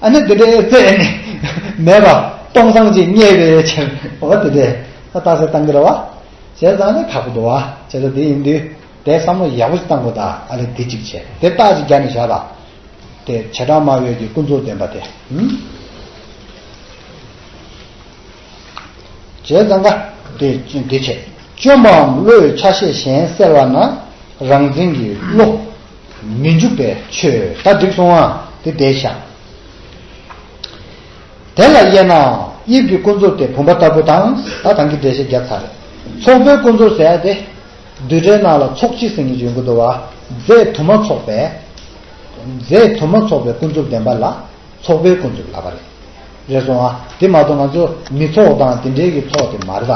ཨ་ནི་འདི་འདྲའི་བཙལ་ནས་མེད་པ་སྟོང་སང་ཅིག་རྙེད་པའི་ཕྱིར་འོ་དེ་འདྲའི་ད་རྟགས་གསལ་བཏང་གི་རེད་བ། བྱས་ཙང་ནི་ཁག་པོ་འདུག་བ། བྱས་ཙང་དེ་ཡིན་དུས། དེ་བསམ་བློ་ཡག་པོ་ཞིག་བཏང་དགོས། ད་ཨ་ལེ་དེ་གཅིག་བྱས་དེ་རྟགས་ཅིག་རྒྱབ་ནས་བཞག་ད། དེ་བྱེ་བྲག་སྨྲ་བའི་གི་ཀུན་རྫོབ་བདེན་པ་དེ། ཧུམ། བྱས་ཙང་ཀ་དེ་དེ་བྱས། བཅོམ་པའམ་བློས་ཆ་ཤས་གཞན་བསལ་བ་ན་རང་འཛིན་གྱི་བློ་མི་འཇུག་པའི་ཆོས། ད་འགྲིག་སོང་ཨ། དེ་བསྡད་བཞག་དེ་ལ་དབྱེ་ན། དབྱིབས་ཀྱི་ཀུན་རྫོབ་དེ་བུམ་པ་ལྟ་བུ་དང་། ད་ཐང་གི་འགྲེལ་བཤད་བརྒྱབ་ཚར་རེད། ཚོགས་པའི་ཀུན་རྫོབ་ཟེར་ཡ་དེ། རྡུལ་ཕྲན་ནང་ལ་ཚོགས་གཅིག་ཟེར་མཁན་ཅིག་ཡོང་གི་འདུག་བ། རྫས་དུ་མ་ཚོགས་པའི། རྫས་དུ་མ་ཚོགས་པའི་ཀུན་རྫོབ་བདེན་པ་ལ་ཚོགས་པའི་ཀུན་རྫོབ་ལབ་པ་རེད། རེད་སོང་ཨ། དེ་མ་གཏོགས་ང་ཚོ་མི་ཚོགས་དང་དེ་འདྲའི་གི་ཚོགས་དེ་མ་རེད་ད།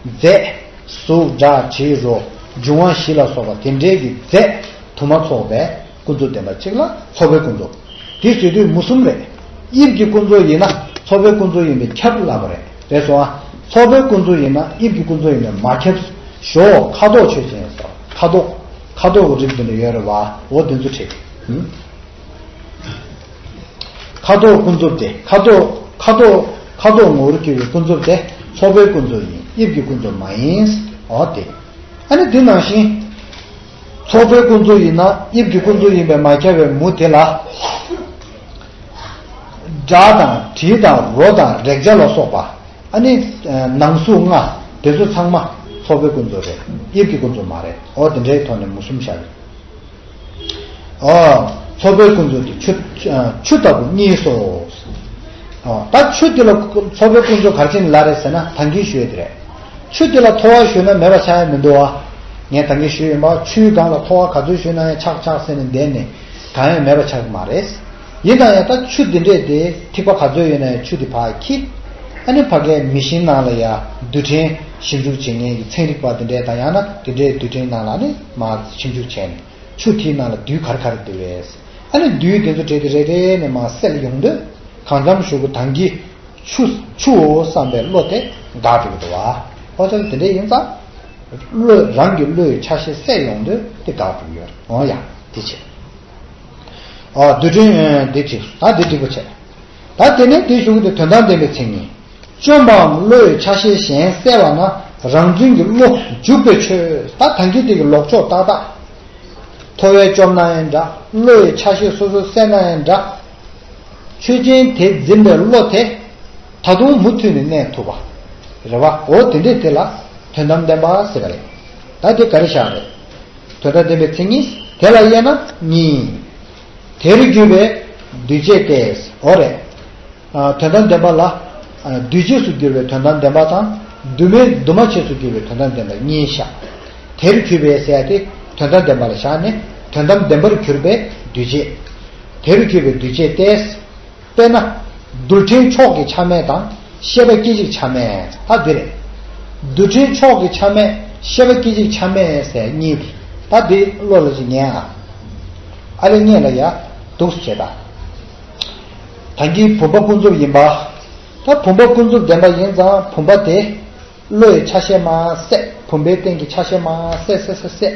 རྫས། གཟུགས་སྒྲ་དྲི་རོ། འབྱུང་བ་བཞི་ལ་སོགས་པ་དེ་འདྲའི་གི་རྫས་དུ་མ་ཚོགས་པའི་ཀུན་རྫོབ་བདེན་པ་གཅིག་ལ་ཚོགས་པའི་ཀུན་རྫོབ། དེ་ཟེར་དུས་མུ་གསུམ་རེད། དབྱིབས་ཀྱི་ཀུན་རྫོབ་ཡིན་ན་ཚོགས་པའི་ཀུན་རྫོབ་ཡིན་པས་ཁྱབ་ལབ་པ་རེད། རེད་སོང་ཨ། ཚོགས་པའི་ཀུན་རྫོབ་ཡིན་ན་དབྱིབས་ཀྱི་ཀུན་རྫོབ་ཡིན་པས་མ་ཁྱབ། ཞོག་ཁ་དོག་ཆོས་ཅན་སོགས་ཁ་དོག་ཁ་དོག་གི་རིགས་འདི་འདྲ་ཡོད་རེད་བ། འོ་དེ་ཚོ་ཁྲིད། ཧུམ། ཁ་དོག་ཀུན་རྫོབ་དེ། ཁ་དོག་ཁ་དོག་ཁ་དོག་ངོ་བོར་གྱུར་པའི་ཀུན་རྫོབ་དེ་ཚོགས་པའི་ཀུན་རྫོབ་ཡིན། དབྱིབས་ཀྱི་ཀུན་རྫོབ་མ་ཡིན། འོ་དེ། ཨ་ནི་དེ་ནང་བཞིན། ཚོགས་པའི་ཀུན་རྫོབ་ཡིན་ན་དབྱིབས་ཀྱི་ཀུན་རྫོབ་ཡིན་པས་མ་ཁྱབ་པའི་མུ་དེ་ལ། སྒྲ་དང་དྲི་དང་རོ་དང་རེག་བྱ་ལ་སོགས་པ། ཨ་ནི། ནང་གཟུགས་ལྔ། དེ་ཚོ་ཚང་མ་ཚོགས་པའི་ཀུན་རྫོབ་རེད། དབྱིབས་ཀྱི་ཀུན་རྫོབ་མ་རེད། འོ་དེ་འདྲའི་ཐོག་ནས་མུ་གསུམ་བཞག་གི། ཨོ། ཚོགས་པའི་ཀུན་རྫོབ་དེ་ཆུ། ཆུ་ལྟ་བུ་གཉིས་སོ། ཨོ། ད་ཆུ་དེ་ལ་ཚོགས་པའི་ཀུན་རྫོབ་ག་རེ་བྱས་ནས་ལབ་རེད་ཟེར་ན་ད་གིན་ཞུས་དེ་རེད། ཆུ་དེ་ལ་ཐོ་བ་གཞུས་ན་མེད་པ་ཆགས་ཡ་མི་འདུག་བ། ངས་ད་གིན་ཞུས་ཡིན་པ། ཆུའི་སྒང་ལ་ཐོ་བ་ག་ཚོད་གཞུས་ན་ཡང་ཆག་ཆག་ཟེར་ནས་བསྡད་ནས་གང་ཡང་མེད་པ་ཆགས་ཀྱི་མ་རེད། ཡིན་ན་ཡང་ད་ཆུ་འདི་འདྲས་དེ་ཐིགས་པ་ག་ཚོད་ཡོད་ན་ཡང་ཆུ་དེ་ཕར་འཁྱེར། ཨ་ནི་ཕ་གའི་མེ་ཤིང་ནང་ལ་ཡ་རྡུལ་ཕྲན་ཞིབ་འཇུག་བྱེད་མཁན་གྱི་ཚན་རིག་པ་དེ་འདྲས་དང་ཡང་ན་དེ་འདྲའི་རྡུལ་ཕྲན་ནང་ལ་ནི་མར་ཞིབ་འཇུག་བྱས་ནས། ཆུ་དེའི་ནང་ལ་རྡུལ་ག་རེ་ག་རེ་འདུག་པས། ཨ་ནི་རྡུལ་དེ་ཚོ་བྲལ་ཏེ་རེ་རེ་ནས་མར་སེལ་ཡོང་དུས་གང་འཚམ་ཞིག་གི་ད་གིན་ཆུ་ཆུའོ་བསམ་པའི་བློ་དེ་འགག་འགྲོ་གི་འདུག་བ། ཨོ་ཙང་དེ་འདྲ་ཡིན་ཙང་། བློ་རང་གི་བློའི་ཆ་ཤས་སད་ཡོང་དུས་དེ་འགག་འགྲོ་གི་ཡོད་རེད། འོ་ཡ། དེ་བྱས། ཨོ་རྡུལ་ཕྲན་དེ་བྱས། ད་དེ་འགྲིག་པ་བྱས། ད་དེ་ནས་དེ་གཞུག་གི་དོན་དམ་བདེན་པའི་མཚན་ཉིད། བཅོམ་པའམ་བློས་ཆ་ཤས་གཞན་བསལ་བ་ན་རང་འཛིན་གྱི་བློ་འཇུག་པའི་ཆོས། ད་ད་གིན་དེ་གི་ལོག་ཕྱོགས་ཏག་ཏག་ཐོ་བས་བཅོམ་ན་ཡང་འདྲ། བློས་ཆ་ཤས་སོ་སོ་བསལ་ན་ཡང་འདྲ། ཆོས་ཅན་དེ་འཛིན་པའི་བློ་དེ་ད་དུང་མུ་མཐུད་ནས་གནས་ཐུབ་པ་རེད་བ། འོ་དེ་འདྲས་དེ་ལ་དོན་དམ་བདེན་པ་ཟེར་བ་རེད། ད་དེ་ག་རེ་བཞག་རེད། དོན་དམ་བདེན་པའི་མཚན་ཉིད་དེ་ལ་དབྱེ་ན་གཉིས། དེར་གྱུར་པའི་འདུས་བྱས་ཏེ། འོ་རེད། ཨ། དོན་དམ་བདེན་པ་ལ། ཨ། འདུས་བྱས་སུ་གྱུར་པའི་དོན་དམ་བདེན་པ་དང་། འདུས་མེད་འདུས་མ་བྱས་སུ་གྱུར་པའི་དོན་དམ་བདེན་པ་གཉིས་བཞག་དེར་གྱུར་པའི་ཟེར་ཡ་དེ་དོན་དམ་བདེན་པ་ལ་བཞག་ནས་དོན་དམ་བདེན་པར་གྱུར་པའི་འདུས་བྱས། དེར་གྱུར་པའི་འདུས་བྱས་ཏེ། དཔེར་ན། རྡུལ་ཕྲན་མཆོག་གི་ཆ་མེད་དང་ཤེས་པ་སྐད་ཅིག་ཆ་མེད་ད་འདི་རེད། རྡུལ་ཕྲན་མཆོག་གི་ཆ་མེད་ཤེས་པ་སྐད་ཅིག་ཆ་མེད་ཟེར་གཉིས་དེ་ད་འདི་བློ་ལ་ཅིག་ཉན་ཨ། ཨ་ལས་ངེད་ལ་ཡ་འདུག་སེ་བྱེད་ད། ད་གིན་བུམ་པ་ཀུན་རྫོབ་ཡིན་པ། ད་བུམ་པ་ཀུན་རྫོབ་བདེན་པ་ཡིན་ཙང་བུམ་པ་དེ། བློ་ཡི་ཆ་ཤས་མར་བསལ། བུམ་པའི་སྟེང་གི་ཆ་ཤས་མར་བསལ་བསལ་བསལ་བསལ།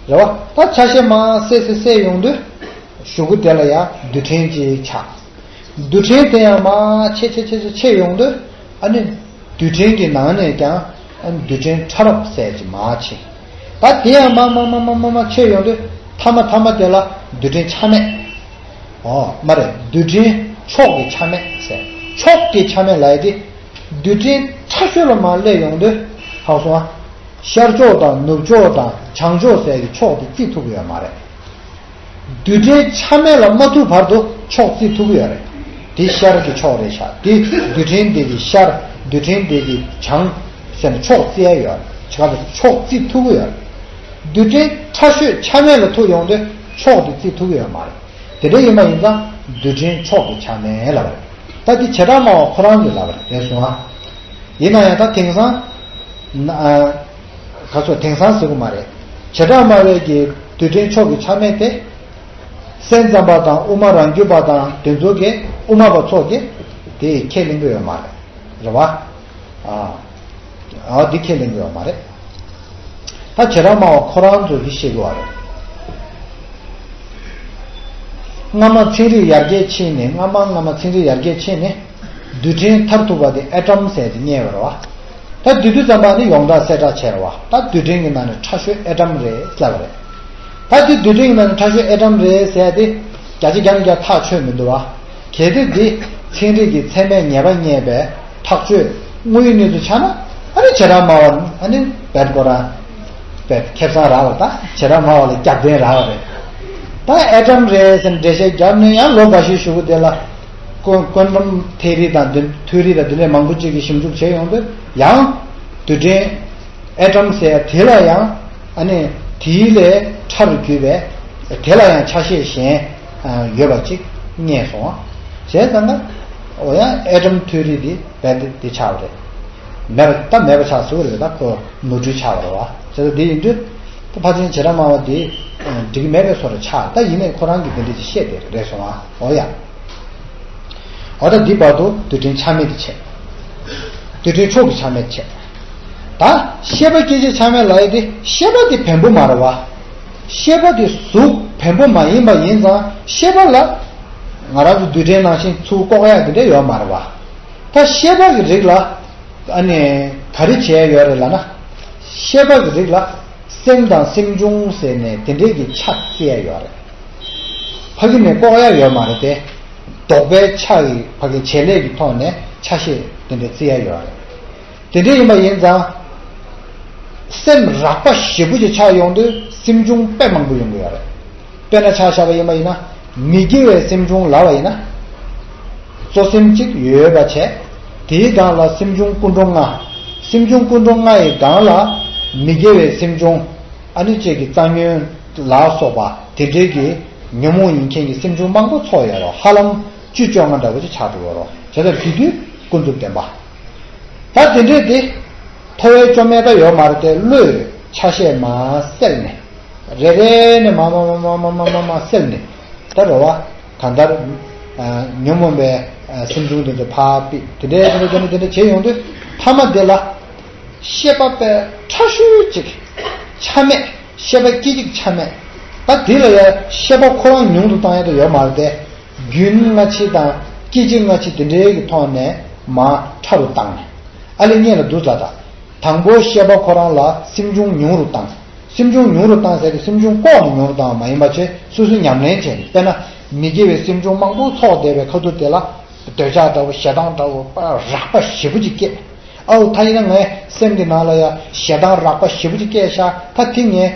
རེད་བ། ད་ཆ་ཤས་མར་བསལ་བསལ་བསལ་ཡོང་དུས། གཞུག་གུ་དེ་ལ་ཡང་རྡུལ་ཕྲན་ཅིག་ཆགས། རྡུལ་ཕྲན་དེ་ཡང་མར་ཆེ་ཆེ་ཆེ་ཆེ་ཆེ་ཡོང་དུས། ཨ་ནི། རྡུལ་ཕྲན་གྱི་ནང་ནས་ཀྱང་། ཨ་ནི་རྡུལ་ཕྲན་ཕྲ་རབ་བསལ་ཅིག་མར་ཕྱིན། ད་དེ་ཡང་མར་མར་མར་མར་མར་མར་ཆེ་ཡོང་དུས། ཐ་མ་ཐ་མ་དེ་ལ་རྡུལ་ཕྲན་ཆ་མེད། ཨོ། མ་རེད། རྡུལ་ཕྲན་མཆོག་གི་ཆ་མེད་ཟེར། མཆོག་གི་ཆ་མེད་ལབ་ཡ་དེ། རྡུལ་ཕྲན་ཕྲ་ཤོས་ལ་མར་སླེབས་ཡོང་དུས། ཧ་གོ་སོང་ཨ། ཤར་ཕྱོགས་དང་ནུབ་ཕྱོགས་དང་བྱང་ཕྱོགས་ཟེར་གྱི་ཕྱོགས་དེ་བརྩི་ཐུབ་ཀྱི་ཡོད་མ་རེད། རྡུལ་ཕྲན་ཆ་མེད་ལ་མ་ཐུག་བར་དུ་ཕྱོགས་བརྩི་ཐུབ་ཀྱི་ཡོད་རེད། དེ་ཤར་གྱི་ཕྱོགས་རེད་ཤག་དེ་རྡུལ་ཕྲན་དེ་གི་ཤར། རྡུལ་ཕྲན་དེ་གི་བྱང་། ཟེར་ནས་ཕྱོགས་བརྩི་ཡ་ཡོད་རེད། ཆ་ག་ཚོད་ཕྱོགས་བརྩི་ཐུབ་ཀྱི་ཡོད་རེད། རྡུལ་ཕྲན་ཕྲ་ཤོས་ཆ་མེད་ལ་ཐུག་ཡོང་དུས་ཕྱོགས་དེ་བརྩི་ཐུབ་ཀྱི་ཡོད་མ་རེད། དེ་འདྲ་ཡིན་པ་ཡིན་ཙང་རྡུལ་ཕྲན་མཆོག་གི་ཆ་མེད་ལབ་པ་རེད། ད་འདི་བྱེ་བྲག་སྨྲ་བ་ཁོ་རང་གིས་ལབ་པ་རེད། རེད་སོང་ཨ། ཡིན་ན་ཡང་ད་དེང་སང་། ན། ཨ། ག་ཚོད་དེང་སང་ཟེར་གི་མ་རེད། བྱེ་བྲག་སྨྲ་བའི་གི་རྡུལ་ཕྲན་མཆོག་གི་ཆ་མེད་དེ། སེམས་ཙམ་པ་དང་དབུ་མ་རང་རྒྱུད་པ་དང་དེ་ཚོ་གི་དབུ་མ་པ་ཚོ་གི་དེ་ཁས་ལེན་གི་ཡོད་མ་རེད། རེད་བ། ཨ། ཨ། འདི་ཁས་ལེན་གི་ཡོད་མ་རེད། ད་བྱེ་བྲག་སྨྲ་བ་ཁོ་རང་ཚོས་འདི་བཤད་གི་ཡོད་རེད། སྔ་མ་ཚན་རིག་ཡར་རྒྱས་ཕྱིན་ནས། སྔ་མ་སྔ་མ་ཚན་རིག་ཡར་རྒྱས་ཕྱིན་ནས་རྡུལ་ཕྲན་མཐར་ཐུག་པ་དེ་ཨེ་ཊམ་ཟེར་ཏེ་རྙེད་པ་རེད་བ། ད་དེ་དུས་ཙམ་པ་ནི་ཡོངས་གྲགས་གསལ་བསྒྲགས་བྱས་རེད་བ། ད་རྡུལ་ཕྲན་གྱི་ནང་ནས་ཕྲ་ཤོས་ཨེ་ཊམ་རེད་ཟེར་བ་རེད། ད་དེ་རྡུལ་ཕྲན་གྱི་ནང་ནས་ཕྲ་ཤོས་ཨེ་ཊམ་རེད་ཟེར་ཏེ་བརྒྱ་ཆ་བརྒྱ་ནས་བརྒྱ་ཐག་ཆོད་མི་འདུག་བ། གལ་ཏེ་འདི་ཚན་རིག་གི་ཚད་མས་ངེས་པ་རྙེད་པའི་ཐག་གཅོད་དངོས་ཡོད་གནས་ཚུལ་ཆགས་ན། ཨ་ནི་བྱེ་བྲག་སྨྲ་བ་ཨ་ནི་རྦད་ཁོ་རང་རྦད་ཁེ་བཟང་རག་པ་དང་། བྱེ་བྲག་སྨྲ་བ་ལ་རྒྱབ་རྟེན་རག་པ་རེད། ད་ཨེ་ཊམ་རེད་ཟེར་འགྲེལ་བཤད་བརྒྱབ་ནས་ཡང་ལོ་འགའ་ཤས་གཞུག་གུ་དེ་ལ་ཀོན་ཀོན་ཊམ་ཐེ་རི་དང་འདི་ཐེ་རི་དང་འདི་འདྲའི་མང་པོ་ཅིག་གིས་ཞིབ་འཇུག་བྱས་ཡོང་དུས་ཡང་རྡུལ་ཕྲན་ཨེ་ཊམ་ཟེར་དེ་ལ་ཡང་ཨ་ནི་དེའི་ལས་ཕྲ་རུ་གྱུར་པའི་དེ་ལ་ཡང་ཆ་ཤས་གཞན་ཡོད་པ་ཅིག་རྙེད་སོང་བ། བྱས་ཙང་ན་འོ་ཡང་ཨེ་ཊམ་ཐེ་རི་དེ་རྦད་དེ་དེ་ཆགས་པ་རེད། མེད་པ་ད་མེད་པ་ཆགས་ཟེར་བ་རེད། ད་ཁོ་ནོར་འཁྲུལ་ཆགས་པ་རེད་བ། བྱས་ཙང་དེ་ཡིན་དུས་ད་ཕལ་ཆེར་བྱེ་བྲག་སྨྲ་བ་དེ་འགྲིག་གི་མེད་པའི་བཟོ་འདྲ་ཆགས། ད་ཡིན་ནའི་ཁོ་རང་གིས་དེ་འདྲ་ཅིག་བཤད་བསྡད་རེད་སོང་བ། འོ་ཡ། འོ་ད་འདི་བར་དུ་རྡུལ་ཕྲན་ཆ་མེད་དེ་བྱས། རྡུལ་ཕྲན་མཆོག་གི་ཆ་མེད་བྱས། ད་ཤེས་པ་སྐད་ཅིག་ཆ་མེད་ལབ་ཡ་དེ་ཤེས་པ་དེ་བེམ་པོ་མ་རེད་བ། ཤེས་པ་དེ་གཟུགས་བེམ་པོ་མ་ཡིན་པ་ཡིན་ཙང་ཤེས་པ་ལ་ང་རང་ཚོ་རྡུལ་ཕྲན་ནང་བཞིན་ཚུར་བཀོག་ཡ་དེ་འདྲ་ཡོད་མ་རེད་བ། ད་ཤེས་པ་གི་རིགས་ལ་ཨ་ནི་ག་རེ་བྱས་ཡོད་རེད་ལབ་ན། ཤེས་པ་གི་རིགས་ལ་སེམས་དང་སེམས་བྱུང་ཟེར་ནས་དེ་འདྲས་ཀྱི་ཆ་བརྩི་ཡ་ཡོད་རེད། ཕ་གི་ནས་བཀོག་ཡ་ཡོད་མ་རེད་དེ། ལྡོག་པའི་ཆ་ཡི་ཕ་གི་བྱེད་ལས་ཀྱི་ཐོག་ནས་ཆ་ཤས་དེ་འདྲ་བརྩི་ཡ་ཡོད་རེད། དེ་འདྲ་ཡིན་པ་ཡིན་ཙང་། སེམས་རགས་པ་ཞེ་པོ་ཅིག་ཆགས་ཡོང་དུས་སེམས་བྱུང་དཔེ་མང་པོ་ཡོང་གི་ཡོད་རེད། དཔེར་ན་ཆ་བཞག་པ་ཡིན་པ་ཡིན་ན། མི་དགེ་བའི་སེམས་བྱུང་ལབ་པ་ཡིན་ན། གཙོ་སེམས་གཅིག་ཡོད་པ་བྱས། དེའི་སྒང་ལ་སེམས་བྱུང་ཀུན་འགྲོ་ལྔ། སེམས་བྱུང་ཀུན་འགྲོ་ལྔ་ཡི་སྒང་ལ་མི་དགེ་བའི་སེམས་བྱུང་། ཨ་ནི་གཅིག་གི་རྩ་ཉོན་ལ་སོགས་པ་དེ་འདྲའི་གི་ཉོན་མོངས་ཡིན་མཁན་གྱི་སེམས་བྱུང་མང་པོ་ཚོགས་ཡོད་རེད། ཧ་ལམ་བཅུ་བཅོ་ལྔ་འདྲ་བོ་ཅིག་ཆགས་འགྲོ་གི་ཡོད་རེད། བྱས་ཙང་དེ་དུས་ཀུན་རྫོབ་བདེན་པ། ད་དེ་འདྲས་དེ། ཐོ་བའི་བཅོ་མེད་ད་ཡོད་མ་རེད་དེ། བློས་ཆ་ཤས་མར་བསལ་ནས། རེ་རེ་ནས་མར་མར་མར་བསལ་ནས། ད་རེད་བ། གང་ལྟར། ཨ། ཉོན་མོངས་པའི། ཨ། སེམས་བྱུང་དེ་ཚོ་ཕར་ཕུད། དེ་འདྲས་དེ་འདྲས་དེ་འདྲས་དེ་འདྲས་བྱས་ཡོང་དུས་ཐ་མ་དེ་ལ། ཤེས་པ་དཔེ་ཕྲ་ཤོས་ཅིག་ཆ་མེད། ཤེས་པ་སྐད་ཅིག་ཆ་མེད། ད་དེ་ལ་ཡ་ཤེས་པ་ཁོ་རང་ཉུང་དུ་བཏང་ཡ་ད་ཡོད་མ་རེད་དེ། རྒྱུན་སྔ་ཕྱི་དང་སྐད་ཅིག་སྔ་ཕྱི་དེ་འདྲའི་གི་ཐོག་ནས་མར་ཕྲ་རུ་བཏང་ནས། ཨ་ལས་ངེད་ལ་འདུག་ལ། ད་དང་པོ་ཤེས་པ་ཁོ་རང་ལ་སེམས་བྱུང་ཉུང་རུ་བཏང་། སེམས་བྱུང་ཉུང་རུ་བཏང་ཟེར་ཏེ་སེམས་བྱུང་ལྐོག་ནས་ཉུང་རུ་བཏང་བ་མ་ཡིན་པ་བྱས་སོ་སོའི་ཉམས་ལེན་བྱས་ནས། དཔེར་ན་མི་དགེ་བའི་སེམས་བྱུང་མང་པོ་ཚོགས་བསྡད་པའི་ཁ་ཐུག་དེ་ལ་འདོད་ཆགས་འདྲ་བོ་ཞེ་སྡང་འདྲ་བོ་རགས་པ་ཞེ་པོ་ཅིག་སྐྱེས། ཨའུ་ད་ཡིན་ན་ངའི་སེམས་ཀྱི་ནང་ལ་ཡང་ཞེ་སྡང་རགས་པ་ཞེ་པོ་ཅིག་སྐྱེས་ཤག་ད་དེ་ངས་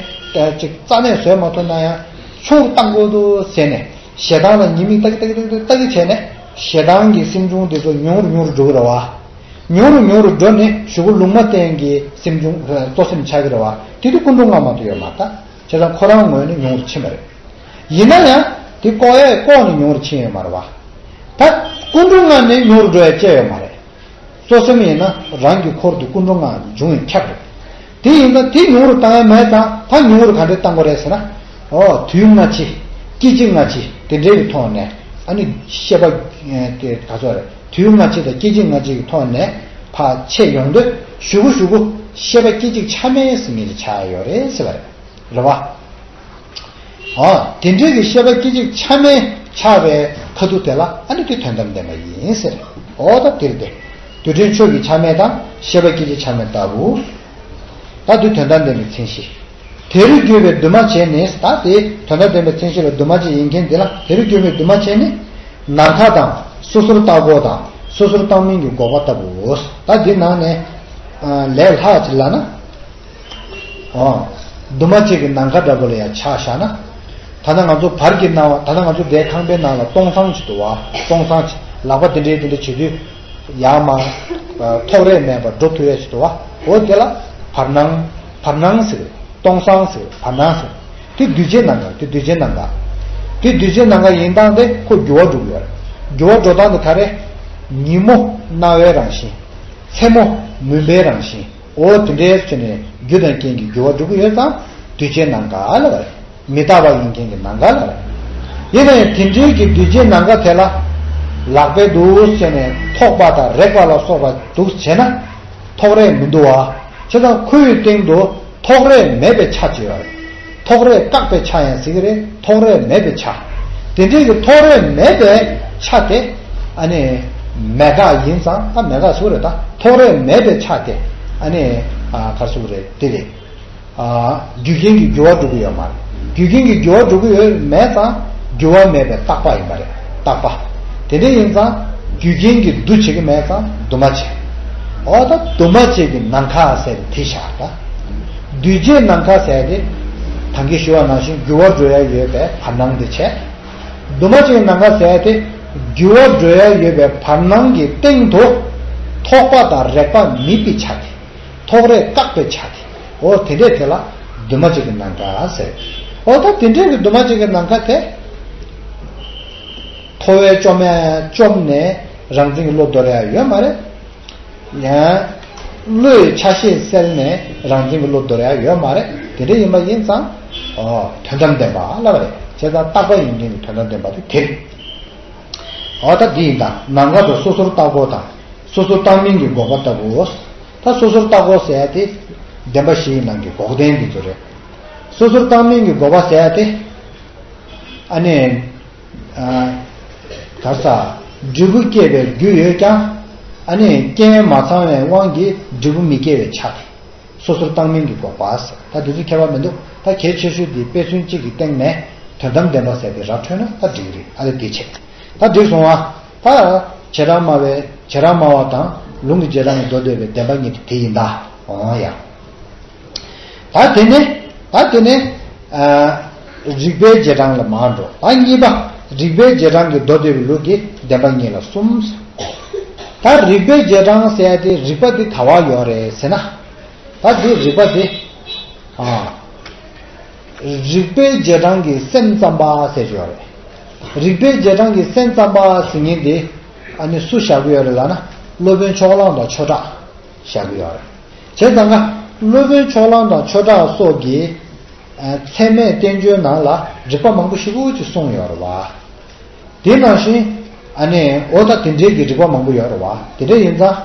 ཅིག་རྩ་ནས་བཟོད་མ་ཐུབ་ན་ཡང་ཆུང་རུ་བཏང་དགོས་འདུག་ཟེར་ནས་ཞེ་སྡང་ལ་ཉེས་དམིགས་ལྟ་གི་ལྟ་གི་ལྟ་གི་ལྟ་གི་བྱས་ནས་ཞེ་སྡང་གི་སེམས་བྱུང་དེ་ཚོ་ཉུང་རུ་ཉུང་རུ་འགྲོ་གི་རེད་བ། ཉུང་རུ་ཉུང་རུ་འགྲོ་ནས་གཞུག་གུ་ལུང་མ་བསྟན་གྱི་སེམས་བྱུང་གཙོ་སེམས་ཆགས་ཀྱི་རེད་བ། དེ་དུས་ཀུན་འགྲོ་ལྔ་མ་གཏོགས་ཡོད་མ་རེད། ད་བྱས་ཙང་ཁོ་རང་ངོས་ནས་ཉུང་རུ་ཕྱིན་པ་རེད། ཡིན་ན་ཡང་དེ་ལྐོག་ཡས་ལྐོག་ནས་ཉུང་རུ་ཕྱིན་ཡོད་མ་རེད་བ། ད་ཀུན་འགྲོ་ལྔ་ནས་ཉུང་རུ་འགྲོ་ཡ་ཅི་ཡོད་མ་རེད། གཙོ་སེམས་ཡིན་ན་རང་གི་འཁོར་དུ་ཀུན་འགྲོ་ལྔ་འབྱུང་བའི་ཁྱབ་རེད། དེ་ཡིན་ཙང་དེ་ཉུང་རུ་བཏང་ཡ་མེད་ཙང་ད་ཉུང་རུ་ག་འདྲས་བཏང་དགོས་རེད་ཟེར་ན། ཨོ་དུས་སྔ་ཕྱི། སྐད་ཅིག་སྔ་ཕྱི་དེ་འདྲའི་གི་ཐོག་ནས་ཨ་ནི་ཤེས་པ་དེ་ག་ཚོད་རེད། དུས་སྔ་ཕྱི་དང་སྐད་ཅིག་སྔ་ཕྱི་གི་ཐོག་ནས་ཕར་ཆད་ཡོང་དུས་གཞུག་གུ་གཞུག་གུ་ཤེས་པ་སྐད་ཅིག་ཆ་མེད་ཟེར་མཁན་ཅིག་ཆགས་ཡོད་རེད་ཟེར་བ་རེད། རེད་བ། ཨ། དེ་འདྲའི་གི་ཤེས་པ་སྐད་ཅིག་ཆ་མེད་ཆགས་པའི་ཁ་ཐུག་དེ་ལ་ཨ་ནི་དེ་དོན་དམ་བདེན་པ་ཡིན་ཟེར། འོ་ད་དེར་དེ། རྡུལ་ཕྲན་ཆོས་ཀྱི་ཆ་མེད་དང་ཤེས་པ་སྐད་ཅིག་ཆ་མེད་ལྟ་བུ། ད་དེ་དོན་དམ་བདེན་པའི་མཚན་གཞི། དེ་རུ་གྱུར་པའི་འདུས་མ་བྱས་ནི། ད་དེ་དོན་དམ་བདེན་པའི་མཚན་གཞི་ལ་འདུས་མ་བྱས་ཡིན་མཁན་དེ་ལ་དེ་རུ་གྱུར་པའི་འདུས་མ་བྱས་ནི། ནམ་མཁའ་དང་སོ་སོར་བརྟགས་འགོག་དང་སོ་སོར་བརྟགས་མིན་གྱི་འགོག་པ་ལྟ་བུའོ། ད་འདི་ནང་ནས་ལས་ལྷག་ཅིག་ལབ་ན། ཨོ། འདུས་མ་བྱས་ཀྱི་ནམ་མཁའ་འདྲ་པོ་ལ་ཡང་ཆ་བཞག་ན། ད་ལྟ་ང་ཚོ་བར་གྱི་སྣང་བ། ད་ལྟ་ང་ཚོ་འདའི་ཁང་པའི་ནང་ལ་སྟོང་སང་ཅིག་འདུག་བ། སྟོང་སང་ཅིག་ལག་པ་དེ་འདྲའི་དེ་འདྲ་བྱེད་དུས་ཡར་མར་ཐོགས་རེག་མེད་པར་འགྲོ་ཐུབ་ཡ་ཅིག་འདུག་བ། འོ་དེ་ལ་བར་སྣང་། བར་སྣང་ཟེར། སྟོང་སང་ཟེར། བར་སྣང་ཟེར། དེ་འདུས་བྱས་ནམ་མཁའ། དེ་འདུས་བྱས་ནམ་མཁའ། དེ་འདུས་བྱས་ནམ་མཁའ་ཡིན་སྟངས་དེ་ཁོ་འགྱུར་བ་འགྲོ་གི་ཡོད་རེད། འགྱུར་བ་འགྲོ་སྟངས་དེ་ག་རེ། ཉིན་མོ་སྣང་བའི་རང་བཞིན། མཚན་མོ་མུན་པའི་རང་བཞིན། འོ་དེ་འདྲའི་ཕྱོགས་ནས་རྒྱུ་དང་རྐྱེན་གྱིས་འགྱུར་བ་འགྲོ་གི་ཡོད་ཙང་འདུས་བྱས་ནམ་མཁའ་ལབ་པ་རེད། མི་རྟག་པ་ཡིན་མཁན་གྱི་ནམ་མཁའ་ལབ་པ་རེད། ཡིན་ན་ཡང་དེ་འདྲའི་གི་འདུས་བྱས་ནམ་མཁའ་དེ་ལ་ལག་པས་འདུག་ཟེར་ནས་ཐོགས་པ་དང་རེག་པ་ལ་སོགས་པ་འདུག་བྱས་ན་ཐོགས་རེག་མི་འདུག་བ། བྱས་ཙང་ཁོའི་སྟེང་དུ་ཐོགས་རེག་མེད་པའི་ཆ་ཅིག་ཡོད་རེད། ཐོགས་རེག་བཀག་པའི་ཆ་ཡང་ཟེར་གི་རེད། ཐོགས་རེག་མེད་པའི་ཆ། དེ་འདྲའི་གི་ཐོགས་རེག་མེད་པའི་ཆ་དེ་ཨ་ནི་མེད་དགག་ཡིན་ཙང་། ད་མེད་དགག་ཟེར་གི་རེད། ད་ཐོགས་རེག་མེད་པའི་ཆ་དེ་ཨ་ནི་ཨ་ག་རེ་ཟེར་གི་རེད། དེ་རེད། ཨ་རྒྱུ་རྐྱེན་གྱིས་འགྱུར་བ་འགྲོ་གི་ཡོད་མ་རེད། རྒྱུ་རྐྱེན་གྱིས་འགྱུར་བ་འགྲོ་གི་ཡོད་མེད་ཙང་འགྱུར་བ་མེད་པའི་རྟག་པ་ཡིན་པ་རེད། རྟག་པ། དེ་འདྲ་ཡིན་ཙང་རྒྱུ་རྐྱེན་གྱིས་འདུ་བྱེད་ཀྱི་མེད་ཙང་འདུས་མ་བྱས། འོ་ད་འདུས་མ་བྱས་ཀྱི་ནམ་མཁའ་ཟེར་དེ་བཞག་ད། འདུས་བྱས་ནམ་མཁའ་ཟེར་དེ་ད་གིན་ཞུ་བ་ནང་བཞིན་འགྱུར་བ་འགྲོ་ཡ་ཡོད་པའི་བར་སྣང་དེ་བྱས། འདུས་མ་བྱས་ཀྱི་ནམ་མཁའ་ཟེར་དེ་འགྱུར་བ་འགྲོ་ཡ་ཡོད་པའི་བར་སྣང་གི་སྟེང་དུ་ཐོགས་པ་དང་རེག་པ་མེད་པའི་ཆ་དེ། ཐོགས་རེག་བཀག་པའི་ཆ་དེ། འོ་དེ་འདྲས་དེ་ལ་འདུས་མ་བྱས་ཀྱི་ནམ་མཁའ་ཟེར། འོ་ད་དེ་འདྲས་ཀྱི་འདུས་མ་བྱས་ཀྱི་ནམ་མཁའ་དེ། ཐོ་བས་བཅོམ་ཡ་བཅོམ་ནས་རང་བཙན་གྱི་བློ་འདོར་ཡ་ཡོད་མ་རེད། ཡང་བློས་ཆ་ཤས་བསལ་ནས་རང་བཙན་གྱི་བློ་འདོར་ཡ་ཡོད་མ་རེད། དེ་འདྲས་ཡིན་པ་ཡིན་ཙང་། འོ་དོན་དམ་བདེན་པ་ལབ་པ་རེད། བྱས་ཙང་རྟག་པ་ཡིན་མཁན་གྱི་དོན་དམ་བདེན་པ་དེ་དེ་རེད། འོ་ད་འདི་ཡིན་ད། ནམ་མཁའ་དང་སོ་སོར་བརྟགས་འགོག་དང་། སོ་སོར་བརྟགས་མིན་གྱི་འགོག་པ་ལྟ་བུའོ། ད་སོ་སོར་བརྟགས་འགོག་ཟེར་ཡ་དེ། བདེན་པ་བཞིའི་ནང་གི་འགོག་བདེན་འདི་ཚོ་རེད། སོ་སོར་བརྟགས་མིན་གྱི་འགོག་པ་ཟེར་ཡ་དེ། ཨ་ནི། ཨ། ག་རེ་ཟ། འབྲས་བུ་སྐྱེད་པའི་རྒྱུ་ཡོད་ཀྱང་། ཨ་ནི་རྐྱེན་མ་ཚང་བའི་དབང་གིས་འབྲས་བུ་མི་སྐྱེ་བའི་ཆ་དེ། སོ་སོར་བརྟགས་མིན་གྱི་འགོག་པ་ཟེར། ད་འདི་ཚོ་ཁྱད་པར་མི་འདུག་ད་གལ་ཆེ་ཤོས་འདི་དཔེ་མཚོན་གཅིག་གི་སྟེང་ནས་དོན་དམ་བདེན་པ་ཟེར་དེ་ར་འཕྲོད་ན་ད་འགྲིག་གི་རེད། ཨ་ལས་དེ་བྱས། ད་འགྲིག་སོང་བ། ད་བྱེ་བྲག་སྨྲ་བའི་བྱེ་བྲག་སྨྲ་བ་དང་ལུང་གི་རྗེས་འབྲང་གི་མདོ་སྡེ་པའི་བདེན་པ་གཉིས་དེ་དེ་ཡིན་ད། འོང་ཡ། ད་དེ་ནས། ད་དེ་ནས། ཨ། རིགས་པའི་རྗེས་འབྲང་ལ་མར་འགྲོ། ད་གཉིས་པ། རིགས་པའི་རྗེས་འབྲང་གི་མདོ་སྡེ་པའི་ལུགས་ཀྱི་བདེན་པ་གཉིས་ལ་གསུམ། ད་རིགས་པའི་རྗེས་འབྲང་ཟེར་ཡ་དེ་རིགས་པ་དེ་ག་བ་ཡོད་རེད་ཟེར་ན། ད་དེ་རིགས་པ་དེ། ཨ། རིགས་པའི་རྗེས་འབྲང་གི་སེམས་ཙམ་པ་ཟེར་གྱི་ཡོད་རེད། རིགས་པའི་རྗེས་འབྲང་གི་སེམས་ཙམ་པ་ཟེར་མཁན་དེ། ཨ་ནི་སུ་བཞག་གི་ཡོད་རེད་ལབ་ན། སློབ་དཔོན་ཕྱོགས་གླང་དང་ཆོས་གྲགས་བཞག་གི་ཡོད་རེད། བྱས་ཙང་ཀ། སློབ་དཔོན་ཕྱོགས་གླང་དང་ཆོས་གྲགས་སོགས་ཀྱིས། ཨ། ཚད་མའི་བསྟན་བཅོས་ནང་ལ་རིགས་པ་མང་པོ་ཞེ་པོ་ཅིག་གསུངས་ཡོད་རེད་བ། དེ་ནང་བཞིན། ཨ་ནི་འོ་ད་དེ་འདྲའི་གི་རིགས་པ་མང་པོ་ཡོད་རེད་བ། དེ་འདྲ་ཡིན་ཙང་།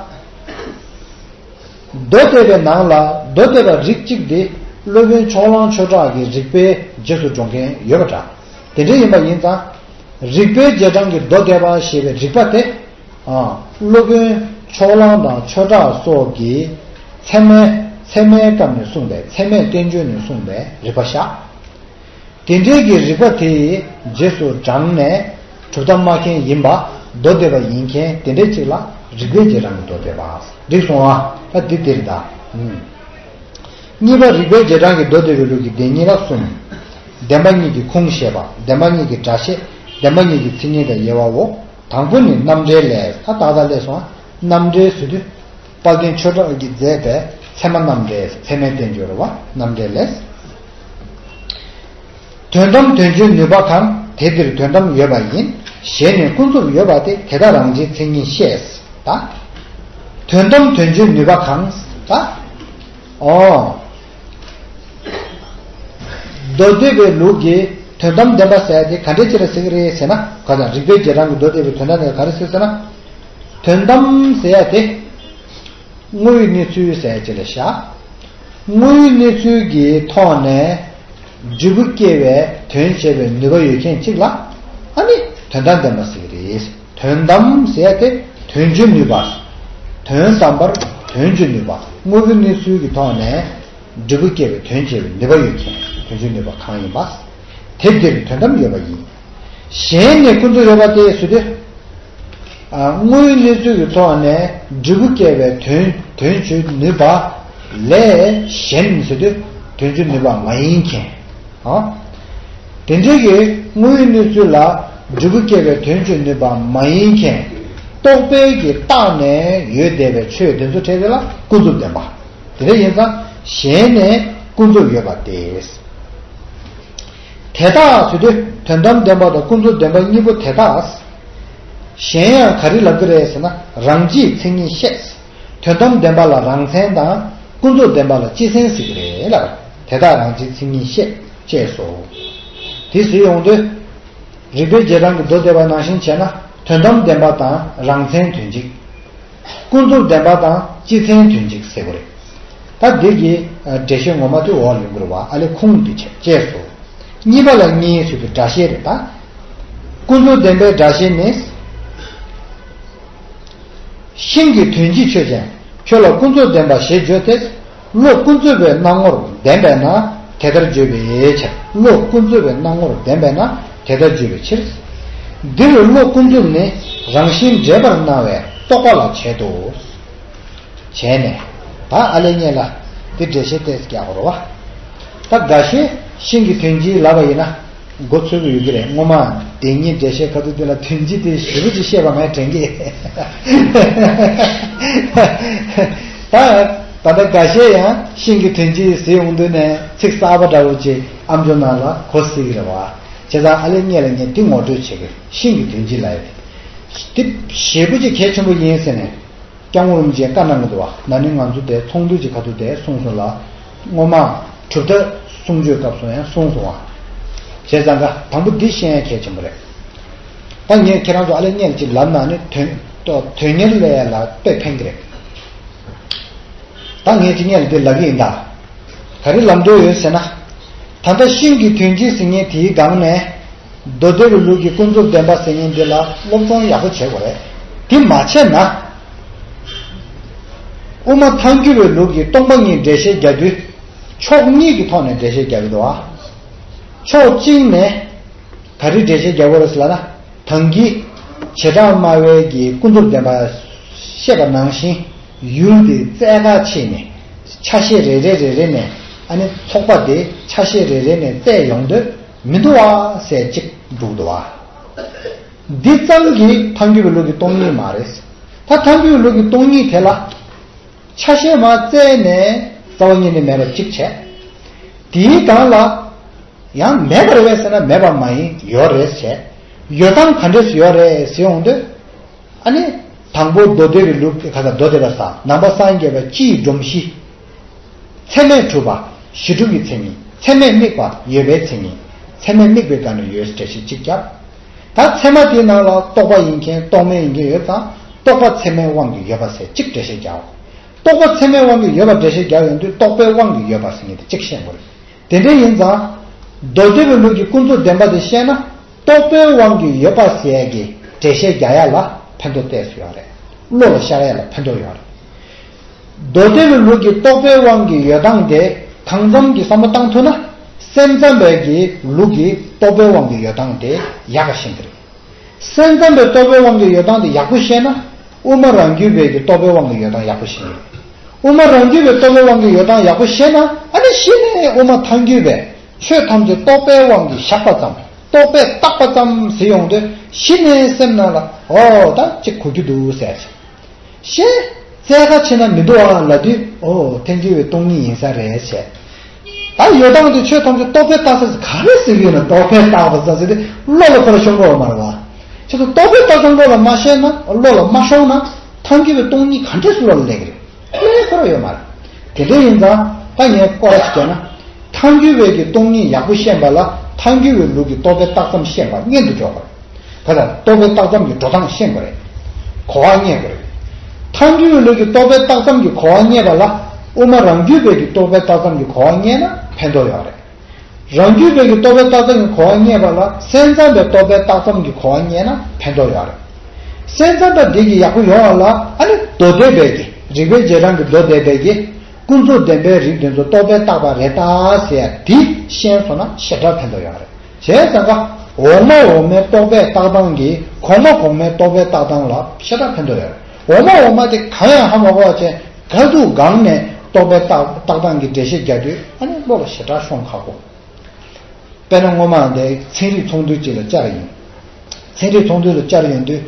མདོ་སྡེ་པའི་ནང་ལ་མདོ་སྡེ་པ་རིགས་གཅིག་དེ་སློབ་དཔོན་ཕྱོགས་གླང་ཆོས་གྲགས་ཀྱི་རིགས་པའི་རྗེས་སུ་འགྲོ་མཁན་ཡོད་པ་འདྲ། དེ་འདྲ་ཡིན་པ་ཡིན་ཙང་། རིགས་པའི་རྗེས་འབྲང་གི་མདོ་སྡེ་པ་ཞེས་པའི་རིགས་པ་དེ། ཨ། སློབ་དཔོན་ཕྱོགས་གླང་དང་ཆོས་གྲགས་སོགས་ཀྱིས་ཚད་མའི་ ཚད་མའི་སྐབས་ནས་གསུངས་པའི་ཚད་མས་བསྟན་བཅོས་ནས་གསུངས་པའི་རིགས་པ་བཞག་དེ་འདྲའི་གི་རིགས་པ་དེ་རྗེས་སུ་འབྲངས་ནས་གྲུབ་མཐའ་སྨྲ་མཁན་ཡིན་པ། མདོ་སྡེ་པ་ཡིན་མཁན་དེ་འདྲའི་གཅིག་ལ་རིགས་པའི་རྗེས་འབྲང་གི་མདོ་སྡེ་པ། འགྲིག་སོང་ཨ། ད་འདི་འདིར་གདའ། གཉིས་པ་རིགས་པའི་རྗེས་འབྲང་གི་མདོ་སྡེ་པའི་ལུགས་ཀྱི་སྡེ་གཉིས་ལ་གསུམ། བདེན་པ་གཉིས་ཀྱི་ཁུངས་བཤད་པ། བདེན་པ་གཉིས་ཀྱི་སྒྲ་བཤད། བདེན་པ་གཉིས་ཀྱི་མཚན་ཉིད་དང་དབྱེ་བའོ། དང་པོ་ནི་རྣམ་འགྲེལ་ལས། ད་ཏག་ཏག་སླེབས་སོང་ཨ། རྣམ་འགྲེལ་ཟེར་དུས། དཔལ་ལྡན་ཆོས་གྲགས་ཀྱིས་མཛད་པའི་ཚད་མ་རྣམ་འགྲེལ། ཚད་མའི་བསྟན་བཅོས་རེད་བ། རྣམ་འགྲེལ་ལས། དོན་དམ་དོན་བྱེད་ནུས་པ་གང་། དེ་འདིར་དོན་དམ་ཡོད་པ་ཡིན། གཞན་ནི་ཀུན་རྫོབ་ཡོད་པ་སྟེ། དེ་དག་རང་བཞིན་མཚན་ཉིད་བཤད། ད། དོན་དམ་དོན་བྱེད་ནུས་པ་གང་། ད། ཨོ། མདོ་སྡེ་པའི་ལུགས་ཀྱི་དོན་དམ་བདེན་པ་ཟེར་ཡ་དེ་ག་འདྲ་ཅིག་ལ་ཟེར་གི་རེད་ཟེར་ན། ག་ཚ་རིགས་པའི་རྗེས་འབྲང་གི་མདོ་སྡེ་པའི་དོན་དམ་དེ་ག་རེ་ཟེར་ཟེར་ན། དོན་དམ་ཟེར་ཡ་དེ། དངོས་ཡོད་གནས་ཚུལ་ཟེར་ཅིག་ལ་བཞག་དངོས་ཡོད་གནས་ཚུལ་གྱི་ཐོག་ནས་འབྲས་བུ་སྐྱེ་བའི་དོན་བྱེད་པའི་ནུས་པ་ཡོད་མཁན་གཅིག་ལ་ཨ་ནི་དོན་དམ་བདེན་པ་ཟེར་གྱི་རེད། དོན་དམ་ཟེར་དེ་དོན་བྱེད་ནུས་པ། དོན་དམ་པར་དོན་བྱེད་ནུས་པ། དངོས་ཡོད་གནས་ཚུལ་གྱི་ཐོག་ནས་འབྲས་བུ་སྐྱེ་བའི་དོན་བྱེད་པའི་ནུས་པ་ཡོད་མཁན་དོན་བྱེད་ནུས་པ་གང་ཡིན་པ། དེ་འདིར་དོན་དམ་ཡོད་པ་ཡིན། གཞན་ནི་ཀུན་རྫོབ་ཡོད་པ་སྟེ་ཟེར་དུས། ཨ། དངོས་ཡོད་གནས་ཚུལ་གྱི་ཐོག་ནས་འབྲས་བུ་སྐྱེ་བའི་དོན་དོན་བྱེད་ནུས་པ་ལས་གཞན་ཟེར་དུས་དོན་བྱེད་ནུས་པ་མ་ཡིན་མཁན། ཨ། དེ་འདྲའི་གི་དངོས་ཡོད་གནས་ཚུལ་ལ་འབྲས་བུ་སྐྱེ་བའི་དོན་བྱེད་ནུས་པ་མ་ཡིན་མཁན། རྟོག་པའི་གི་རྟགས་ནས་ཡོད་བསྡད་པའི་ཆོས་དེ་ཚོ་གྲས་དེ་ལ་ཀུན་རྫོབ་བདེན་པ། དེ་འདྲ་ཡིན་ཙང་གཞན་ནས་ཀུན་རྫོབ་ཡོད་པ་སྟེ། དེ་དག་ཟེར་དུས་དོན་དམ་བདེན་པ་དང་ཀུན་རྫོབ་བདེན་པ་གཉིས་པོ་དེ་དག་གཞན་ཡང་ག་རེ་ལབ་ཀྱི་རེད་ཟེར་ན། རང་སྤྱིའི་མཚན་ཉིད་བཤད། དོན་དམ་བདེན་པ་ལ་རང་མཚན་དང་ཀུན་རྫོབ་བདེན་པ་ལ་སྤྱི་མཚན་ཟེར་གྱི་རེད་ལ། དེ་དག་རང་སྤྱིའི་མཚན་ཉིད་བཤད་ཅེས་སོ། དེ་ཟེར་ཡོང་དུས། རིགས་པའི་རྗེས་འབྲང་གི་མདོ་སྡེ་པ་ནང་བཞིན་བྱས་ན་དོན་དམ་བདེན་པ་དང་རང་མཚན་དོན་གཅིག་ཀུན་རྫོབ་བདེན་པ་དང་སྤྱི་མཚན་དོན་གཅིག་ཟེར་དགོས་རེད། ད་འདི་གི་འགྲེལ་བཤད་ངོ་མ་དེ་འོག་ལ་ཡོང་གི་རེད་བ། ཨ་ལས་ཁུངས་འདི་བྱས་ཅེས་སོ། གཉིས་པ་ལ་གཉིས་ཟེར་དུས་སྒྲ་བཤད་རེད་ད། ཀུན་རྫོབ་བདེན་པའི་སྒྲ་བཤད་ནི། ཤིང་གི་དོན་སྤྱི་ཆོས་ཅན། ཁྱོད་ལ་ཀུན་རྫོབ་བདེན་པ་ཞེས་བརྗོད་དེ། བློ་ཀུན་རྫོབ་པའི་སྣང་ངོར་བདེན་པས་ན་དེ་ལྟར་བརྗོད་པའི་ཕྱིར། བློ་ཀུན་རྫོབ་པའི་སྣང་ངོར་བདེན་པས་ན་དེ་ལྟར་བརྗོད་པའི་ཕྱིར། འདིར་བློ་ཀུན་རྫོབ་ནི་རང་བཞིན་འདྲེས་པར་སྣང་བའི་རྟོག་པ་ལ་བྱེད་དོ། བྱས་ནས། ད་ཨ་ལས་ཉེ་ལ་འདི་འགྲེལ་བཤད་ཏོག་ཙམ་རྒྱག་དགོས་རེད་བ། ད་འགའ་ཤས་ཤིང་གི་དོན་སྤྱི་ལབ་པ་ཡིན་ན། མགོ་ཚོས་ཀྱི་ཡོད་ཀྱི་རེད། སྔོན་མ་དེ་ཉིད་འགྲེལ་བཤད་ཁ་ཐུག་དེ་ལ་དོན་སྤྱི་དེ་ཞེ་པོ་ཅིག་བཤད་པ་ངས་དྲན་གི། ད་ད་ལྟ་འགའ་ཤས་ཡང་ཤིང་གི་དོན་སྤྱི་ཟེར་ཡོང་དུས་ནས་ཚིག་གསར་པ་འདྲ་བོ་ཅིག་ཨམ་ཅོག་ནང་ལ་གོ་སྲིད་ཀྱི་རེད་བ། བྱས་ཙང་ཨ་ལས་ཉེ་ལ་ངས་དེ་ངོ་སྤྲོད་བྱེད་ཀྱི་རེད། ཤིང་གི་དོན་སྤྱི་ལབ་ཡ་དེ། དེ་ཞེ་པོ་ཅིག་གལ་ཆེན་པོ་ཡིན་ཟེར་ནས། སྐྱབས་མགོན་རིན་པོ་ཆེས་བཀའ་གནང་གི་འདུག་བ། ན་ནིང་ང་ཚོ་དེ་ཚོགས་འདུ་ཅིག་ཁ་ཐུག་དེ་གསུངས་སོང་ལ། སྔོན་མ་གྲུབ་མཐའ་གསུང་ཆོས་སྐབས་སུ་ཡང་གསུངས་སོང་བ། བྱས་ཙང་ཀ་དང་པོ་འདི་ཤེས་ཡ་གལ་ཆེན་པོ་རེད། ད་ངས་ཁྱེད་རང་ཚོ་ཨ་ལས་ཉེ་ལ་ཅིག་ལབ་ན་ནི་དོན་དོན་གཉེར་ལས་ལ་དཔེ་ཕན་གི་རེད། ད་ངས་ཅིག་ཉེ་ལ་འདི་ལབ་གི་ཡིན་ད། ག་རེ་ལབ་འདོད་ཡོད་ཟེར་ན། ད་ལྟ་ཤིང་གི་དོན་སྤྱི་ཟེར་མཁན་དེའི་སྒང་ནས། མདོ་སྡེ་པའི་ལུགས་ཀྱི་ཀུན་རྫོབ་བདེན་པ་ཟེར་མཁན་འདི་ལ་སློབ་སྦྱོང་ཡག་པོ་བྱེད་དགོས་རེད། དེ་མ་བྱས་ན། དབུ་མ་ཐལ་འགྱུར་བའི་ལུགས་ཀྱི་སྟོང་པ་ཉིད་འགྲེལ་བཤད་རྒྱག་དུས། ཕྱོགས་གཉིས་ཀྱི་ཐོག་ནས་འགྲེལ་བཤད་རྒྱག་གི་འདུག་བ། ཕྱོགས་གཅིག་ནས། ག་རེ་འགྲེལ་བཤད་རྒྱག་དགོས་རེད་ཟེར་ལབ་ན། ད་གིན་བྱེ་བྲག་སྨྲ་བའི་གི་ཀུན་རྫོབ་བདེན་པ་བཤད་པ་ནང་བཞིན་ཡུལ་དེ་བཙལ་ག་ཕྱིན་ནས་ཆ་ཤས་རེ་རེ་རེ་རེ་ནས་ཨ་ནི་ཚོགས་པ་དེ་ཆ་ཤས་རེ་རེ་ནས་བཙལ་ཡོང་དུས་མི་འདུག་བ་ཟེར་གཅིག་འདུག་འདུག་བ། འདི་ཙམ་གྱིས་ཐལ་འགྱུར་བའི་ལུགས་ཀྱི་སྟོང་ཉིད་མ་རེད། ད་ཐལ་འགྱུར་བའི་ལུགས་ཀྱི་སྟོང་ཉིད་དེ་ལ། ཆ་ཤས་མར་བཙལ་ནས་རྩ་བ་ཉིད་ནས་མེད་པ་གཅིག་བྱས། དེའི་སྒང་ལ་ཡང་མེད་པ་རེད་པས་ཟེར་ན་མེད་པ་མ་ཡིན་ཡོད་རེད་བྱས། ཡོད་སྟངས་ག་འདྲས་སུ་ཡོད་རེད་ཟེར་ཡོང་དུས། ཨ་ནི། དང་པོ་མདོ་སྡེ་པའི་ལུགས་ཀྱི་ཁ་ས་མདོ་སྡེ་པ་ས་ནང་པ་སངས་རྒྱས་པ་སྤྱིའི་སྒྲོམ་གཞི། ཚད་མས་གྲུབ་པ་གཞི་གྲུབ་ཀྱི་མཚན་ཉིད། ཚད་མས་དམིགས་པ་ཡོད་པའི་མཚན་ཉིད། ཚད་མས་དམིགས་པའི་སྒང་ནས་ཡོད་འགྲེལ་བཤད་གཅིག་བརྒྱབ། ད་ཚད་མ་དེའི་ནང་ལ་རྟོག་པ་ཡིན་མཁན་རྟོག་མེད་ཡིན་མཁན་ཡོད་ཙང་རྟོག་པ་ཚད་མའི་དབང་གིས་ཡོད་པ་ཟེར་གཅིག་འགྲེལ་བཤད་རྒྱག་རྟོག་པ་ཚད་མའི་དབང་གིས་ཡོད་པ་འགྲེལ་བཤད་རྒྱག་ཡོང་དུས་རྟོག་པའི་དབང་གིས་ཡོད་པ་ཟེར་མཁན་དེ་གཅིག་ཤེས་དགོས་རེད། དེ་འདྲ་ཡིན་ཙང་། མདོ་སྡེ་པའི་ལུགས་ཀྱི་ཀུན་རྫོབ་བདེན་པ་དེ་ཤེས་ན། རྟོག་པའི་དབང་གིས་ཡོད་པ་ཟེར་ཡ་གི་འགྲེལ་བཤད་རྒྱག་ཡ་ལ་ཕན་ཐོགས་ཏོག་ཙམ་ཡོད་རེད། བློ་ལ་ཤར་ཡ་ལ་ཕན་ཐོགས་ཡོད་རེད། མདོ་སྡེ་པའི་ལུགས་ཀྱི་རྟོག་པའི་དབང་གིས་ཡོད་སྟངས་དེ་གང་འཚམ་གྱི་བསམ་བློ་བཏང་ཐུབ་ན། སེམས་ཙམ་པའི་གི་ལུགས་ཀྱི་རྟོག་པའི་དབང་གིས་ཡོད་སྟངས་དེ་ཡག་ག་ཤེས་ཀྱི་རེད། སེམས་ཙམ་པའི་རྟོག་པའི་དབང་གིས་ཡོད་སྟངས་དེ་ཡག་པོ་ཤེས་ན། དབུ་མ་རང་རྒྱུད་པའི་གི་རྟོག་པའི་དབང་གིས་ཡོད་སྟངས་ཡག་པོ་ཤེས་ཀྱི་རེད། དབུ་མ་རང་རྒྱུད་པའི་རྟོག་པའི་དབང་གིས་ཡོད་སྟངས་ཡག་པོ་ཤེས་ན། ཨ་ནི་གཞི་ནས་དབུ་མ་ཐལ་འགྱུར་བས་ཆོས་ཐམས་ཅད་རྟོག་པའི་དབང་གིས་བཞག་པ་ཙམ། རྟོག་པས་བཏགས་པ་ཙམ་ཟེར་ཡོང་དུས་གཞི་ནས་སེམས་ནང་ལ་འོ་ད་ཅིག་གོ་རྒྱུ་འདུག་ཟེར་ཅིག་ཤེས། བཙལ་ཁ་ཕྱེ་ན་མི་འདུག་ཨ་ལབ་དུས་ཨོ་ཐལ་འགྱུར་བའི་སྟོང་ཉིད་ཡིན་ས་རེད་ཟེར། ད་ཡོད་སྟངས་དེ་ཆོས་ཐམས་ཅད་རྟོག་པས་བཏགས་ས་ཟེར་ག་རེ་ཟེར་གྱི་ཡོད་ན། རྟོག་པས་བཏགས་པ་ཟེར་དེ་བློ་ལ་ཁོ་རང་ཤོང་གི་ཡོད་མ་རེད་བ། ཁྱེད་ཚོ་རྟོག་པས་བཏགས་ཙམ་བློ་ལ་མ་ཤེས་ན། བློ་ལ་མ་ཤོང་ན་ཐལ་འགྱུར་བའི་སྟོང་ཉིད་ག་འདྲས་སུ་བློ་ལ་སླེབས་ཀྱི་རེད། ལྷད་ཁོ་རང་ཡོད་མ་རེད། དེ་འདྲ་ཡིན་ཙང་ད་ངས་སྐོར་ར་ཞིག་བརྒྱབ་ན། ཐལ་འགྱུར་བའི་གི་སྟོང་ཉིད་ཡག་པོ་ཤེས་པ་ལ་ཐལ་འགྱུར་བའི་ལུགས་ཀྱི་རྟོག་པས་བཏགས་ཙམ་ཤེས་པ་སྔོན་དུ་འཇོག་དགོས། ག་ད་རྟོག་པས་བཏགས་ཙམ་གྱི་འགྲོ་སྟངས་ཤེས་དགོས་རེད། གོ་བ་རྙེད་དགོས་རེད། ཐལ་འགྱུར་བའི་ལུགས་ཀྱི་རྟོག་པས་བཏགས་ཙམ་གྱི་གོ་བ་རྙེད་པ་ལ། དབུ་མ་རང་རྒྱུད་པའི་གི་རྟོག་པས་བཏགས་ཙམ་གྱི་གོ་བ་རྙེད་ན་ཕན་ཐོགས་ཡོད་རེད། རང་རྒྱུད་པའི་གི་རྟོག་པས་བཏགས་ཙམ་གྱི་གོ་བ་རྙེད་པ་ལ་སེམས་ཙམ་པའི་རྟོག་པས་བཏགས་ཙམ་གྱི་གོ་བ་རྙེད་ན་ཕན་ཐོགས་ཡོད་རེད། སེམས་ཙམ་པ་འདི་གི་ཡག་པོ་ཡོང་བ་ལ་ཨ་ནི་མདོ་སྡེ་པའི་གི་རིགས་པའི་རྗེས་འབྲང་གི་མདོ་སྡེ་པའི་གི་ཀུན་རྫོབ་བདེན་པའི་རིགས་དེ་ཚོ་རྟོག་པས་བཏགས་པ་རེད་ད་ཟེར་ཡ་དེ་ཤེས་སོང་ན་ཞེ་དྲག་ཕན་ཐོགས་ཡོད་རེད། བྱས་ཙང་ཀ་འོག་མ་འོག་མའི་རྟོག་པས་བཏགས་སྟངས་ཀྱིས་གོང་མ་གོང་མའི་རྟོག་པས་བཏགས་སྟངས་ལ་ཞེ་དྲག་ཕན་ཐོགས་ཡོད་རེད། འོག་མ་འོག་མ་དེ་གང་ཡང་ཧ་མ་གོ་བ་བྱས། ག་དུས་སྒང་ནས་རྟོག་པས་བཏགས་བཏགས་སྟངས་ཀྱི་འགྲེལ་བཤད་རྒྱག་དུས་ཨ་ནི་བློ་ལ་ཞེ་དྲག་ཤོང་ཁག་པོ། དཔེར་ན་སྔོན་མ་འདི་ཚན་རིག་ཚོགས་འདུ་ཅིག་ལ་བཅར་ཡིན། ཚན་རིག་ཚོགས་འདུ་ལ་བཅར་ཡོང་དུས།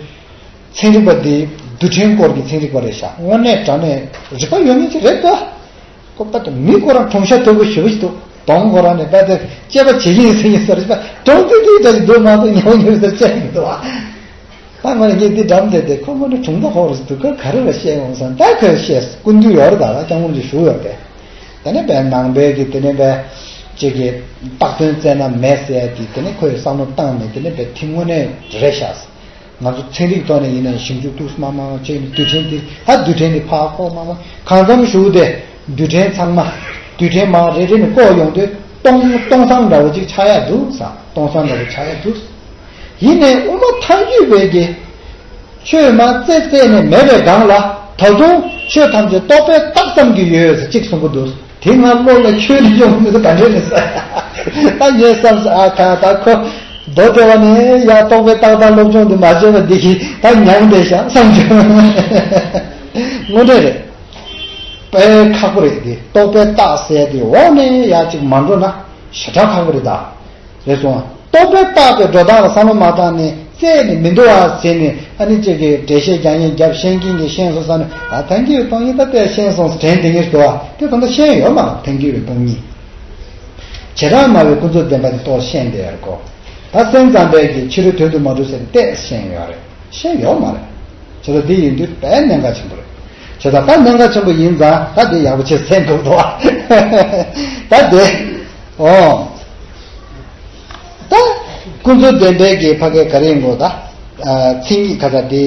ཚན་རིག་པ་འདི་རྡུལ་ཕྲན་སྐོར་གྱི་ཚན་རིག་པ་རེད་ཤག་དངོས་གནས་དྲང་གནས་རིག་པ་ཡོད་མཁན་ཅིག་རེད་ད། ཁོ་པ་དང་མི་ཁོ་རང་གྲུང་ཤ་དོད་པོ་ཞེ་པོ་ཞིག་འདུག་གདོང་ཁོ་རང་ནས་པ་དེ་དཔྱད་པ་བྱེད་ཀྱི་ཡིན་ཟེར་གྱི་ཟེར་རེད་པ། གྲུང་ཙི་ཙི་འདྲ་ཞིག་འདུག་མ་གཏོགས་ཉམས་ཉམས་ཟེར་བཅར་གྱི་འདུག་བ། ད་ང་ནི་ངས་འདི་འགྲམ་དེ་དེ་ཁོ་མ་ནི་གྲུང་པོ་ཁོ་རེད་འདུག་ག་ག་རེ་ལ་བཤད་འོང་བསམ། ད་ཁོས་བཤད་སྐུ་མདུན་ཡོད་རེད། ད་ལ་སྐྱབས་མགོན་ཅིག་བཞུགས་ཡོད་པས། དེ་ནས་པའི་ནང་པའི་གི་དེ་ནས་པའི་ཅིག་གི་བཏགས་དོན་བཙལ་ན་མེད་ཟེར་ཡ་དེ་དེ་ནས་ཁོས་བསམ་བློ་བཏང་ནས་དེ་ནས་པའི་ཐིམ་དངོས་གནས་རེད་ཤག་ང་ཚོ་ཚན་རིག་ཐོག་ནས་ཡིན་ན་ཞིབ་འཇུག་ཏུ་མ་མང་བྱས་ནས་རྡུལ་ཕྲན་དེ་ད་རྡུལ་ཕྲན་དེ་ཕར་བཀོག་མ་མང་གང་འཚམ་ཞུགས་ཏེ་རྡུལ་ཕྲན་ཚང་མ་རྡུལ་ཕྲན་མང་རེ་རེ་ནས་བཀོག་ཡོང་དུས་སྟོང་སྟོང་སང་འདྲ་བོ་ཅིག་ཆགས་ཡ་འདུག་ས། སྟོང་སང་འདྲ་བོ་ཆགས་ཡ་འདུག་ཡིན་ནའི་དབུ་མ་ཐལ་འགྱུར་བའི་གི་ཆོས་མ་རྩད་རྩད་ནས་མེད་པའི་སྒང་ལ་ད་དུང་ཆོས་ཐམས་ཅད་རྟོག་པས་བཏགས་ཙམ་གྱི་ཡོད་ཟེར་གཅིག་གསུང་གི་འདུག་དེ་ང་བློ་ལ་ཆོས་ནི་ཡོང་མི་འདུག་ག་འདྲས་ནས་ཟེར། ད་ངས་བསམ་སོང་། ཨ་ཁ་ད་ཁོ་མདོ་སྡེ་པ་ནས་ཡ་རྟོག་པས་བཏགས་བཏགས་སློབ་སྦྱོང་འདི་མ་བྱས་པ་འདི་གིས་ད་མྱངས་བསྡད་ཤག་བསམ་བྱུང་། དངོས་འབྲེལ་རེད། དཔེ་ཁག་པོ་རེད། འདི་རྟོག་པས་བཏགས་ཟེར་དེ་འོག་ནས་ཡ་གཅིག་མ་འགྲོ་ན་ཞེ་དྲག་ཁག་པོ་རེད་ད། རེད་སོང་། རྟོག་པས་བཏགས་པའི་འགྲོ་སྟངས་ལ་བསམ་བློ་མ་བཏང་ནས་རྩད་ནས་མི་འདུག་ཨ་ཟེར་ནས་ཨ་ནི་ཅིག་གིས་འགྲེལ་བཤད་རྒྱག་ཡིན་རྒྱབ་ཤེས་ཀྱིན་གྱིས་ཤེས་སོང་བསམ་ནས། ཨ་ཐལ་འགྱུར་སྟོང་ཉིད་ད་དཔེ་ཤེས་སོང་དྲན་དེ་ངེས་འདུག་ཨ། དེ་ད་ལྟ་ཤེས་ཡོད་མ་རེད། ཐལ་འགྱུར་བའི་སྟོང་ཉིད། བྱེ་བྲག་སྨྲ་བའི་ཀུན་རྫོབ་བདེན་པ་དེ་རྟོགས་ཤེས་བསྡད་ཡོད་གོ། ད་སེམས་ཙམ་པས་ཀྱི་ཕྱི་རོལ་དོན་དུ་མ་གྲུབ་ཟེར་ཏེ་ཤེས་ཡོད་རེད། ཤེས་ཡོད་མ་རེད། བྱས་ཙང་འདི་ཡིན་དུས་དཔེ་གནད་འགག་ཆེན་པོ་རེད། བྱས་ཙང་ད་གནད་འགག་ཆེན་པོ་ཡིན་ཙང་ད་འདི་ཡག་པོ་བྱས་གསན་ཐུབ་འདུག་ཨ། ད་འདི། ཨོ། ད་ཀུན་རྫོབ་བདེན་པའི་གི་ཕ་གའི་ག་རེ་ཡིན་གོ་ད། ཨ་མཚན་ཉིད་ག་ས་དེ་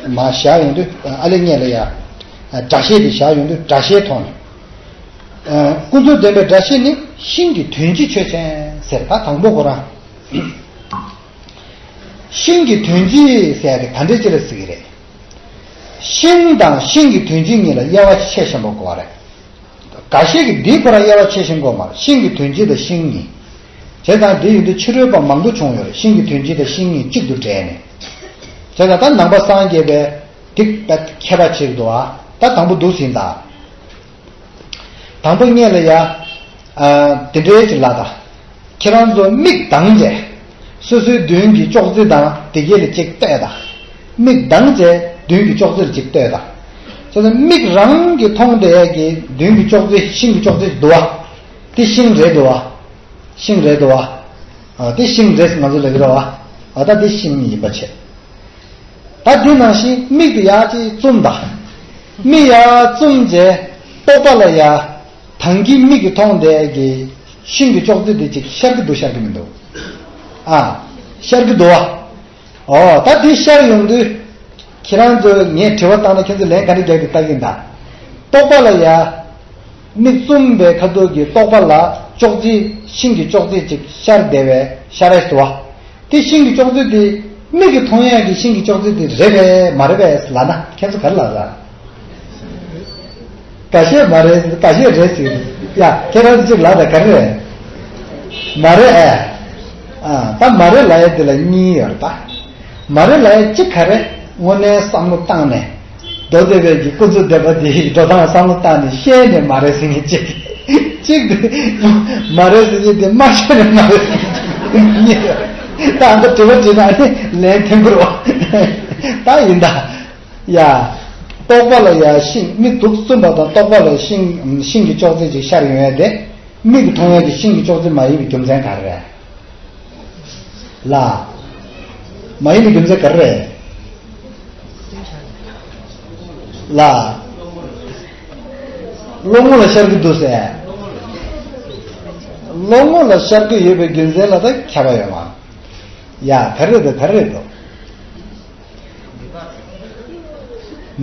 མ་བཞག་ཡོང་དུས་ཨ་ལེ་ངས་ལ་ཡ། ཨ་སྒྲ་བཤད་དེ་བཞག་ཡོང་དུས་སྒྲ་བཤད་ཐོག་ནས། ཨ་ཀུན་རྫོབ་བདེན་པའི་སྒྲ་བཤད་ནི་ཤིང་གི་དོན་སྤྱི་ཆོས་ཅན་ཟེར། ད་དང་པོ་ཁོ་རང་། ཤིང་གི་དོན་སྤྱི་ཟེར་དེ་ག་འདྲས་ཅི་ལ་ཟེར་གི་རེད། ཤིང་དང་ཤིང་གི་དོན་སྤྱི་གཉིས་ལ་དབྱེ་བ་ཕྱེ་ཤེས་པ་དགོས་པ་རེད། འགའ་ཤས་ཀྱིས་འདི་ཁོ་རང་དབྱེ་བ་ཕྱེ་ཤེས་དགོས་མ་རེད། ཤིང་གི་དོན་སྤྱི་དང་ཤིང་གཉིས། བྱས་ཙང་འདི་ཡིན་དུས་ཕྱི་རོལ་པ་མང་པོ་བྱུང་ཡོད་རེད། ཤིང་གི་དོན་སྤྱི་དང་ཤིང་གཉིས་གཅིག་ཏུ་འདྲེས་ནས། བྱས་ཙང་ད་ནང་པ་སངས་རྒྱས་པའི་འདི་དཔེ་མཁས་པ་ཅིག་འདུག་ཨ། ད་དང་པོ་འདུག་ཟིན་ད། དང་པོ་ངས་ལ་ཡ། ཨ་དེ་འདྲའི་ཅིག་ལ་ད། ཁྱེད་རང་ཚོ་མིག་གདངས་བྱས། སོ་སོའི་མདུན་གྱི་ཅོག་ཙེ་དང་དེ་གས་ལ་ཅིག་ལྟོས་དང་། མིག་གདངས་བྱས་མདུན་གྱི་ཅོག་ཙེ་ལ་ཅིག་ལྟོས་དང་། བྱས་ཙང་མིག་རང་གིས་མཐོང་བསྡད་ཀྱི་མདུན་གྱི་ཅོག་ཙེ་ཤིང་གི་ཅོག་ཙེ་ཅིག་འདུག་བ། དེ་ཤིང་རེད་འདུག་བ། ཤིང་རེད་འདུག་བ། ཨ་དེ་ཤིང་རེད་ང་ཚོ་ལབ་ཀྱི་རེད་བ། ཨ་ད་དེ་ཤིང་ཡིན་པ་བྱས། ད་འདི་ནང་བཞིན་མིག་དེ་ཡར་ཅིག་བཙུམ་དང་། མིག་ཡར་བཙུམ་བྱས། རྟོག་པ་ལ་ཡ། ད་གིན་མིག་གིས་མཐོང་བསྡད་ཀྱི་ཤིང་གི་ཅོག་ཙེ་དེ་ཅིག་ཤར་གྱི་འདུག་ཤར་གྱི་མི་འདུག་ཨ། ཤར་གྱི་འདུག་བ། ཨོ་ད་འདི་ཤར་ཡོང་དུས། ཁྱེད་རང་ཚོས་ངས་དྲི་བ་བཏང་ན་ཁྱེད་ཚོས་ལན་ག་འདྲ་རྒྱག་གི་ལྟ་གིན་ད། རྟོག་པ་ལ་ཡ། མིག་བཙུམ་པའི་ཁ་ཐུག་གི་རྟོག་པ་ལ་ཅོག་ཙེ་ཤིང་གི་ཅོག་ཙེ་ཅིག་ཤར་བསྡད་པའི་ཤར་རེད་ཟེར་བ། དེ་ཤིང་གི་ཅོག་ཙེ་དེ་མིག་གིས་མཐོང་ཡག་གི་ཤིང་གི་ཅོག་ཙེ་དེ་རེད་པས་མ་རེད་པས་ལབ་ན་ཁྱེད་ཚོ་ག་རེ་ལབ་ས། འགའ་ཤས་མ་རེད། འགའ་ཤས་རེད་ཟེར། ཡ་ཁྱེད་རང་ཚོ་གཅིག་ལབ་དང་ག་རེ་རེད། མ་རེད་ཨེ། ཨ་ད་མ་རེད་ལབ་ཡ་དེ་ལ་གཉིས་ཡོད་རེད་ད། མ་རེད་ལབ་ཡ་གཅིག་ག་རེ། དངོས་གནས་བསམ་བློ་བཏང་ནས། མདོ་སྡེ་པའི་གི་ཀུན་རྫོབ་སྡེ་པ་དེའི་འགྲོ་སྟངས་བསམ་བློ་བཏང་ནས་ཤེས་ནས་མ་རེད་ཟེར་མཁན་གཅིག་གཅིག་དེ། མ་རེད་ཟེར་མཁན་དེ་མ་ཤེས་ནས་མ་རེད་ཟེར་མཁན་གཅིག་གཉིས་ཡོད་རེད། ད་ཨ་ད་དྲི་བ་དྲིས་ན་ནི་ལན་ཐོན་གི་རེད་པ། ད་ཡིན་ད། ཡ། རྟོག་པ་ལ་ཡ་ཤིང་། མིག་དུག་གསུམ་པ་དང་རྟོག་པ་ལ་ཤིང་། ཤིང་གི་ཅོག་ཙེ་ཅིག་ཤར་ཡོང་ཡ་དེ། མིག་གིས་མཐོང་ཡ་དེ་ཤིང་གི་ཅོག་ཙེ་མ་ཡིན་པའི་རྒྱུ་མཚན་ག་རེ་རེད། ལ། མ་ཡིན་པའི་རྒྱུ་མཚན་ག་རེ་རེད། ལ། གློག་ངོ་ལ་ཤར་གྱི་འདུག་ཟེར། གློག་ངོ་ལ་ཤར་གྱི་ཡོད་པའི་རྒྱུ་མཚན་ལ་ད་ཁྱབ་པ་ཡོད་མ། ཡ་ག་རེ་འདུག་ག་རེ་འདུག་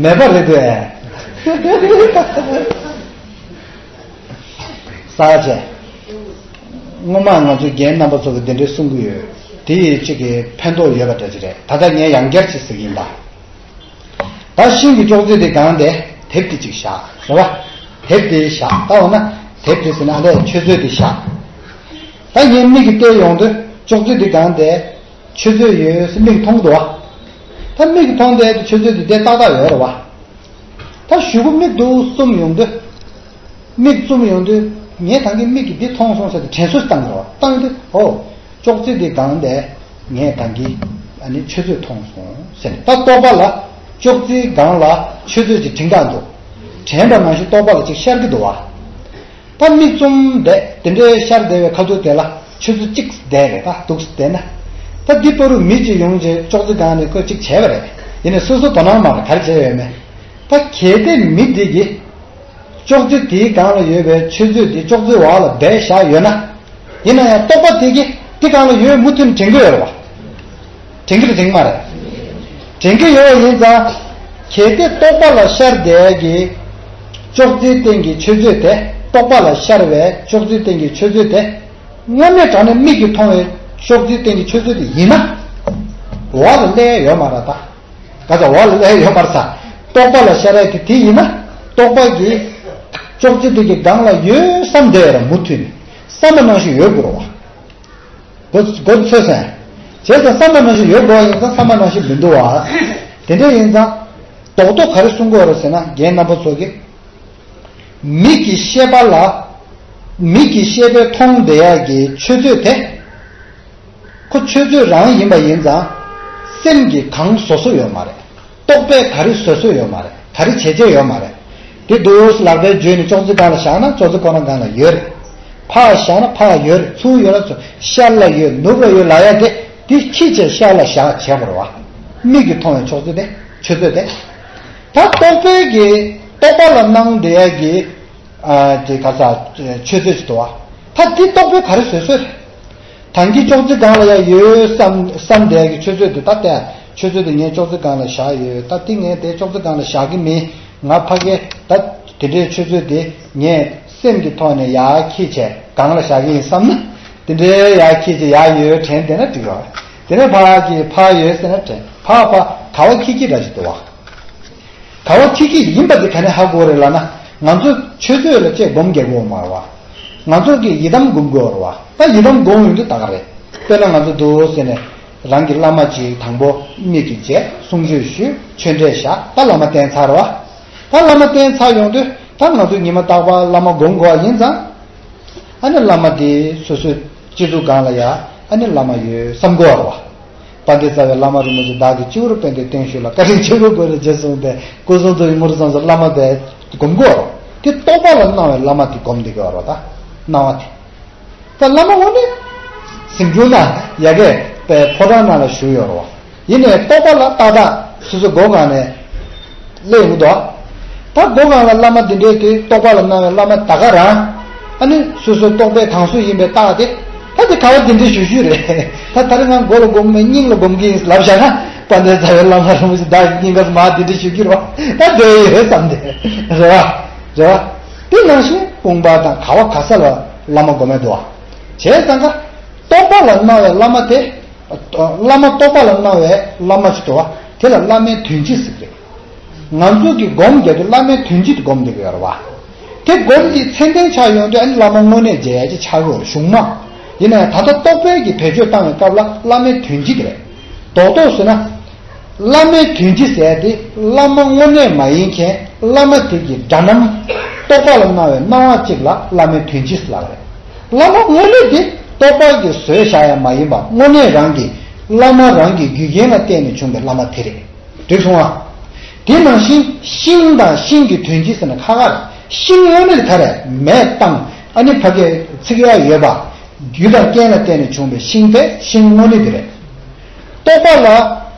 མེད་པ་རེད་འདུག་ཨེ། ས་ཆེ། སྔོན་མ་ང་ཚོ་རྒན་རྣམ་པ་ཚོ་གིས་འདི་འདྲའི་གསུང་གི་ཡོད། དེ་ཡི་གཅིག་གི་ཕན་ཐོགས་ཡོད་པ་འདྲ་ཅིག་རེད། ད་ལྟ་ངས་ཡང་བསྐྱར་ཅིག་ཟེར་གྱི་ཡིན་ད། ད་ཤིང་གི་ཅོག་ཙེ་དེ་སྒང་དེ་དེབ་དེ་གཅིག་བཞག་རེད་པ། དེབ་དེ་བཞག་ད་འོ་ན་དེབ་དེ་ཟེར་ན་ཨ་ལས་ཆུ་ཚོད་དེ་བཞག་ད་ངའི་མིག་གིས་བལྟས་ཡོང་དུས་ཅོག་ཙེ་དེ་སྒང་དེ། ཆུ་ཚོད་ཡོད་ཟེར་མིག་མཐོང་འདུག་བ། ད་མིག་མཐོང་དེ་ཆུ་ཚོད་དེ་དེ་ཏག་ཏག་ཡོད་རེད་བ། ད་གཞུག་གུ་མིག་དུག་བཙུམ་ཡོང་དུས། མིག་བཙུམ་ཡོང་དུས་ངས་ད་གིན་མིག་གིས་འདི་མཐོང་སོང་ཟེར་ཏེ་དྲན་གསོ་བཏང་གི་རེད་བ། བཏང་དུས་ཨོ། ཅོག་ཙེ་དེ་སྒང་དེ་ངས་ད་གིན་ཨ་ནི་ཆུ་ཚོད་མཐོང་སོང་ཟེར་ནས། ད་རྟོག་པ་ལ་ཅོག་ཙེའི་སྒང་ལ་ཆུ་ཚོད་ཅིག་དྲན་ག་འདུག་དྲན་པ་ནང་བཞིན་རྟོག་པ་ལ་ཅིག་ཤར་གི་འདུག་བ། ད་མིག་བཙུམ་བསྡད་དེ་འདྲའི་ཤར་བསྡད་པའི་ཁ་ཐུག་དེ་ལ་ཆུ་ཚོད་གཅིག་བསྡད་རེད། ད་འདུག་བསྡད་ན། ད་འདི་བར་དུ་མི་གཅིག་ཡོང་རྗེས་ཅོག་ཙེ་སྒང་ནས་ཁོས་གཅིག་བྱས་པ་རེད། ཡིན་ནའི་སོ་སོ་དོ་སྣང་མ་རེད། ག་རེ་བྱས་ཡོད་མེད། ད་གལ་ཏེ་མི་འདི་གིས་ཅོག་ཙེ་དེའི་སྒང་ལ་ཡོད་པའི་ཆུ་ཚོད་འདི་ཅོག་ཙེ་འོག་ལ་སྦས་བཞག་ཡོད་ན། ཡིན་ན་ཡང་རྟོག་པ་དེ་གིས་དེ་སྒང་ལ་ཡོད་མུ་མཐུད་དྲན་གྱི་ཡོད་རེད་བ། དྲན་གྱི་རེད་དྲན་གྱི་མ་རེད། དྲན་གྱི་ཡོད་པ་ཡིན་ཙང་། གལ་ཏེ་རྟོག་པ་ལ་ཤར་བསྡད་ཀྱི་ཅོག་ཙེའི་སྟེང་གི་ཆུ་ཚོད་དེ། རྟོག་པ་ལ་ཤར་བའི་ཅོག་ཙེའི་སྟེང་གི་ཆུ་ཚོད་དེ་དངོས་གནས་དྲང་གནས་མིག་གིས་མཐོང་བའི་ཅོག་ཙེའི་སྟེང་གི་ཆུ་ཚོད་དེ་ཡིན་ན། འོག་ལ་སླེབས་ཡོད་མ་རེད་ད། ག་ཚ་འོག་ལ་སླེབས་ཡོད་མ་རེད་ད། རྟོག་པ་ལ་ཤར་ཡ་དེ་དེ་ཡིན་ན། རྟོག་པ་གིས་ཅོག་ཙེ་དེ་གི་སྒང་ལ་ཡོད་བསམ་བསྡད་ཡོད་རེད། མུ་མཐུད་ནས་བསམ་པ་ནང་བཞིན་ཡོད་དགོས་རེད་བ། མགོ་མགོ་ཚོས་སོང་། བྱས་ཙང་བསམ་པ་ནང་བཞིན་ཡོད་དགོས་པ་ཡིན་ཙང་བསམ་པ་ནང་བཞིན་མི་འདུག་བ། དེ་འདྲ་ཡིན་ཙང་། རྡོག་རྡོག་ག་རེ་གསུང་དགོས་རེད་ཟེར་ན། རྒན་རྣམ་པ་ཚོ་གིས། མིག་གི་ཤེས་པ་ལ། མིག་གི་ཤེས་པས་མཐོང་བསྡད་ཡག་གི་ཆུ་ཚོད་དེ། ཁོ་ཆུ་ཚོད་རང་ཡིན་པ་ཡིན་ཙང་། སེམས་ཀྱིས་གང་བཟོ་བཟོ་ཡོད་མ་རེད། རྟོག་པས་ག་རེ་བཟོ་བཟོ་ཡོད་མ་རེད། ག་རེ་བྱེད་བྱེད་ཡོད་མ་རེད། དེ་འདུག་ལག་པའི་བརྗོད་ནས་ཅོག་ཙེ་སྒང་ལ་བཞག་ན་ཅོག་ཙེ་ཁོ་རང་སྒང་ལ་ཡོད་རེད། ཕར་བཞག་ན་ཕར་ཡོད་རེད། ཚུར་ཡོད་ན་ཚུར། ཤར་ལ་ཡོད། ནུབ་ལ་ཡོད་ལབ་ཡ་དེ། དེ་ཁྱི་ཆེ་ཤར་ལ་བཞག་བྱས་པ་རེད་བ། མིག་གིས་མཐོང་བའི་ཅོག་ཙེ་དེ། ཆུ་ཚོད་དེ། ད་རྟོག་པའི་གི་རྟོག་པ་ལ་སྣང་བསྡད་ཡ་གི། ཨ་དེ་ག་ས་ཆུ་ཚོད་ཅིག་འདུག་བ། ད་འདི་རྟོག་པས་ག་རེ་བཟོས་བཟོས་རེད། ད་གིན་ཅོག་ཙེ་སྒང་ལ་ཡ་ཡོད་བསམ་བསམ་བསྡད་ཀྱི་ཆུ་ཚོད་དེ། ད་ལྟ་ཆུ་ཚོད་དེ་ངས་ཅོག་ཙེ་སྒང་ལ་བཞག་ཡོད། ད་དེ་ངས་དེ་ཅོག་ཙེ་སྒང་ལ་བཞག་གི་མིན། ང་ཕ་གི་ད་དེ་འདྲའི་ཆུ་ཚོད་དེ་ངས་སེམས་ཀྱི་ཐོག་ནས་ཡར་འཁྱེར་བྱས་སྒང་ལ་བཞག་གི་ཡིན་བསམ་ན། དེ་འདྲའི་ཡར་འཁྱེར་བྱས་ཡར་ཡོད་དྲན་བསྡད་ན་འགྲིག་གི་རེད། དེ་ནས་ཕར་གྱི་ཕར་ཡོད་ཟེར་ན་དྲན། ཕར་ཕར་ག་བ་འཁྱེར་འཁྱེར་འདྲ་ཞིག་འདུག་བ། ག་བ་འཁྱེར་འཁྱེར་ཡིན་པ་དེ་ག་ནས་ཧ་གོ་རེད་ལབ་ན། ང་ཚོ་ཆུ་ཚོད་ལ་ཅིག་སྒོམ་རྒྱག་དགོས་མ་རེད་བ། ང་ཚོ་གི་ཡི་དམ་སྒོམ་དགོས་རེད་བ། ད་ཡི་དམ་སྒོམ་ཡོང་དུས་ད་ག་རེད། དཔེར་ན་ང་ཚོ་འདུག་ཟེར་ནས་རང་གི་བླ་མ་ཅིག་དང་པོ་མིག་གིས་མཇལ། གསུང་ཆོས་ཞུས། ཆོས་འབྲེལ་བཞག་ད་བླ་མ་བསྟེན་ཚར་བ། ད་བླ་མ་བསྟེན་ཚར་ཡོང་དུས་ད་ང་ཚོ་ཉི་མ་རྟག་པར་བླ་མ་སྒོམ་དགོས་པ་ཡིན་ཙང་། ཨ་ནི་བླ་མ་དེ་སོ་སོའི་སྤྱི་གཙུག་སྒང་ལ་ཡ་ཨ་ནི་བླ་མ་ཡོད་བསམ་དགོས་རེད་བ། དཔལ་ལྡན་རྩ་བའི་བླ་མ་རིན་པོ་ཆེ་བདག་གིས་སྤྱི་བོར་བསྟན་ཏེ་བརྟན་བཞུགས་ལ། བཀའ་དྲིན་ཆེ་བའི་སྒོ་ནས་རྗེས་བཟུང་སྟེ། སྐུ་གསུང་ཐུགས་ཀྱི་དངོས་གྲུབ་ཚང་སོགས་བླ་མ་དེ་སྒོམ་དགོས་རེད། དེ་རྟོག་པ་ལ་སྣང་བའི་བླ་མ་དེ་སྒོམ་བསྡད་དགོས་རེད། ད་སྣང་བ་དེ། ད་བླ་མ་དངོས་གནས་གཟིམ་ཆུང་ན་ཡ་གི་ཕོ་བྲང་ནང་ལ་བཞུགས་ཡོད་རེད་བ། ཡིན་ནའི་རྟོག་པ་ལ་ཏག་ཏག་སོ་སོའི་སྒོ་སྒང་ནས་སླེབས་ཡོང་གི་འདུག་ད་སྒོ་སྒང་ལ་བླ་མ་འདི་འདྲའི་དེ་རྟོག་པ་ལ་སྣང་བའི་བླ་མ་ད་ག་རང་། ཨ་ནི་སོ་སོའི་རྟོག་པས་གང་སུ་ཡིན་པའི་རྟགས་དེ། ད་དེ་ག་བ་འདི་འདྲའི་ཞུ་ཞུ་རེད། ད་ད་རེས་ང་མགོ་ལ་སྒོམ་མེད། སྙིང་ལ་སྒོམ་གྱི་ཡིན་ལབ་བཞག་ན། དཔལ་ལྡན་རྩ་བའི་བླ་མ་རིན་པོ་ཆེ་བདག་གི་སྙིང་གར་མར་འདི་འདྲའི་ཞུ་རྒྱུ་རེད་བ། ད་འདོད་ཡོད་བསམ་སྟེ། རེད་བ། རེད་བ། དེ་ནང་བཞིན་དཔུང་པ་དང་ག་བ་ག་ས་ལ་བླ་མ་སྒོམ་མེད་འདུག་བ། བྱས་ཙང་ཀ། རྟོག་པ་ལ་སྣང་བའི་བླ་མ་དེ། བླ་མ་རྟོག་པ་ལ་སྣང་བའི་བླ་མ་ཅིག་འདུག་བ། དེ་ལ་བླ་མའི་དོན་སྤྱི་ཟེར་གྱི་རེད། ང་ཚོ་གིས་སྒོམ་རྒྱག་དུས་བླ་མའི་དོན་སྤྱི་དེ་སྒོམ་བསྡད་ཀྱི་ཡོད་རེད་བ། དེ་སྒོམ་གྱི་མཚན་ལྡན་ཆགས་ཡོང་དུས་ཨ་ནི་བླ་མ་དངོས་གནས་མཇལ་ཡ་ཅིག་ཆགས་ཀྱི་ཡོད་རེད། གཞུང་མ་ཡིན་ན་ཡང་ད་ལྟ་རྟོག་པའི་གི་བེད་སྤྱོད་བཏང་བའི་སྐབས་ལ་བླ་མའི་དོན་སྤྱི་དེ་རེད། རྡོག་རྡོག་བཟོས་ན། བླ་མའི་དོན་སྤྱི་ཟེར་ཡ་དེ་བླ་མ་དངོས་གནས་མ་ཡིན་མཁན་བླ་མ་དེ་གི་སྒྲ་རྣམ། རྟོག་པ་ལ་སྣང་བའི་སྣང་བ་གཅིག་ལ་བླ་མའི་དོན་སྤྱི་ཟེར་ལབ་རེད། བླ་མ་དངོས་གནས་དེ་རྟོག་པ་གིས་བཟོས་བཞག་ཡ་མ་ཡིན་པ་དངོས་གནས་རང་གི་བླ་མ་རང་གི་རྒྱུ་རྐྱེན་ལ་བརྟེན་ནས་བྱུང་བའི་བླ་མ་དེ་རེད། འགྲིག་སོང་ཨ། དེ་ནང་བཞིན་ཤིང་དང་ཤིང་གི་དོན་སྤྱི་ཟེར་ན་ཁ་ཁ་རེད། ཤིང་དངོས་གནས་དེ་ག་རེ་མེ་བཏང་ཨ་ནི་ཕ་གིའི་ཚིག་ཡག་ཡོད་པ། རྒྱུ་དང་རྐྱེན་ལ་བརྟེན་ནས་བྱུང་བའི་ཤིང་དེ་ཤིང་དངོས་གནས་དེ་རེད། རྟོག་པ་ལ་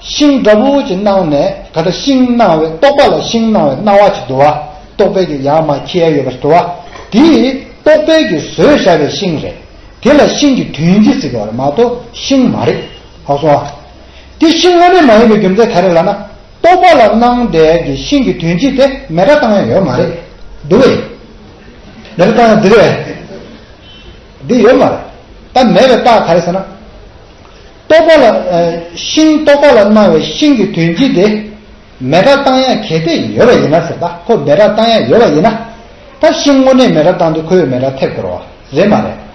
ཤིང་འདྲ་པོ་ཅིག་སྣང་ནས་ག་ད་ཤིང་སྣང་བའི་རྟོག་པ་ལ་ཤིང་སྣང་བའི་སྣང་བ་ཅིག་འདུག་བ། རྟོག་པའི་གི་ཡར་མར་འཁྱེར་ཡ་ཡོད་པ་ཞིག་འདུག་བ། དེ་རྟོག་པའི་གི་བཟོས་བཞག་པའི་ཤིང་རེད། དེ་ལ་ཤིང་གི་དོན་སྤྱི་ཟེར་གྱི་ཡོད་རེད་མ་གཏོགས་ཤིང་མ་རེད། ཧ་གོ་སོང་ཨ། དེ་ཤིང་དངོས་གནས་མ་ཡིན་པའི་རྒྱུ་མཚན་ག་རེ་ལབ་ན། རྟོག་པ་ལ་སྣང་བསྡད་ཀྱི་ཤིང་གི་དོན་སྤྱི་དེ་མེ་སྲེག་བཏང་ཡ་ཡོད་མ་རེད། འདུག་གས། མེ་སྲེག་བཏང་ཡ་འདི་རེད། འདི་ཡོད་མ་རེད། ད་མེད་པའི་རྟགས་ག་རེ་ཟེར་ན། རྟོག་པ་ལ་ཨ། ཤིང་རྟོག་པ་ལ་སྣང་བའི་ཤིང་གི་དོན་སྤྱི་དེ་མེ་སྲེག་བཏང་ཡ་གལ་ཏེ་ཡོད་པ་ཡིན་ན་ཟེར། ད་ཁོ་མེ་སྲེག་བཏང་ཡ་ཡོད་པ་ཡིན་ན། ད་ཤིང་དངོས་གནས་མེ་སྲེག་བཏང་དུས་ཁོ་ཡོད་མེ་སྲེག་ཐེབས་དགོས་རེད་བ། རེད་མ་རེད།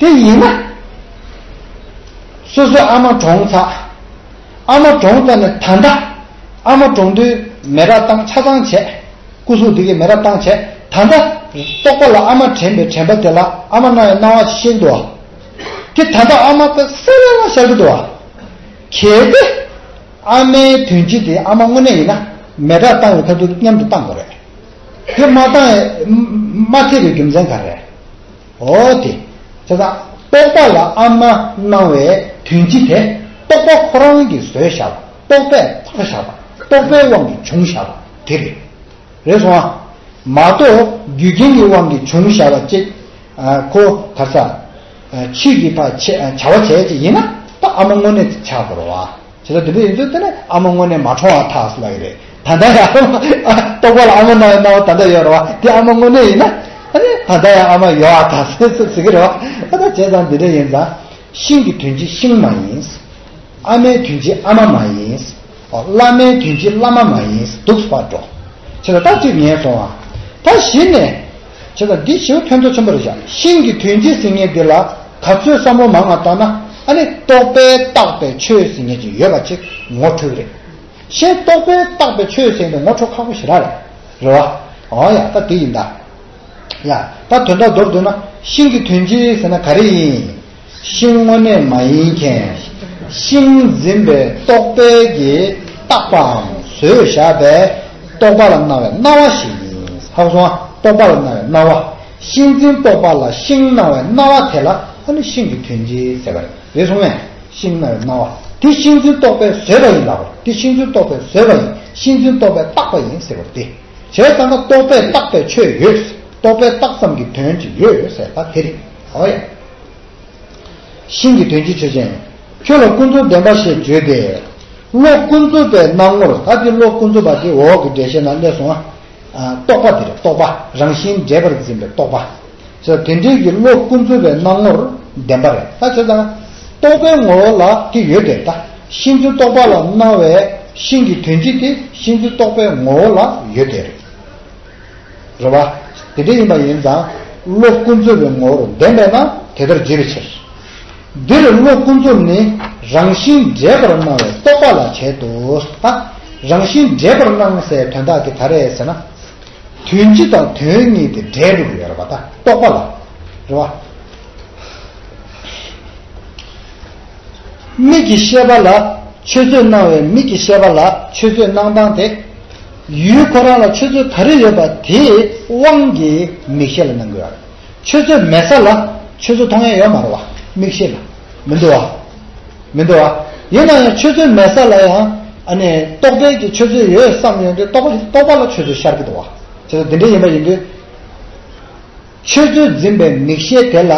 དེ་ཡིན་ན། སོ་སོའི་ཨ་མ་གྲོངས་ཚར། ཨ་མ་གྲོངས་ཚར་ནས་ད་ལྟ་ཨ་མ་གྲོངས་དུས་མེ་སྲེག་བཏང་ཆ་ཚང་བྱས། སྐུ་གཟུགས་འདི་གའི་མེ་སྲེག་བཏང་བྱས། ད་ལྟ་རྟོག་པ་ལ་ཨ་མ་དྲན་པའི་དྲན་པ་དེ་ལ་ཨ་མ་སྣང་བའི་སྣང་བ་ཞིག་ཤར་གྱི་འདུག་བ། དེ་ད་ལྟ་ཨ་མ་དེ་གསལ་ལ་ཤར་གྱི་འདུག་བ། གལ་ཏེ་ཨ་མའི་དོན་སྤྱི་དེ་ཨ་མ་དངོས་གནས་ཡིན་ན་མེ་སྲེག་བཏང་བའི་ཁ་ཐུག་མཉམ་དུ་བཏང་དགོས་རེད། དེ་མ་བཏང་ཡ་མ་ཐེབས་པའི་རྒྱུ་མཚན་ག་རེ་རེད། འོ་དེ། བྱས་ཙང་རྟོག་པ་ལ་ཨ་མ་སྣང་བའི་དོན་སྤྱི་དེ་རྟོག་པ་ཁོ་རང་གིས་བཟོས་བཞག་པ། རྟོག་པས་བཏགས་བཞག་པ། རྟོག་པའི་དབང་གིས་བྱུང་བཞག་པ་དེ་རེད། རེད་སོང་ཨ། མ་གཏོགས་རྒྱུ་རྐྱེན་གྱི་དབང་གིས་བྱུང་བཞག་པ་གཅིག་ཨ། ཁོ་ག་ས། ཨ། ཆོས་ཀྱི་ཕ་བྱ་བྱ་བ་བྱས་ཅིག་ཡིན་ན་ད་ཨ་མ་དངོས་གནས་ཆགས་དགོས་རེད་བ། བྱས་ཙང་དེ་འདྲ་ཡིན་ཚུལ་དེ་ནི་ཨ་མ་དངོས་གནས་མ་གྲོངས་པར་ཐལ་ཟེར་ལབ་ཀྱི་རེད། ད་ལྟ་ཡང་ཨ་མ་རྟོག་པ་ལ་ཨ་མ་སྣང་བའི་སྣང་བ་ད་ལྟ་ཡོད་རེད་བ། དེ་ཨ་མ་དངོས་གནས་ཡིན་ན་ཨ་ནི་ད་ལྟ་ཡང་ཨ་མ་ཡོད་པར་ཐལ་ཟེར་ཟེར་གྱི་རེད་བ། ཨ་ད་བྱས་ཙང་འདི་འདྲ་ཡིན་ཙང་ཤིང་གི་དོན་སྤྱི་ཤིང་མ་ཡིན། ཨ་མའི་དོན་སྤྱི་ཨ་མ་མ་ཡིན། བླ་མའི་དོན་སྤྱི་བླ་མ་མ་ཡིན། འདུག་སེ་ཕར་འགྲོ། བྱས་ཙང་ད་གཅིག་ངེས་སོང་བ། ད་གཞི་ནས། བྱས་ཙང་འདི་ཞེ་པོ་ཕན་ཐོགས་ཆེན་པོ་རེད་བཞག་ཤིང་གི་དོན་སྤྱི་ཟེར་མཁན་འདི་ལ་ག་ཚོད་བསམ་བློ་མང་བ་བཏང་ན་ཨ་ནི་རྟོག་པས་བཏགས་པའི་ཆོས་ཟེར་མཁན་ཅིག་ཡོད་པ་ཅིག་ངོ་འཕྲོད་ཀྱི་རེད། གཞན་རྟོག་པས་བཏགས་པའི་ཆོས་ཟེར་མཁན་དེ་ངོ་འཕྲོད་ཁག་པོ་ཞེ་དྲག་རེད། རེད་བ། འོ་ཡ་ད་དེ་ཡིན་ད། ཡ། ད་དོན་དག་མདོར་བསྡུས་ན་ཤིང་གི་དོན་སྤྱི་ཟེར་ན་ག་རེ་ཡིན། ཤིང་དངོས་གནས་མ་ཡིན་མཁན། ཤིང་འཛིན་པའི་རྟོག་པའི་གིས་བཏགས་པའམ་བཟོས་བཞག་པའི་རྟོག་པ་ལ་སྣང་བའི་སྣང་བ་ཞིག་ཡིན། ཧ་གོ་སོང་ཨ། རྟོག་པ་ལ་སྣང་བའི་སྣང་བ། ཤིང་འཛིན་རྟོག་པ་ལ་ཤིང་སྣང་བའི་སྣང་བ་དེ་ལ་ཨ་ནི་ཤིང་གི་དོན་སྤྱི་ཟེར་བ་རེད། རེད་སོང་ངས། ཤིང་སྣང་བའི་སྣང་བ་དེ་ཤིང་འཛིན་རྟོག་པས་བཟོས་པ་ཡིན་ལབ་པ་རེད། དེ་ཤིང་འཛིན་རྟོག་པས་བཟོས་པ་ཡིན། ཤིང་འཛིན་རྟོག་པས་བཏགས་པ་ཡིན་ཟེར་བ་རེད། བྱས་ཙང་ན་རྟོག་པས་བཏགས་པའི་ཆོས་ཡོད། རྟོག་པས་བཏགས་ཙམ་གྱི་དོན་གྱི་ཡོད་ཟེར་ད་དེ་རེད། ཨོ་ཡ། ཤིང་གི་དོན་གྱི་ཆོས་ཅན། ཁྱོད་ལ་ཀུན་རྫོབ་བདེན་པ་ཞེས་བརྗོད་དེ། བློ་ཀུན་རྫོབ་པའི་སྣང་ངོར་ད་དེ་བློ་ཀུན་རྫོབ་པ་དེ་འོག་གི་འགྲེལ་བཤད་ནང་སླེབས་སོང་ཨ། རྟོག་པ་དེ་རེད། རྟོག་པ་རང་བཞིན་འབྲེལ་པར་འཛིན་པའི་རྟོག་པ། ཟེར་དེ་འདྲའི་གི་བློ་ཀུན་རྫོབ་པའི་སྣང་ངོར་བདེན་པ་རེད། ད་བྱས་ཙང་རྟོག་པའི་ངོ་བོ་ལ་དེ་ཡོད་དེ་ད་ཤིང་འཛིན་རྟོག་པ་ལ་སྣང་བའི་ཤིང་གི་དོན་སྤྱི་དེ་ཤིང་འཛིན་རྟོག་པའི་ངོ་བོ་ལ་ཡོད་དེ་རེད། རེད་བ། དེ་འདྲ་ཡིན་པ་ཡིན་ཙང་བློ་ཀུན་རྫོབ་པའི་ངོ་བོར་བདེན་པས་ན་དེ་ལྟར་བརྗོད་པའི་ཕྱིར། འདིར་བློ་ཀུན་རྫོབ་ནི་རང་བཞིན་འདྲེས་པར་སྣང་བའི་རྟོག་པ་ལ་བྱེད་དོ། ད་རང་བཞིན་འདྲེས་པར་སྣང་ཟེར་དོན་དག་དེ་ག་རེ་ཟེར་ན། དོན་སྤྱི་དང་དོན་གཉིས་དེ་འདྲེས་འགྲོ་གི་ཡོད་རེད་བ། ད་རྟོག་པ་ལ། རེད་བ། མིག་གི་ཤེས་པ་ལ་ཆུ་ཚོད་སྣང་བའི་མིག་གི་ཤེས་པ་ལ་ཆུ་ཚོད་སྣང་སྟངས་དེ། ཡུལ་ཁོ་རང་ལ་ཆུ་ཚོད་ག་རེ་ཡོད་པ་དེའི་དབང་གིས་མིག་ཤེས་ལ་སྣང་གི་ཡོད་རེད། ཆུ་ཚོད་མེད་ས་ལ་ཆུ་ཚོད་མཐོང་ཡ་ཡོད་མ་རེད་བ། མིག་ཤེས་ལ། མི་འདུག་བ། མི་འདུག་བ། ཡིན་ན་ཡང་ཆུ་ཚོད་མེད་ས་ལ་ཡང་ཨ་ནི་རྟོག་པས་ཀྱི་ཆུ་ཚོད་ཡོད་བསམ་ཡོང་དུས་རྟོག་པ་རྟོག་པ་ལ་ཆུ་ཚོད་ཤར་གྱི་འདུག་བ། བྱས་ཙང་འདི་འདྲ་ཡིན་པ་ཡིན་དུས། ཆུ་ཚོད་འཛིན་པའི་མིག་ཤེས་དེ་ལ་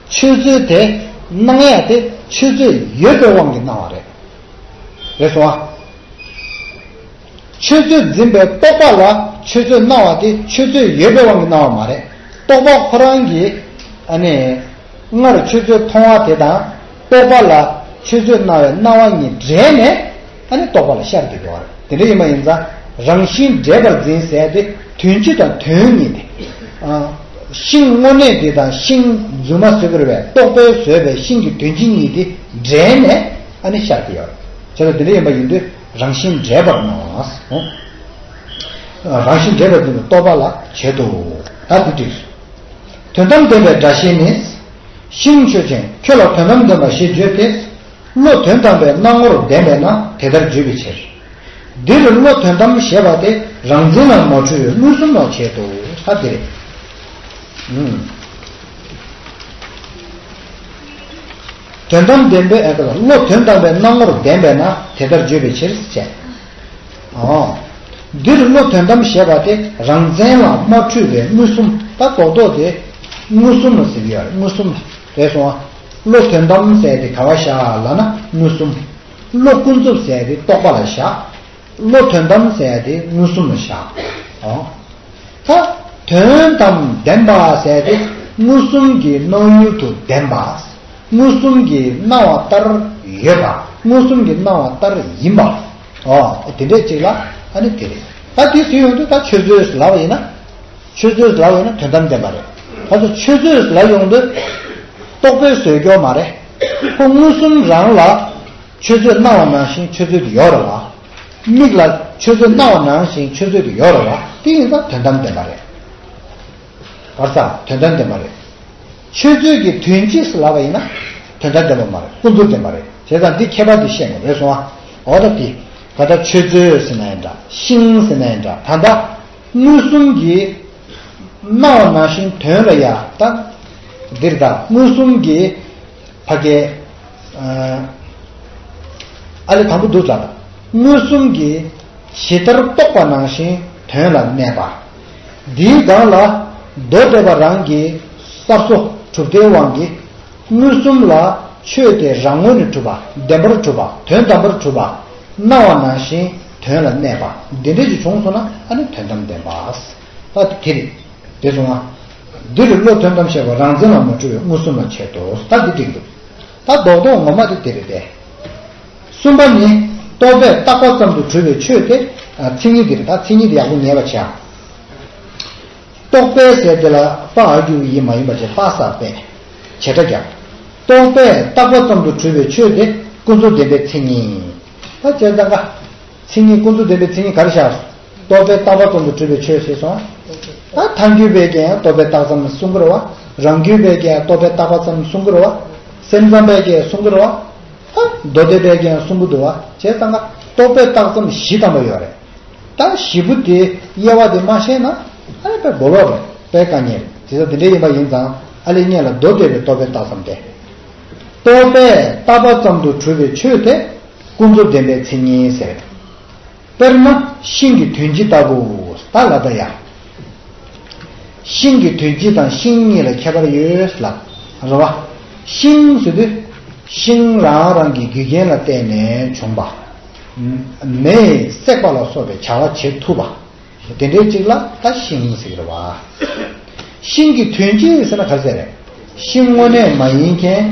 ཆུ་ཚོད་དེ་སྣང་ཡ་དེ་ཆུ་ཚོད་ཡོད་པའི་དབང་གིས་སྣང་བ་རེད། རེད་སོང་ཨ། ཆུ་ཚོད་འཛིན་པའི་རྟོག་པ་ལ་ཆུ་ཚོད་སྣང་བ་དེ་ཆུ་ཚོད་ཡོད་པའི་དབང་གིས་སྣང་བ་མ་རེད། རྟོག་པ་ཁོ་རང་གིས་ཨ་ནི་སྔར་ཆུ་ཚོད་མཐོང་བ་དེ་དང་རྟོག་པ་ལ་ཆུ་ཚོད་སྣང་བའི་སྣང་བ་གཉིས་འདྲེས་ནས་ཨ་ནི་རྟོག་པ་ལ་ཤར་གྱི་འགྲོ་བ་རེད། དེ་འདྲ་ཡིན་པ་ཡིན་ཙང་རང་བཞིན་འདྲེས་པར་འཛིན་ཟེར་ཏེ་དོན་སྤྱི་དང་དོན་གཉིས་ཏེ། ཤིང་དངོས་གནས་དེ་དང་ཤིང་རྫུན་མ་ཟེར་དགོས་རེད་པས། རྟོག་པས་བཟོས་པའི་ཤིང་གི་དོན་སྤྱི་གཉིས་དེ་འདྲེས་ནས་ཨ་ནི་ཤར་གྱི་ཡོད་རེད། བྱས་ཙང་དེ་འདྲ་ཡིན་པ་ཡིན་དུས་རང་བཞིན་འདྲེས་པར་སྣང་། རང་བཞིན་འདྲེས་པ་འདི་ནི་རྟོག་པ་ལ་བྱེད་དོ། ད་འདི་འགྲིག་སོང་། དོན་དམ་བདེན་པའི་སྒྲ་བཞིན་ནི། ཤིང་ཆོས་ཅན། ཁྱོད་ལ་དོན་དམ་བདེན་པ་ཞེས་བརྗོད་དེ། བློ་དོན་དམ་པའི་སྣང་ངོར་ལྡན་པས་ན་དེ་ལྟར་བརྗོད་པའི་ཕྱིར། འདིར་བློ་དོན་དམ་ཞེས་པ་དེ་རང་འཛིན་ལ་མ་འཁྲུལ་བའི་མངོན་སུམ་ལ་བྱེད་དོ། ས་དེ་རེད། དོན་དམ་བདེན་པའི་ཨ་ཀ་ལ་བློ་དོན་དམ་པའི་སྣང་ངོར་ལྡན་པས་ན་དེ་ལྟར་བརྗོད་པའི་ཕྱིར་བྱས། འོ། འདིར་བློ་དོན་དམ་ཞེས་པ་དེ་རང་མཚན་ལ་མ་འཁྲུལ་བའི་མངོན་སུམ། ད་རྡོག་རྡོག་དེ་མངོན་སུམ་ལ་ཟེར་གྱི་ཡོད་རེད། མངོན་སུམ་ལ་རེད་སོང་ཨ། བློ་དོན་དམ་ཟེར་དེ་ག་བ་བཞག་ལབ་ན་མངོན་སུམ། བློ་ཀུན་རྫོབ་ཟེར་དེ་རྟོག་པ་ལ་བཞག། བློ་དོན་དམ་ཟེར་དེ་མངོན་སུམ་ལ་བཞག། འོ། ད་དོན་དམ་བདེན་པ་ཟེར་དེ་མངོན་སུམ་གྱི་སྣང་ཡུལ་དུ་བདེན་པ། མངོན་སུམ་གྱི་སྣང་བ་ལྟར་ཡོད་པ། མངོན་སུམ་གྱི་སྣང་བ་ལྟར་ཡིན་པ། ཨོ། དེ་འདྲས་ཅིག་ལ་ཨ་ནི་དེ་རེད། ད་དེ་ཟེར་ཡོང་དུས་ད་ཆོས་མཛོད་ལབ་པ་ཡིན་ན། ཆོས་མཛོད་ལབ་ཡོང་ན་དོན་དམ་བདེན་པ་རེད། ད་ཚོ་ཆོས་མཛོད་ལབ་ཡོང་དུས་རྟོག་པས་བཟོས་ཀྱོག་མ་རེད། ཁོ་མངོན་སུམ་རང་ལ་ཆོས་མཛོད་སྣང་བ་ནང་བཞིན་ཆོས་མཛོད་དེ་ཡོད་རེད་བ། མིག་ལ་ཆོས་མཛོད་སྣང་བ་ནང་བཞིན་ཆོས་མཛོད་དེ་ཡོད་རེད་བ། དེ་ཡིན་ཙང་དོན་དམ་བདེན་པ་རེད། བར་ས་དོན་དམ་བདེན་པ་རེད། ཆོས་མཛོད་ཀྱི་དོན་སྤྱི་ལབ་པ་ཡིན་ན་དོན་དམ་བདེན་པ་མ་རེད། ཀུན་རྫོབ་བདེན་པ་རེད། བྱས་ཙང་འདི་ཁྱད་པར་འདི་ཤེས་དགོས་རེད་སོང་ཨ། འོ་ད་འདི་ག་ད་ཆོས་མཛོད་ཟེར་ན་ཡང་འདྲ། ཤིང་ཟེར་ན་ཡང་འདྲ། ད་ལྟ་མངོན་སུམ་གྱི་སྣང་བ་ནང་བཞིན་དོན་ལ་ཡ་ད་འདིར་ད་མངོན་སུམ་གྱི་ཕ་གའི་ཨ་ལས་དང་པོ་འདུག་ཙང་མངོན་སུམ་གྱི་ཇི་ལྟར་རྟོགས་པ་ནང་བཞིན་དོན་ལ་གནས་པ། འདིའི་སྒང་ལ་མདོ་སྡེ་པ་རང་གི་གསར་བཟོ་གྲུབ་མཐའི་དབང་གིས་མངོན་སུམ་ལ་ཆོས་དེ་རང་ངོས་ནས་གྲུབ་པ། བདེན་པར་གྲུབ་པ། དོན་དམ་པར་གྲུབ་པ། སྣང་བ་ནང་བཞིན་དོན་ལ་གནས་པ། འདི་འདྲ་ཞིག་བྱུང་སོང་ན་ཨ་ནི་དོན་དམ་བདེན་པ། ད་དེ་རེད། དེ་སོང་ང་། འདིར་བློ་དོན་དམ་ཞེས་པ་རང་མཚན་ལ་མ་འཁྲུལ་བའི་མངོན་སུམ་ལ་བྱེད་དོ། ད་འདི་འགྲིག་འདུག། ད་རྡོག་རྡོག་ངོ་མ་དེ་དེ་རེད་དེ། གསུམ་པ་ནི། རྟོག་པས་བཏགས་པ་ཙམ་དུ་གྲུབ་པའི་ཆོས་དེ། ཨ། མཚན་ཉིད་དེ་རེད། ད་མཚན་ཉིད་དེ་ཡག་པོ་ངེས་པ་བྱས། རྟོག་པས་ཟེར་དེ་ལ་པ་འ་གི་གུ་ཡི་མ་ཡིན་པ་བྱས་པ་ས་པས། བྱེད་སྒྲ་རྒྱག། རྟོག་པས་བཏགས་པ་ཙམ་དུ་གྲུབ་པའི་ཆོས་དེ་ཀུན་རྫོབ་བདེན་པའི་མཚན་ཉིད། ད་བྱས་ཙང་ཀ་མཚན་ཉིད་ཀུན་རྫོབ་བདེན་པའི་མཚན་ཉིད་ག་རེ་བཞག་རྟོག་པས་བཏགས་པ་ཙམ་དུ་གྲུབ་པའི་ཆོས་ཞེས་སོང་། ད་ཐལ་འགྱུར་བས་ཀྱང་རྟོག་པས་བཏགས་ཙམ་གསུང་གི་རེད་བ། རང་རྒྱུད་པས་ཀྱང་རྟོག་པས་བཏགས་པ་ཙམ་གསུང་གི་རེད་བ། སེམས་ཙམ་པས་ཀྱང་གསུང་གི་རེད་བ། ད་མདོ་སྡེ་པས་ཀྱང་གསུང་གི་འདུག་བ། བྱས་ཙང་ཀ་རྟོག་པས་བཏགས་ཙམ་བཞི་ཙམ་པ་ཡོད་རེད། ད་བཞི་པོ་དེ་དབྱེ་བ་དེ་མ་ཤེས་ན་ཨ་ནི་དཔེ་རྡོ་ལོག་རེད། དཔེ་དཀའ་ངལ་རེད། དེ་ཚོ་དེ་འདྲ་ཡིན་པ་ཡིན་ཙང་ཨ་ལས་སྔོན་ལ་མདོ་སྡེ་པའི་རྟོག་པས་བཏགས་ཙམ་སྟེ། རྟོག་པས་བཏགས་པ་ཙམ་དུ་གྲུབ་པའི་ཆོས་དེ་ཀུན་རྫོབ་བདེན་པའི་མཚན་ཉིད་ཟེར། དཔེར་ན་ཤིང་གི་དོན་སྤྱི་ལྟ་བུ། ད་ལ་ད་ཡ། ཤིང་གི་དོན་སྤྱི་དང་ཤིང་གཉིས་ལ་ཁྱད་པར་ཡོད་ལ། རེད་བ། ཤིང་ཟེར་དུས་ཤིང་རང་རང་གི་རྒྱུ་རྐྱེན་ལ་བརྟེན་ནས་བྱུང་བ། མེས་བསྲེགས་པ་ལ་སོགས་པའི་བྱ་བ་བྱེད་ཐུབ་པ། དེ་འདྲའི་གཅིག་ལ་ད་ཤིང་ཟེར་གྱི་རེད་བ། ཤིང་གི་དོན་སྤྱི་ཟེར་ན་ག་རེ་ཟེར་རེད། ཤིང་དངོས་གནས་མ་ཡིན་མཁན་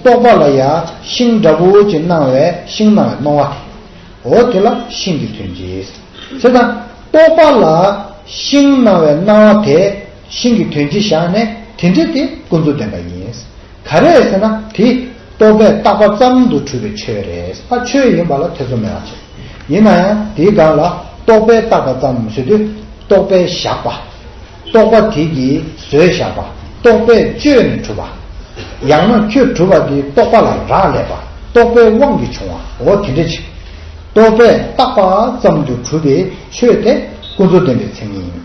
རྟོག་པ་ལ་ཡ་ཤིང་འདྲ་བོ་ཅིག་སྣང་བས་ཤིང་སྣང་བའི་སྣང་བ་དེ། འོ་དེ་ལ་ཤིང་གི་དོན་སྤྱི། བྱས་ཙང་རྟོག་པ་ལ་ཤིང་སྣང་བའི་སྣང་བ་དེ་ཤིང་གི་དོན་སྤྱི་བཞག་ནས་དེ་འདྲ་དེ་ཀུན་རྫོབ་བདེན་པ་ཡིན། ག་རེ་ཟེར་ན་དེ་རྟོག་པས་བཏགས་པ་ཙམ་དུ་གྲུབ་པའི་ཆོས་རེད། ད་ཆོས་ཡིན་པ་ལ་ཐེ་ཚོམ་མེད་པ་བྱེད། ཡིན་ན་ཡང་དེའི་སྒང་ལ་རྟོག་པས་བཏགས་པ་ཙམ་ཟེར་དུས་རྟོག་པས་བཞག་པ། རྟོག་པ་དེ་གིས་བཟོས་བཞག་པ། རྟོག་པས་བཅོས་ནས་གྲུབ་པ། ཡང་ན་ཁྱོད་གྲུབ་པ་དེ་རྟོག་པ་ལ་རག་ལས་པ། རྟོག་པའི་དབང་གིས་བྱུང་བ། འོ་དེ་འདྲ་ཅིག། རྟོག་པས་བཏགས་པ་ཙམ་དུ་གྲུབ་པའི་ཆོས་དེ་ཀུན་རྫོབ་བདེན་པའི་མཚན་ཉིད་ཡིན།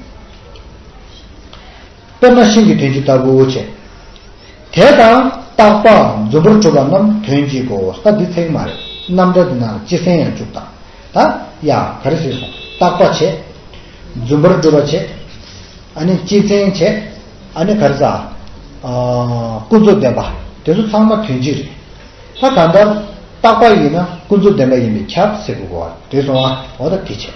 དཔེར་ན་ཤིང་གི་དོན་སྤྱི་ལྟ་བུ་བྱས། དེ་དང་རྟག་པ་རྫུན་པར་གྲུབ་པ་རྣམས་དོན་གཅིག་གོ། ད་འདི་ཚིག་མ་རེད། རྣམ་གྲངས་འདི་ནང་ལ་སྤྱི་མཚན་ཡང་བཅུག་དང་། ད་ཡ་ག་རེ་ཟེར་སོང་། རྟག་པ་བྱས། རྫུན་པར་གྲུབ་པ་བྱས། ཨ་ནི་སྤྱི་མཚན་བྱས། ཨ་ནི་ག་རེ་ཟ། ཨ། ཀུན་རྫོབ་བདེན་པ། དེ་ཚོ་ཚང་མ་དོན་གཅིག་རེད། ད་གང་ལྟར་རྟག་པ་ཡིན་ན་ཀུན་རྫོབ་བདེན་པ་ཡིན་པས་ཁྱབ་ཟེར་དགོས་གོ། དེ་སོང་ཨ། འོ་ད་དེ་བྱས།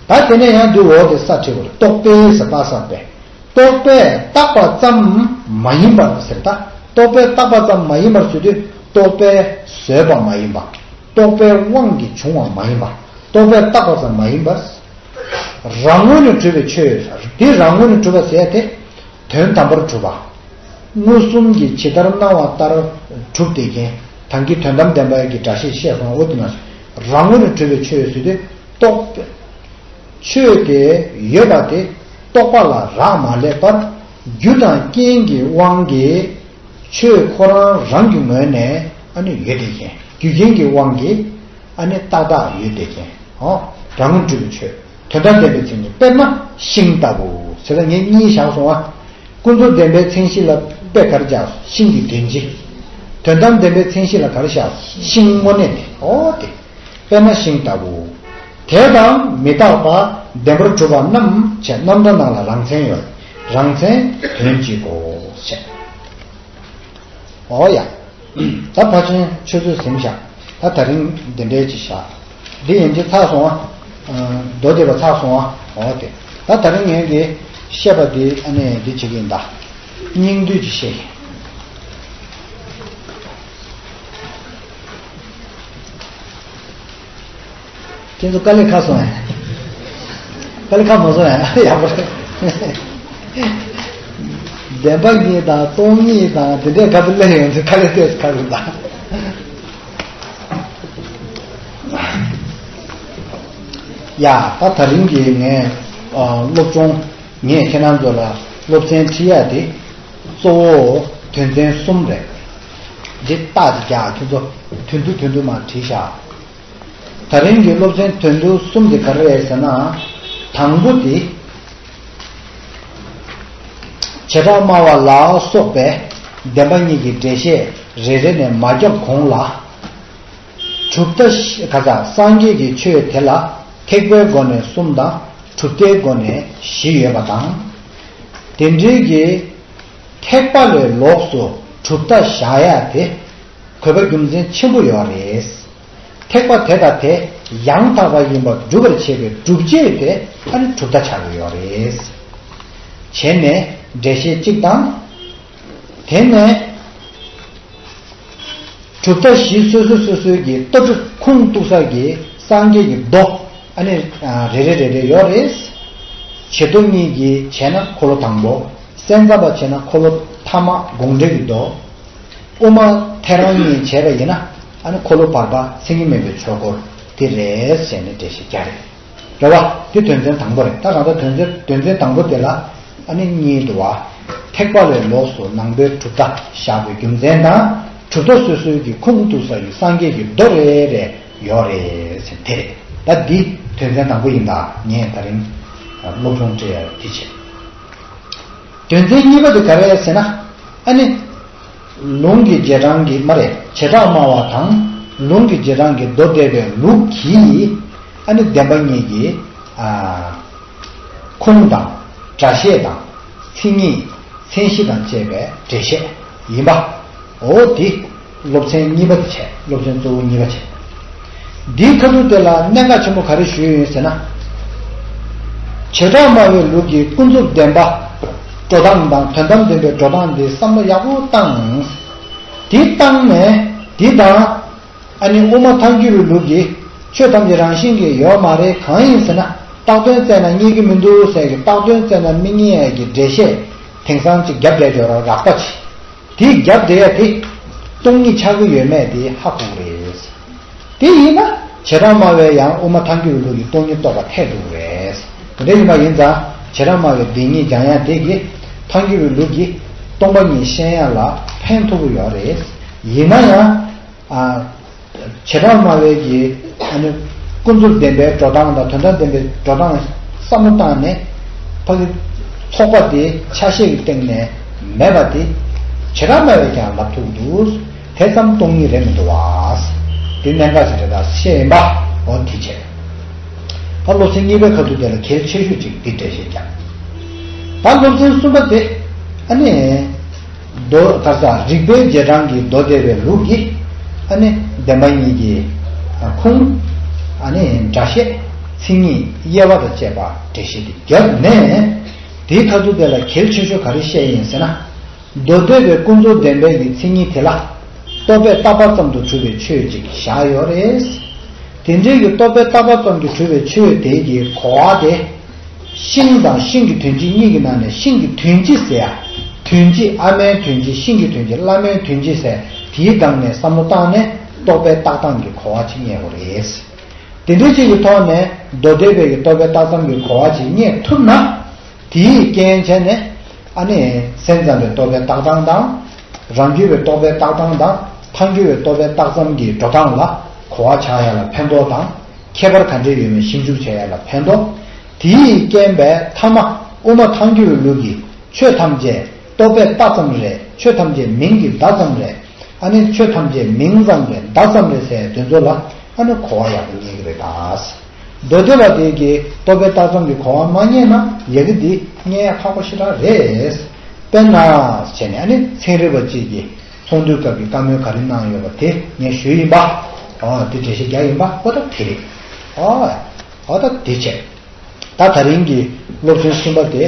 ད་དེ་ནས་ཡང་འདི་འོག་དེ་ས་ཁྲི་བོར་རྟོག་པས་ཟེར་པ་ས་པས། རྟོག་པས་བཏགས་པ་ཙམ་མ་ཡིན་པར་ཟེར། ད་རྟོག་པས་བཏགས་པ་ཙམ་མ་ཡིན་པར་ཟེར་དུས་རྟོག་པས་བཟོས་པ་མ་ཡིན་པ། རྟོག་པའི་དབང་གིས་བྱུང་བ་མ་ཡིན་པ། རྟོག་པས་བཏགས་པ་ཙམ་མ་ཡིན་པ། རང་ངོས་ནས་གྲུབ་པའི་ཆོས། དེ་རང་ངོས་ནས་གྲུབ་པ་ཟེར་ཏེ། དོན་དམ་པར་གྲུབ་པ། མངོན་སུམ་གྱིས་ཇི་ལྟར་སྣང་བ་ལྟར་གྲུབ་བསྡད་མཁན། ད་གིན་དོན་དམ་བདེན་པ་གི་སྒྲ་བཤད་བཤད་སོང་། འོ་དེ་ན་རང་ངོས་ནས་གྲུབ་པའི་ཆོས་ཟེར་དུས་རྟོག་པ། ཆོས་དེ་ཡོད་པ་དེ་རྟོག་པ་ལ་རག་མ་ལས་པར། རྒྱུ་དང་རྐྱེན་གྱི་དབང་གིས་ཆོས་ཁོ་རང་རང་གི་ངོས་ནས་ཨ་ནི་ཡོད་བསྡད་མཁན། རྒྱུ་རྐྱེན་གྱི་དབང་གིས་ཨ་ནི་ཏག་ཏག་ཡོད་བསྡད་མཁན། ཨོ། རང་ངོས་གྲུབ་པའི་ཆོས། དོན་དམ་བདེན་པའི་མཚན་ཉིད། དཔེར་ན་ཤིང་ལྟ་བུ་ཟེར་ལ་ངས་གཉིས་བཞག་སོང་ཨ། ཀུན་རྫོབ་བདེན་པའི་མཚན་གཞི་ལ་དཔེ་ག་རེ་བཞག་ཤིང་གི་དོན་སྤྱི། དོན་དམ་བདེན་པའི་མཚན་གཞི་ལ་ག་རེ་བཞག་ཤིང་དངོས་གནས་དེ། ཨོ་དེ། དཔེར་ན་ཤིང་ལྟ་བུ། དེ་དང་མི་རྟག་པ་བདེན་པར་གྲུབ་པ་རྣམས་བྱས། རྣམ་གྲངས་ནང་ལ་རང་མཚན་ཡོད། རང་མཚན་དོན་གཅིག་གོ་ཞེས། ཨོ་ཡ། ད་ཕལ་ཆེར་ཆུ་ཚོད་ཟིན་བཞག་ད་ད་རིང་འདི་འདྲའི་ཅིག་བཞག་འདི་ཡན་ཆད་ཚར་སོང་ཨ། མདོ་སྡེ་པ་ཚར་སོང་ཨ། ཨོ་དེ། ད་ད་རིང་ངས་ཀྱི་བཤད་པ་འདི་ཨ་ནི་འདི་བྱེད་ཀྱི་ཡིན་ད། སྙིང་བསྡུས་ཀྱི་བཤད་ཀྱི། ཁྱེད་ཚོ་དཀའ་ལས་ཁག་སོང་ཨ། དཀའ་ལས་ཁག་མ་སོང་ཨ། ཡག་པོ་རེད། བདེན་པ་གཉིས་དང་སྟོང་ཉིད་དང་དེ་འདྲའི་སྐབས་སུ་སླེབས་ཡོང་དུས་དཀའ་ལས་ཏོག་ཙམ་ཁག་རེད་ད། ཡ། ད་ད་རིང་གི་ངས་ཨ་སློབ་སྦྱོང་། ངས་ཁྱེད་རང་ཚོ་ལ་སློབ་ཚན་ཁྲིད་ཡ་དེ་གཙོ་བོ་དོན་ཚན་གསུམ་རེད། འདི་རྟགས་ཅིག་རྒྱག་ཁྱེད་ཚོ་དོན་དུ་དོན་དུ་མར་བྲིས་བཞག་ད་རིང་གི་སློབ་ཚན་དོན་དུ་གསུམ་དེ་ག་རེ་རེད་ཟེར་ན། དང་པོ་དེ། བྱེ་བྲག་སྨྲ་བ་ལ་སོགས་པས་བདེན་པ་གཉིས་ཀྱི་འགྲེལ་བཤད་རེ་རེ་ནས་མ་བརྒྱབ་གོང་ལ། གྲུབ་མཐའ་བཞི། ག་ས་སངས་རྒྱས་ཀྱི་ཆོས་དེ་ལ་ཐེག་པའི་སྒོ་ནས་གསུམ་དང་གྲུབ་མཐའི་སྒོ་ནས་བཞི་ཡོད་པ་དང་། དེ་འདྲའི་གི་ཐེག་པ་ལས་ལོགས་སུ་གྲུབ་མཐའ་བཞག་ཡ་དེ་དགོས་པ་རྒྱུ་མཚན་ཆེན་པོ་ཡོད་རེད། ཐེག་པ་དེ་དང་དེ་ཡང་དག་པ་ཡིན་པར་སྒྲུབ་པར་བྱེད་པའི་སྒྲུབ་བྱེད་དེ་ཨ་ནི་གྲུབ་མཐའ་ཆགས་ཀྱི་ཡོད་རེད། བྱས་ནས་འགྲེལ་བཤད་གཅིག་དང་། དེ་ནས་གྲུབ་མཐའ་བཞི་སོ་སོ་སོ་སོའི་གི་ལྟ་གྲུབ་ཁུངས་གཏུགས་ས་གི་སངས་རྒྱས་ཀྱི་མདོ་ཨ་ནི་རེ་རེ་རེ་རེ་ཡོད་རེད། བྱེ་མདོ་གཉིས་ཀྱིས་བྱས་ན་འཁོར་ལོ་དང་པོ། གསན་བསམ་པ་བྱས་ན་འཁོར་ལོ་ཐ་མ་དགོངས་འགྲེལ་གྱི་མདོ། དབུ་མ་ཐལ་རང་གཉིས་བྱས་པ་ཡིན་ན་ཨ་ནི་འཁོར་ལོ་བར་པ་མཚན་ཉིད་མེད་པའི་ཆོས་འཁོར་དེ་རེད་ཟེར་ནས་འགྲེལ་བཤད་རྒྱག་རེད། རེད་བ། དེ་དོན་ཚན་དང་པོ་རེད། ད་གང་ལྟར་དོན་ཚན་དོན་ཚན་དང་པོ་དེ་ལ་ཨ་ནི་གཉིས་འདུག་བ། ཐེག་པ་ལས་ལོགས་སུ་ནང་པའི་གྲུབ་མཐའ་བཞག་པའི་རྒྱུ་མཚན་དང་གྲུབ་མཐའ་སོ་སོའི་གི་ཁུངས་གཏུགས་ས་ཡི་སངས་རྒྱས་ཀྱི་མདོ་རེ་རེ་ཡོད་རེད་ཟེར་དེ་རེད། ད་འདི་དོན་ཚན་དང་པོ་ཡིན་ད། ངས་ད་རིང་སློབ་སྦྱོང་སྤྲད་ཡ་དེ་བྱས། དོན་ཚན་གཉིས་པ་དེ་ག་རེ་ཟེར་ན། ཨ་ནི། ལུང་གི་རྗེས་འབྲང་གི་མ་རེད། བྱེ་བྲག་སྨྲ་བ་དང་ལུང་གི་རྗེས་འབྲང་གི་མདོ་སྡེ་པའི་ལུགས་ཀྱིས་ཨ་ནི་བདེན་པ་གཉིས་ཀྱི་ཨ་ཁུངས་དང་སྒྲ་བཤད་དང་མཚན་ཉིད་མཚན་གཞི་དང་བཅས་པའི་འགྲེལ་བཤད་ཡིན་པ། འོ་དེ་སློབ་ཚན་གཉིས་པ་དེ་བྱས། སློབ་ཚན་གཙོ་བོ་གཉིས་པ་བྱས། འདིའི་ཁ་ཐུག་དེ་ལ་གནད་འགག་ཆེན་པོ་ག་རེ་ཞུས་ཡོད་ཟེར་ན། བྱེ་བྲག་སྨྲ་བའི་ལུགས་ཀྱི་ཀུན་རྫོབ་བདེན་པ་འགྲོ་སྟངས་དང་དོན་དམ་བདེན་པའི་འགྲོ་སྟངས་དེ་བསམ་བློ་ཡག་པོ་བཏང་། དེ་བཏང་ནས་འདི་དང་ཨ་ནི་དབུ་མ་ཐལ་འགྱུར་བའི་ལུགས་ཀྱི་ཆོས་ཐམས་ཅད་རང་བཞིན་གྱིས་ཡོད་མ་རེད། གང་ཡིན་ཟེར་ན་བཏགས་དོན་བཙལ་ན་རྙེད་ཀྱི་མི་འདུག་ཟེར་གི་བཏགས་དོན་བཙལ་ན་མི་རྙེད་ཡ་གི་འགྲེལ་བཤད་དེང་སང་ཅིག་རྒྱབ་བསྡད་ཡོད་ར་རགས་པ་ཅིག་དེ་རྒྱབ་བསྡད་ཡ་དེ་སྟོང་ཉིད་ཆགས་ཀྱི་ཡོད་མེད་དེ་ཧ་གོ་གི་རེད། དེ་ཡིན་ན་བྱེ་བྲག་སྨྲ་བས་ཡང་དབུ་མ་ཐལ་འགྱུར་བའི་ལུགས་ཀྱི་སྟོང་ཉིད་རྟོགས་པ་འཐད་འགྲོ་གི་རེད། དེ་འདྲ་ཡིན་པ་ཡིན་ཙང་བྱེ་བྲག་སྨྲ་བའི་བདེན་གཉིས་སྦྱང་ཡ་དེ་གིས་ཐལ་འགྱུར་བའི་ལུགས་ཀྱི་སྟོང་པ་ཉིད་ཤེས་ཡ་ལ་ཕན་ཐོགས་ཀྱི་ཡོད་རེད། ཡིན་ན་ཡང་། ཨ། བྱེ་བྲག་སྨྲ་བའི་གི་ཨ་ནི་ཀུན་རྫོབ་བདེན་པའི་འགྲོ་སྟངས་དང་དོན་དམ་བདེན་པའི་འགྲོ་སྟངས་བསམ་བློ་བཏང་ནས་ཕ་གི་ཚོགས་པ་དེ་ཆ་ཤས་ཀྱི་སྟེང་ནས་མེད་པ་དེ་བྱེ་བྲག་སྨྲ་བས་ཀྱང་ལབ་ཐུབ་འདུག་དེ་ཙམ་སྟོང་ཉིད་རེད་མི་འདུག་བ། དེ་གནད་འགག་ཅིག་རེད་ད་བཤད་ཡིན་པ། འོ་དེ་བྱས། ད་སློབ་ཚན་གཉིས་པའི་ཁ་ཐུག་དེ་ལ་གལ་ཆེ་ཤོས་ཅིག་འདི་འགྲེལ་བཤད་རྒྱག་ད་སློབ་ཚན་གསུམ་པ་དེ་ཨ་ནི། མདོ་ག་ས་རིགས་པའི་རྗེས་འབྲང་གི་མདོ་སྡེ་པའི་ལུགས་ཀྱིས་ཨ་ནི་བདེན་པ་གཉིས་ཀྱི་ཁུངས་ཨ་ནི་སྒྲ་བཤད་མཚན་ཉིད་དབྱེ་བ་དང་བཅས་པ་འགྲེལ་བཤད་དེ་བརྒྱབ་ནས་དེའི་ཁ་ཐུག་དེ་ལ་གལ་ཆེ་ཤོས་ག་རེ་བཤད་ཡིན་ཟེར་ན། མདོ་སྡེ་པའི་ཀུན་རྫོབ་བདེན་པའི་གི་མཚན་ཉིད་དེ་ལ་རྟོག་པས་བཏགས་པ་ཙམ་དུ་གྲུབ་པའི་ཆོས་ཅིག་བཞག་ཡོད་རེད། དེ་འདྲའི་གི་རྟོག་པས་བཏགས་པ་ཙམ་གྱིས་གྲུབ་པའི་ཆོས་དེ་གི་གོ་བ་དེ། ཤིང་དང་ཤིང་གི་དོན་སྤྱི་གཉིས་ཀྱི་ནང་ནས་ཤིང་གི་དོན་སྤྱི་ཟེར་ཡ། དོན་སྤྱི་ཨ་མའི་དོན་སྤྱི་ཤིང་གི་དོན་སྤྱི་བླ་མའི་དོན་སྤྱི་ཟེར་དེའི་སྒང་ནས་བསམ་བློ་བཏང་ནས་རྟོག་པས་བཏགས་སྟངས་ཀྱི་གོ་བ་ཅིག་རྙེད་དགོས་རེད། དེ་འདྲའི་ཅིག་གི་ཐོག་ནས་མདོ་སྡེ་པའི་གི་རྟོག་པས་བཏགས་སྟངས་ཀྱི་གོ་བ་ཅིག་རྙེད་ཐུབ་ན། དེའི་རྐྱེན་བྱས་ནས་ཨ་ནི་སེམས་ཙམ་པའི་རྟོག་པས་བཏགས་སྟངས་དང་། རང་རྒྱུད་པའི་རྟོག་པས་བཏགས་སྟངས་དང་ཐལ་འགྱུར་བའི་རྟོག་པས་བཏགས་ཙམ་གྱི་འགྲོ་སྟངས་ལ་གོ་བ་ཆགས་ཡ་ལ་ཕན་ཐོགས་དང་། ཁྱད་པར་ག་འདྲས་ཡོད་མེད་ཞིབ་འཇུག་བྱེད་ཡ་ལ་ཕན་ཐོགས། དེའི་རྐྱེན་པས་ཐ་མ་དབུ་མ་ཐལ་འགྱུར་བའི་ལུགས་ཀྱི་ཆོས་ཐམས་ཅད་རྟོག་པས་བཏགས་ཙམ་རེད། ཆོས་ཐམས་ཅད་མིང་གིས་བརྡ་ཙམ་རེད། ཨ་ནི་ཆོས་ཐམས་ཅད་མིང་ཙམ་རེད། བརྡ་ཙམ་རེད་ཟེར་དེ་ཚོ་ལ་ཨ་ནི་གོ་བ་ཡག་པོ་རྙེད་ཀྱི་རེད་ད། མདོ་སྡེ་པ་དེ་གིས་རྟོག་པས་བཏགས་ཙམ་གྱི་གོ་བ་མ་རྙེད་ན་ཡ་གི་འདི་རྙེད་ཡ་ཁག་པོ་ཞེ་དྲག་རེད། དཔེར་ན་བྱས་ནས་ཨ་ནི་ཚན་རིག་པ་གཅིག་གིས་ཚོགས་འདུའི་སྐབས་ཀྱི་བཀའ་མོལ་ག་རེ་གནང་ཡོད་པ་དེ་ངས་ཞུས་ཡིན་པ། ཨོ་དེ་འགྲེལ་བཤད་རྒྱག་ཡིན་པ་ཨོ་ད་དེ་རེད། ཨོ་ཨོ་ད་དེ་བྱས། ད་ད་རིང་གི་སློབ་ཚན་གསུམ་པ་དེ་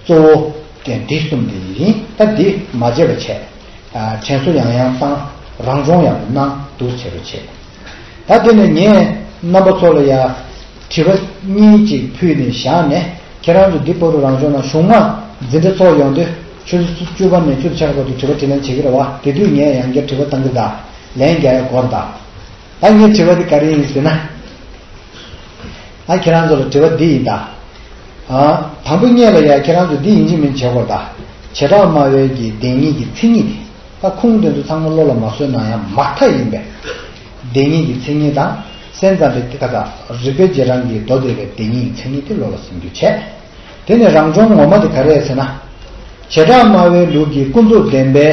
གཙོ་བོ་དེ་འདི་གསུམ་དེ་ཡིན། ད་འདི་མ་བརྗེད་པ་བྱས། ཨ་དྲན་གསོ་ཡང་ཡང་བཏང་། རང་སྦྱོང་ཡང་གནང་། འདུག་བྱེད་རོགས་བྱེད། ད་དེ་ནས་ངས་རྣམ་པ་ཚོ་ལ་ཡ་དྲི་བ་གཉིས་ཅིག་ཕུལ་ནས་བཞག་ནས་ཁྱེད་རང་ཚོ་འདི་བར་དུ་རང་སྦྱོང་གནང་། གཞུང་མ་འཛིན་གྲྭ་ཚོགས་ཡོང་དུས་ཆུ་ཚོད་བཅུ་པ་ནས་བཅུ་དང་ཕྱེད་ཀ་བར་དུ་དྲི་བ་དྲིས་ལན་བྱེད་ཀྱི་རེད་བ། དེ་དུས་ངས་ཡང་བསྐྱར་དྲི་བ་བཏང་གི་གདའ། ལན་རྒྱག་ཡ་དགོས་རེད་ད། ད་ངའི་དྲི་བ་འདི་ག་རེ་ཡིན་ཟེར་ན། ད་ཁྱེད་རང་ཚོ་ལ་དྲི་བ་འདི་ཡིན་ད། ཨ། དང་པོ་སྔོན་ལ་ཡ་ཁྱེད་རང་ཚོ་འདི་ཡིན་གཅིག་མིན་གཅིག་བྱེད་དགོས་ད། བྱེ་བྲག་སྨྲ་བའི་གི་བདེན་གཉིས་ཀྱི་མཚན་ཉིད་དེ། ད་ཁུངས་དེ་ཚོ་ཚང་མ་བློ་ལ་མ་བཟོད་ན་ཡང་མ་མཐའ་ཡིན་པས། བདེན་གཉིས་ཀྱི་མཚན་ཉིད་དང་། སེམས་ཙམ་པའི་དེ་ག་ད་རིགས་པའི་རྗེས་འབྲང་གི་མདོ་སྡེ་པའི་བདེན་གཉིས་ཀྱི་མཚན་ཉིད་དེ་བློ་ལ་ཟིན་རྒྱུ་བྱས། དེ་ནས་རང་སྦྱོང་ངོ་མ་དེ་ག་རེ་རེད་ཟེར་ན། བྱེ་བྲག་སྨྲ་བའི་ལུགས་ཀྱི་ཀུན་རྫོབ་བདེན་པའི་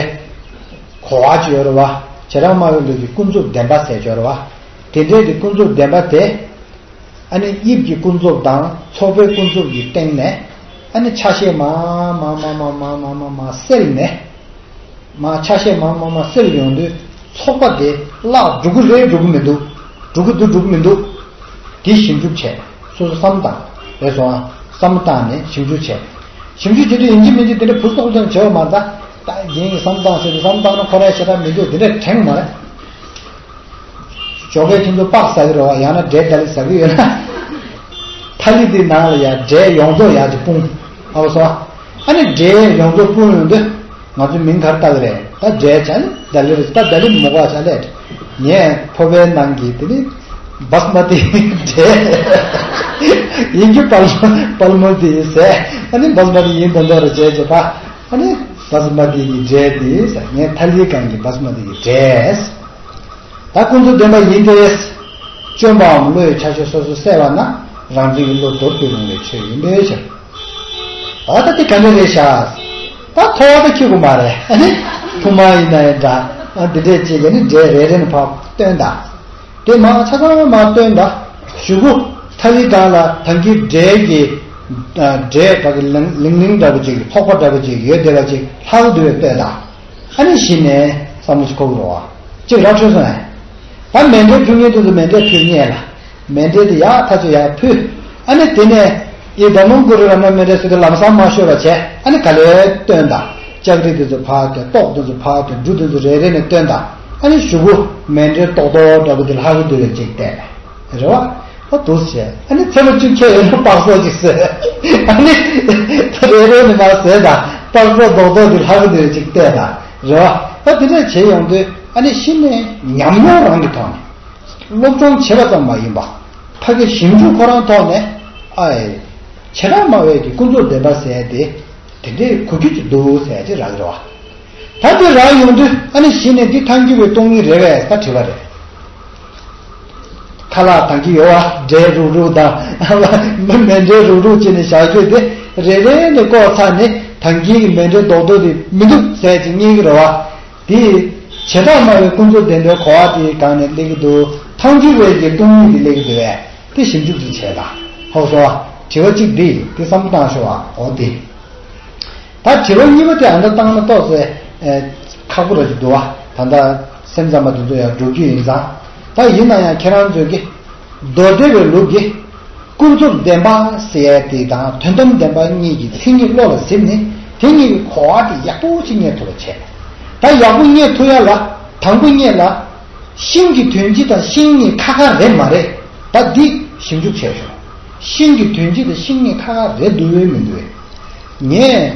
གོ་བ་ཅིག་ཡོད་རེད་བ། བྱེ་བྲག་སྨྲ་བའི་ལུགས་ཀྱི་ཀུན་རྫོབ་བདེན་པ་ཟེར་ཅིག་ཡོད་རེད་བ། དེ་འདྲའི་གི་ཀུན་རྫོབ་བདེན་པ་དེ། ཨ་ནི་དབྱིབས་ཀྱི་ཀུན་རྫོབ་དང་ཚོགས་པའི་ཀུན་རྫོབ་ཀྱི་སྟེང་ནས་ཨ་ནི་ཆ་ཤས་མ་མ་མ་སེལ་ནས། མ་ཆ་ཤས་མ་མ་མ་སེལ་ཡོང་དུས་ཚོགས་པ་དེ་བརླག་འགྲོ་གི་རེད་འགྲོ་གི་མི་འདུག་འགྲོ་གི་འདུག་འགྲོ་གི་མི་འདུག་དེ་ཞིབ་འཇུག་བྱས། སོ་སོ་བསམ་བཏང་། རེད་སོང་ཨ། བསམ་བཏང་ནས་ཞིབ་འཇུག་བྱས། ཞིབ་འཇུག་བྱེད་དུས་ཡིན་གཅིག་མིན་གཅིག་དེ་འདྲ་བུ་སོགས་ཙམ་བྱེད་པ་མ་ད། ད་རྒན་གྱིས་བསམ་བཏང་ཟེར་དུས་བསམ་བཏང་ན་ཁོ་རའི་ཞེ་དྲག་མི་འདུག་དེ་འདྲ་དྲན་མ་རེད། ཇོ་ཁའི་ཁྱིམ་དུ་པགས་ཟ་གི་རེད་བ། ཡང་ན་འབྲས་ལྡ་ལི་ཟ་གི་ཡོད་ན། ཐ་ལི་དེའི་ནང་ལ་ཡ་འབྲས་ཡོངས་རྫོགས་ཡར་ཅིག་སྤུངས། ཨ་བ་སོ། ཨ་ནི་འབྲས་ཡོངས་རྫོགས་སྤུངས་ཡོང་དུས་ང་ཚོས་མིང་ག་རེ་བཏགས་ཀྱི་རེད། ད་འབྲས་བྱས་ནས་ལྡ་ལི་རེད། ད་ལྡ་ལི་མི་གོ་བ་ཆགས་ལས། ངས་ཕོར་པའི་ནང་གི་དེ་ནི་བྷ་སི་མ་ཏི་འབྲས་ཡིན་གྱི་པལ་པལ་མོ་དེ་ཟས། ཨ་ནི་བྷ་སི་མ་ཏི་ཡིན་མདོག་མདོག་རེད་བྱས་བྱས་པ། ཨ་ནི་བྷ་སི་མ་ཏི་གི་འབྲས་དེ་ཟ། ངས་ཐ་ལིའི་སྒང་གི་བྷ་སི་མ་ཏི་གི་འབྲས། ད་ཀུན་རྫོབ་བདེན་པ་ཡིན་ཏེ། སྐྱོན་པའམ་བློ་ཡི་ཆ་ཤས་སོ་སོ་བསལ་བ་ན་རང་བཞིན་གྱིས་བློ་དོར་དུ་རུང་བའི་ཆོས་ཡིན་པའི་ཕྱིར། འོ་ད་དེ་ག་འདྲ་རེད་ཤག་ད་ཐོག་ད་ཁྱི་གུ་མ་རེད། ཨ་ནི་ཐུར་མ་ཡིན་ན་ཡང་འདྲ། ཨ་འདི་འདྲས་ཅིག་ལ་ནི་འབྲས་རེ་རེ་ནས་ཕར་བཏོན་ད། དེ་མ་ཆ་ཚང་མ་བཏོན་ད། གཞུག་གུ་ཐ་ལི་སྒང་ལ་ད་གིན་འབྲས་ཀྱི་འབྲས་ད་གི་ལིང་ལིང་ལིང་འདྲ་པོ་ཅིག་ཐོགས་པ་འདྲ་པོ་ཅིག་ཡོད་བསྡད་པ་ཅིག་ལྷག་འདུག་པས་ལྟོས་ད། ཨ་ནི་གཞི་ནས་བསམ་བློ་ཞིག་འཁོར་གི་རེད་བ། གཅིག་ར་འཕྲོད་སོང་ངས། ད་མེ་འབྲས་ཕུལ་མཁན་དེ་ཚོ་མེ་འབྲས་ཕུལ་མཁན་ལ། མེ་འབྲས་དེ་ཡག་ཐག་ཆོད་ཡག་ཕུལ། ཨ་ནི་དེ་ནས་ཡི་དམ་མང་གུ་རུ་ར་མ་མེ་འབྲས་ཟེར་དུས་ལམ་སང་མ་ཤོར་བ་བྱས། ཨ་ནི་ག་ལེར་བཏོན་ད། ལྕགས་རི་དེ་ཚོ་ཕར་བཏོན། ཏོག་དེ་ཚོ་ཕར་བཏོན། འབྲུ་དེ་ཚོ་རེ་རེ་ནས་བཏོན་ད། ཨ་ནི་གཞུག་གུ་མེ་འབྲས་ཏོག་ཏོག་འདྲ་པོ་དེ་ལྷག་གི་འདུག་པས་ཅིག་བལྟས། རེད་བ། ཨ་འདུག་བྱས། ཨ་ནི་ཚེས་པ་བཅུ་ཁྱེར་ཡོང་ན་པགས་སོགས་ཀྱི་ཟས། ཨ་ནི་ད་རེ་རེ་ནས་མར་ཟས་དང་པགས་སོགས་རྡོག་རྡོག་དེ་ལྷག་གི་འདུག་ཅིག་བལྟས་དང་། རེད་བ། ཨ་དེ་འདྲ་བྱས་ཡོང་དུས་ཨ་ནི་གཞི་ནས་ཉམས་མྱོང་རང་གི་ཐོག་ནས་སློབ་སྦྱོང་བྱས་པ་ཙམ་མ་ཡིན་པ། ཕ་གི་ཞིབ་འཇུག་ཁོ་རང་ཐོག་ནས་ཨ་ཨེ། བྱེ་བྲག་སྨྲ་བའི་གི་ཀུན་རྫོབ་བདེན་པ་ཟེར་དེ། དེ་འདྲའི་གོ་རྒྱུ་ཅིག་འདུག་ཟེར་ཅིག་རག་གི་རེད་བ། ད་དེ་རག་ཡོང་དུས་ཨ་ནི་གཞི་ནས་འདི་ཐལ་འགྱུར་བའི་སྟོང་ཉིད་རེད་པས་ད་དྲི་བ་རེད། ཁ་ལག་ད་གིན་ཡོད་བ། འབྲས་རུག་རུག་དང་། མེ་འབྲས་རུག་རུག་བྱས་ནས་བཞག་རྒྱུ་དེ་རེ་རེ་ནས་བཀོག་ཚར་ནས་ད་གིན་གྱི་མེ་འབྲས་རྡོག་རྡོག་དེ་མི་འདུག་ཟེར་ཅིག་རྙེད་ཀྱི་རེད་བ། དེ་བྱེ་བྲག་སྨྲ་བའི་ཀུན་རྫོབ་བདེན་པའི་གོ་བ་དེའི་སྒང་ནས་སླེབས་ཀྱི་འདུག་ཐལ་འགྱུར་བའི་གི་སྟོང་ཉིད་དེ་སླེབས་ཀྱི་འདུག་བས། དེ་ཞིབ་འཇུག་ཅིག་བྱས་ད། ཧོ་སོ། དྲི་བ་གཅིག་འདི་ཡིན། དེ་བསམ་བློ་བཏང་ཤོག་ཨ། འོ་དེ། ད་དྲི་བ་གཉིས་པ་དེ་ཨ་འདྲ་བཏང་ན་ཏོག་ཙེ་ཨེ་ཁག་པོ་ར་ཅིག་འདུག་བ། ད་ལྟ་སེམས་ཙམ་པ་དེ་ཚོ་ཡང་འགྲོ་རྒྱུ་ཡིན་ཙང་། ད་ཡིན་ན་ཡང་ཁྱེད་རང་ཚོས་ཀྱི་མདོ་སྡེ་པའི་ལུགས་ཀྱི་ཀུན་རྫོབ་བདེན་པ་ཟེར་ཡ་དེ་དང་དོན་དམ་བདེན་པ་གཉིས་ཀྱི་མཚན་ཉིད་བློ་ལ་ཟིན་ནས་དེ་གཉིས་ཀྱི་གོ་བ་དེ་ཡག་པོ་ཅིག་རྙེད་ཐུབ་པ་བྱས། ད་ཡག་པོ་རྙེད་ཐུབ་ཡ་ལ་དང་པོ་ཉིད་ལ་ཤིང་གི་དོན་སྤྱི་དང་ཤིང་གཉིས་ཁ་ཁ་རེད་མ་རེད། ད་འདི་ཞིབ་འཇུག་བྱས་ཤོག་ཤིང་གི་དོན་སྤྱི་དང་ཤིང་གཉིས་ཁ་ཁ་རེད་འདུག་མི་འདུག་ངས་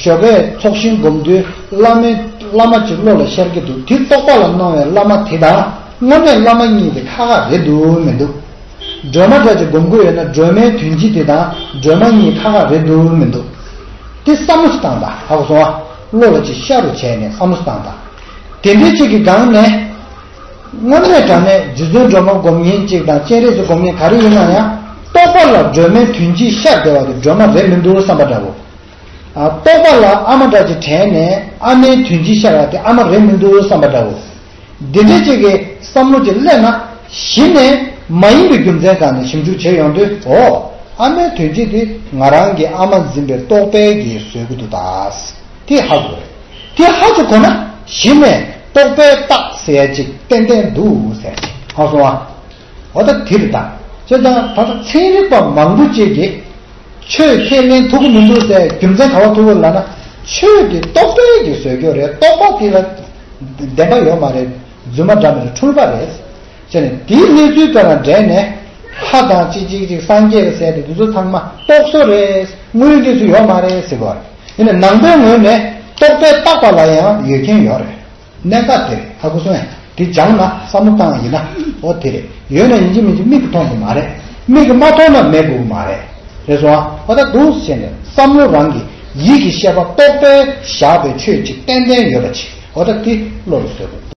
ཞོགས་པའི་ཚོགས་ཞིང་སྒོམ་དུས་བླ་མའི་བླ་མ་གཅིག་བློ་ལ་ཤར་གྱི་འདུག་དེ་རྟོགས་པ་ལ་སྣང་བའི་བླ་མ་དེ་དང་དངོས་གནས་བླ་མ་གཉིས་དེ་ཁ་ཁ་རེད་འདུག་མི་འདུག་སྒྲོལ་མ་འདྲ་ཅིག་སྒོམ་དགོས་ཡོད་ན་སྒྲོལ་མའི་དོན་སྤྱི་དེ་དང་སྒྲོལ་མ་གཉིས་ཁ་ཁ་རེད་འདུག་མི་འདུག་དེ་བསམ་བློ་ཞིག་བཏང་དང་ཧ་གོ་སོང་ཨ། བློ་ལ་ཅིག་ཤར་རུ་བྱས་ནས་བསམ་བློ་ཞིག་བཏང་དང་། དེ་འདྲའི་ཅིག་གི་སྒང་ནས། དངོས་གནས་དྲང་གནས་རྗེ་བཙུན་སྒྲོལ་མ་སྒོམ་མཁན་གཅིག་དང་སྤྱན་རས་གཟིགས་སྒོམ་མཁན་ག་རེ་ཡིན་ན་ཡང་རྟོགས་པ་ལ་སྒྲོལ་མའི་དོན་སྤྱི་ཤར་བསྡད་པ་དེ་སྒྲོལ་མ་རེད་མི་འདུག་བསམ་པ་འདྲ་བོ། ཨ། རྟོགས་པ་ལ་ཨ་མ་འདྲ་ཅིག་དྲན་ནས་ཨ་མའི་དོན་སྤྱི་ཤར་བ་དེ་ཨ་མ་རེད་མི་འདུག་བསམ་པ་འདྲ་བོ། འདི་འདྲའི་ཅིག་གི་བསམ་བློ་ཅིག་སླེབས་ན་གཞི་ནས་མ་ཡིན་པའི་རྒྱུ་མཚན་སྒང་ནས་ཞིབ་འཇུག་བྱེད་ཡོང་དུས་འོ། ཨ་མའི་དོན་སྤྱི་དེ་ང་རང་གི་ཨ་མ་འཛིན་པའི་རྟོག་པས་ཀྱིས་བཟོས་ཀྱི་འདུག་ད། དེ་ཧ་གོ་རེད། དེ་ཧ་ཅིག་གོ་ན་གཞི་ནས་རྟོག་པས་བཏགས་ཟེར་ཡ་ཅིག་ཏན་ཏན་འདུག་ཟེར་ཅིག་ཧ་སོང་ཨ། འོ་ད་དེ་རེད་ད། བྱས་ཙང་ད་ལྟ་ཚན་རིག་པ་མང་པོ་ཅིག་གིས་ཆོས་ཁས་ལེན་ཐུབ་ཀྱི་མི་འདུག་ཟེར་རྒྱུ་མཚན་ག་བ་ཐུག་གི་ལབ་ན་ཆོས་དེ་རྟོག་པས་ཀྱིས་བཟོས་རྒྱུ་རེད། རྟོག་པ་དེ་ལ་བདེན་པ་ཡོད་མ་རེད། རྫུན་མ་འདྲ་མི་རེད། འཁྲུལ་པ་རེད། བྱས་ནས་དེའི་གནས་ཚུལ་དེ་དང་འབྲེལ་ནས་ལྷ་དང་ཅི་ཅིག་ཅིག་སངས་རྒྱས་ཟེར་ཏེ་དེ་ཚོ་ཚང་མ་རྟོག་བཟོ་རེད། དངོས་ཡོད་གནས་ཚུལ་ཡོད་མ་རེད་ཟེར་བ་རེད། ཡིན་ནའི་ནང་པའི་ངོས་ནས་རྟོག་པས་བཏགས་པ་ལ་ཡང་ཡོད་མཁན་ཡོད་རེད། གནད་འགག་དེ་རེད། ཧ་གོ་སོང་ངས། དེ་སྦྱངས་ན་བསམ་བློ་བཏང་ཡིན་ན་འོ་དེ་རེད། ཡོད་ན་ཡིན་གཅིག་མིན་གཅིག་མིག་གིས་མཐོང་དགོས་མ་རེད། མིག་གིས་མ་མཐོང་ན་མེད་དགོས་མ་རེད། རེད་སོང་ཨ། འོ་ད་འདུག་བྱས་ནས་བསམ་བློ་རང་གི་ཡིད་ཀྱི་ཤེས་པ་རྟོག་པས་བཞག་པའི་ཆོས་ཅིག་ཏན་ཏན་ཡོད་པ་ཅིག་འོ་ད་དེ་བློ་ལ་བཟོད་དགོས།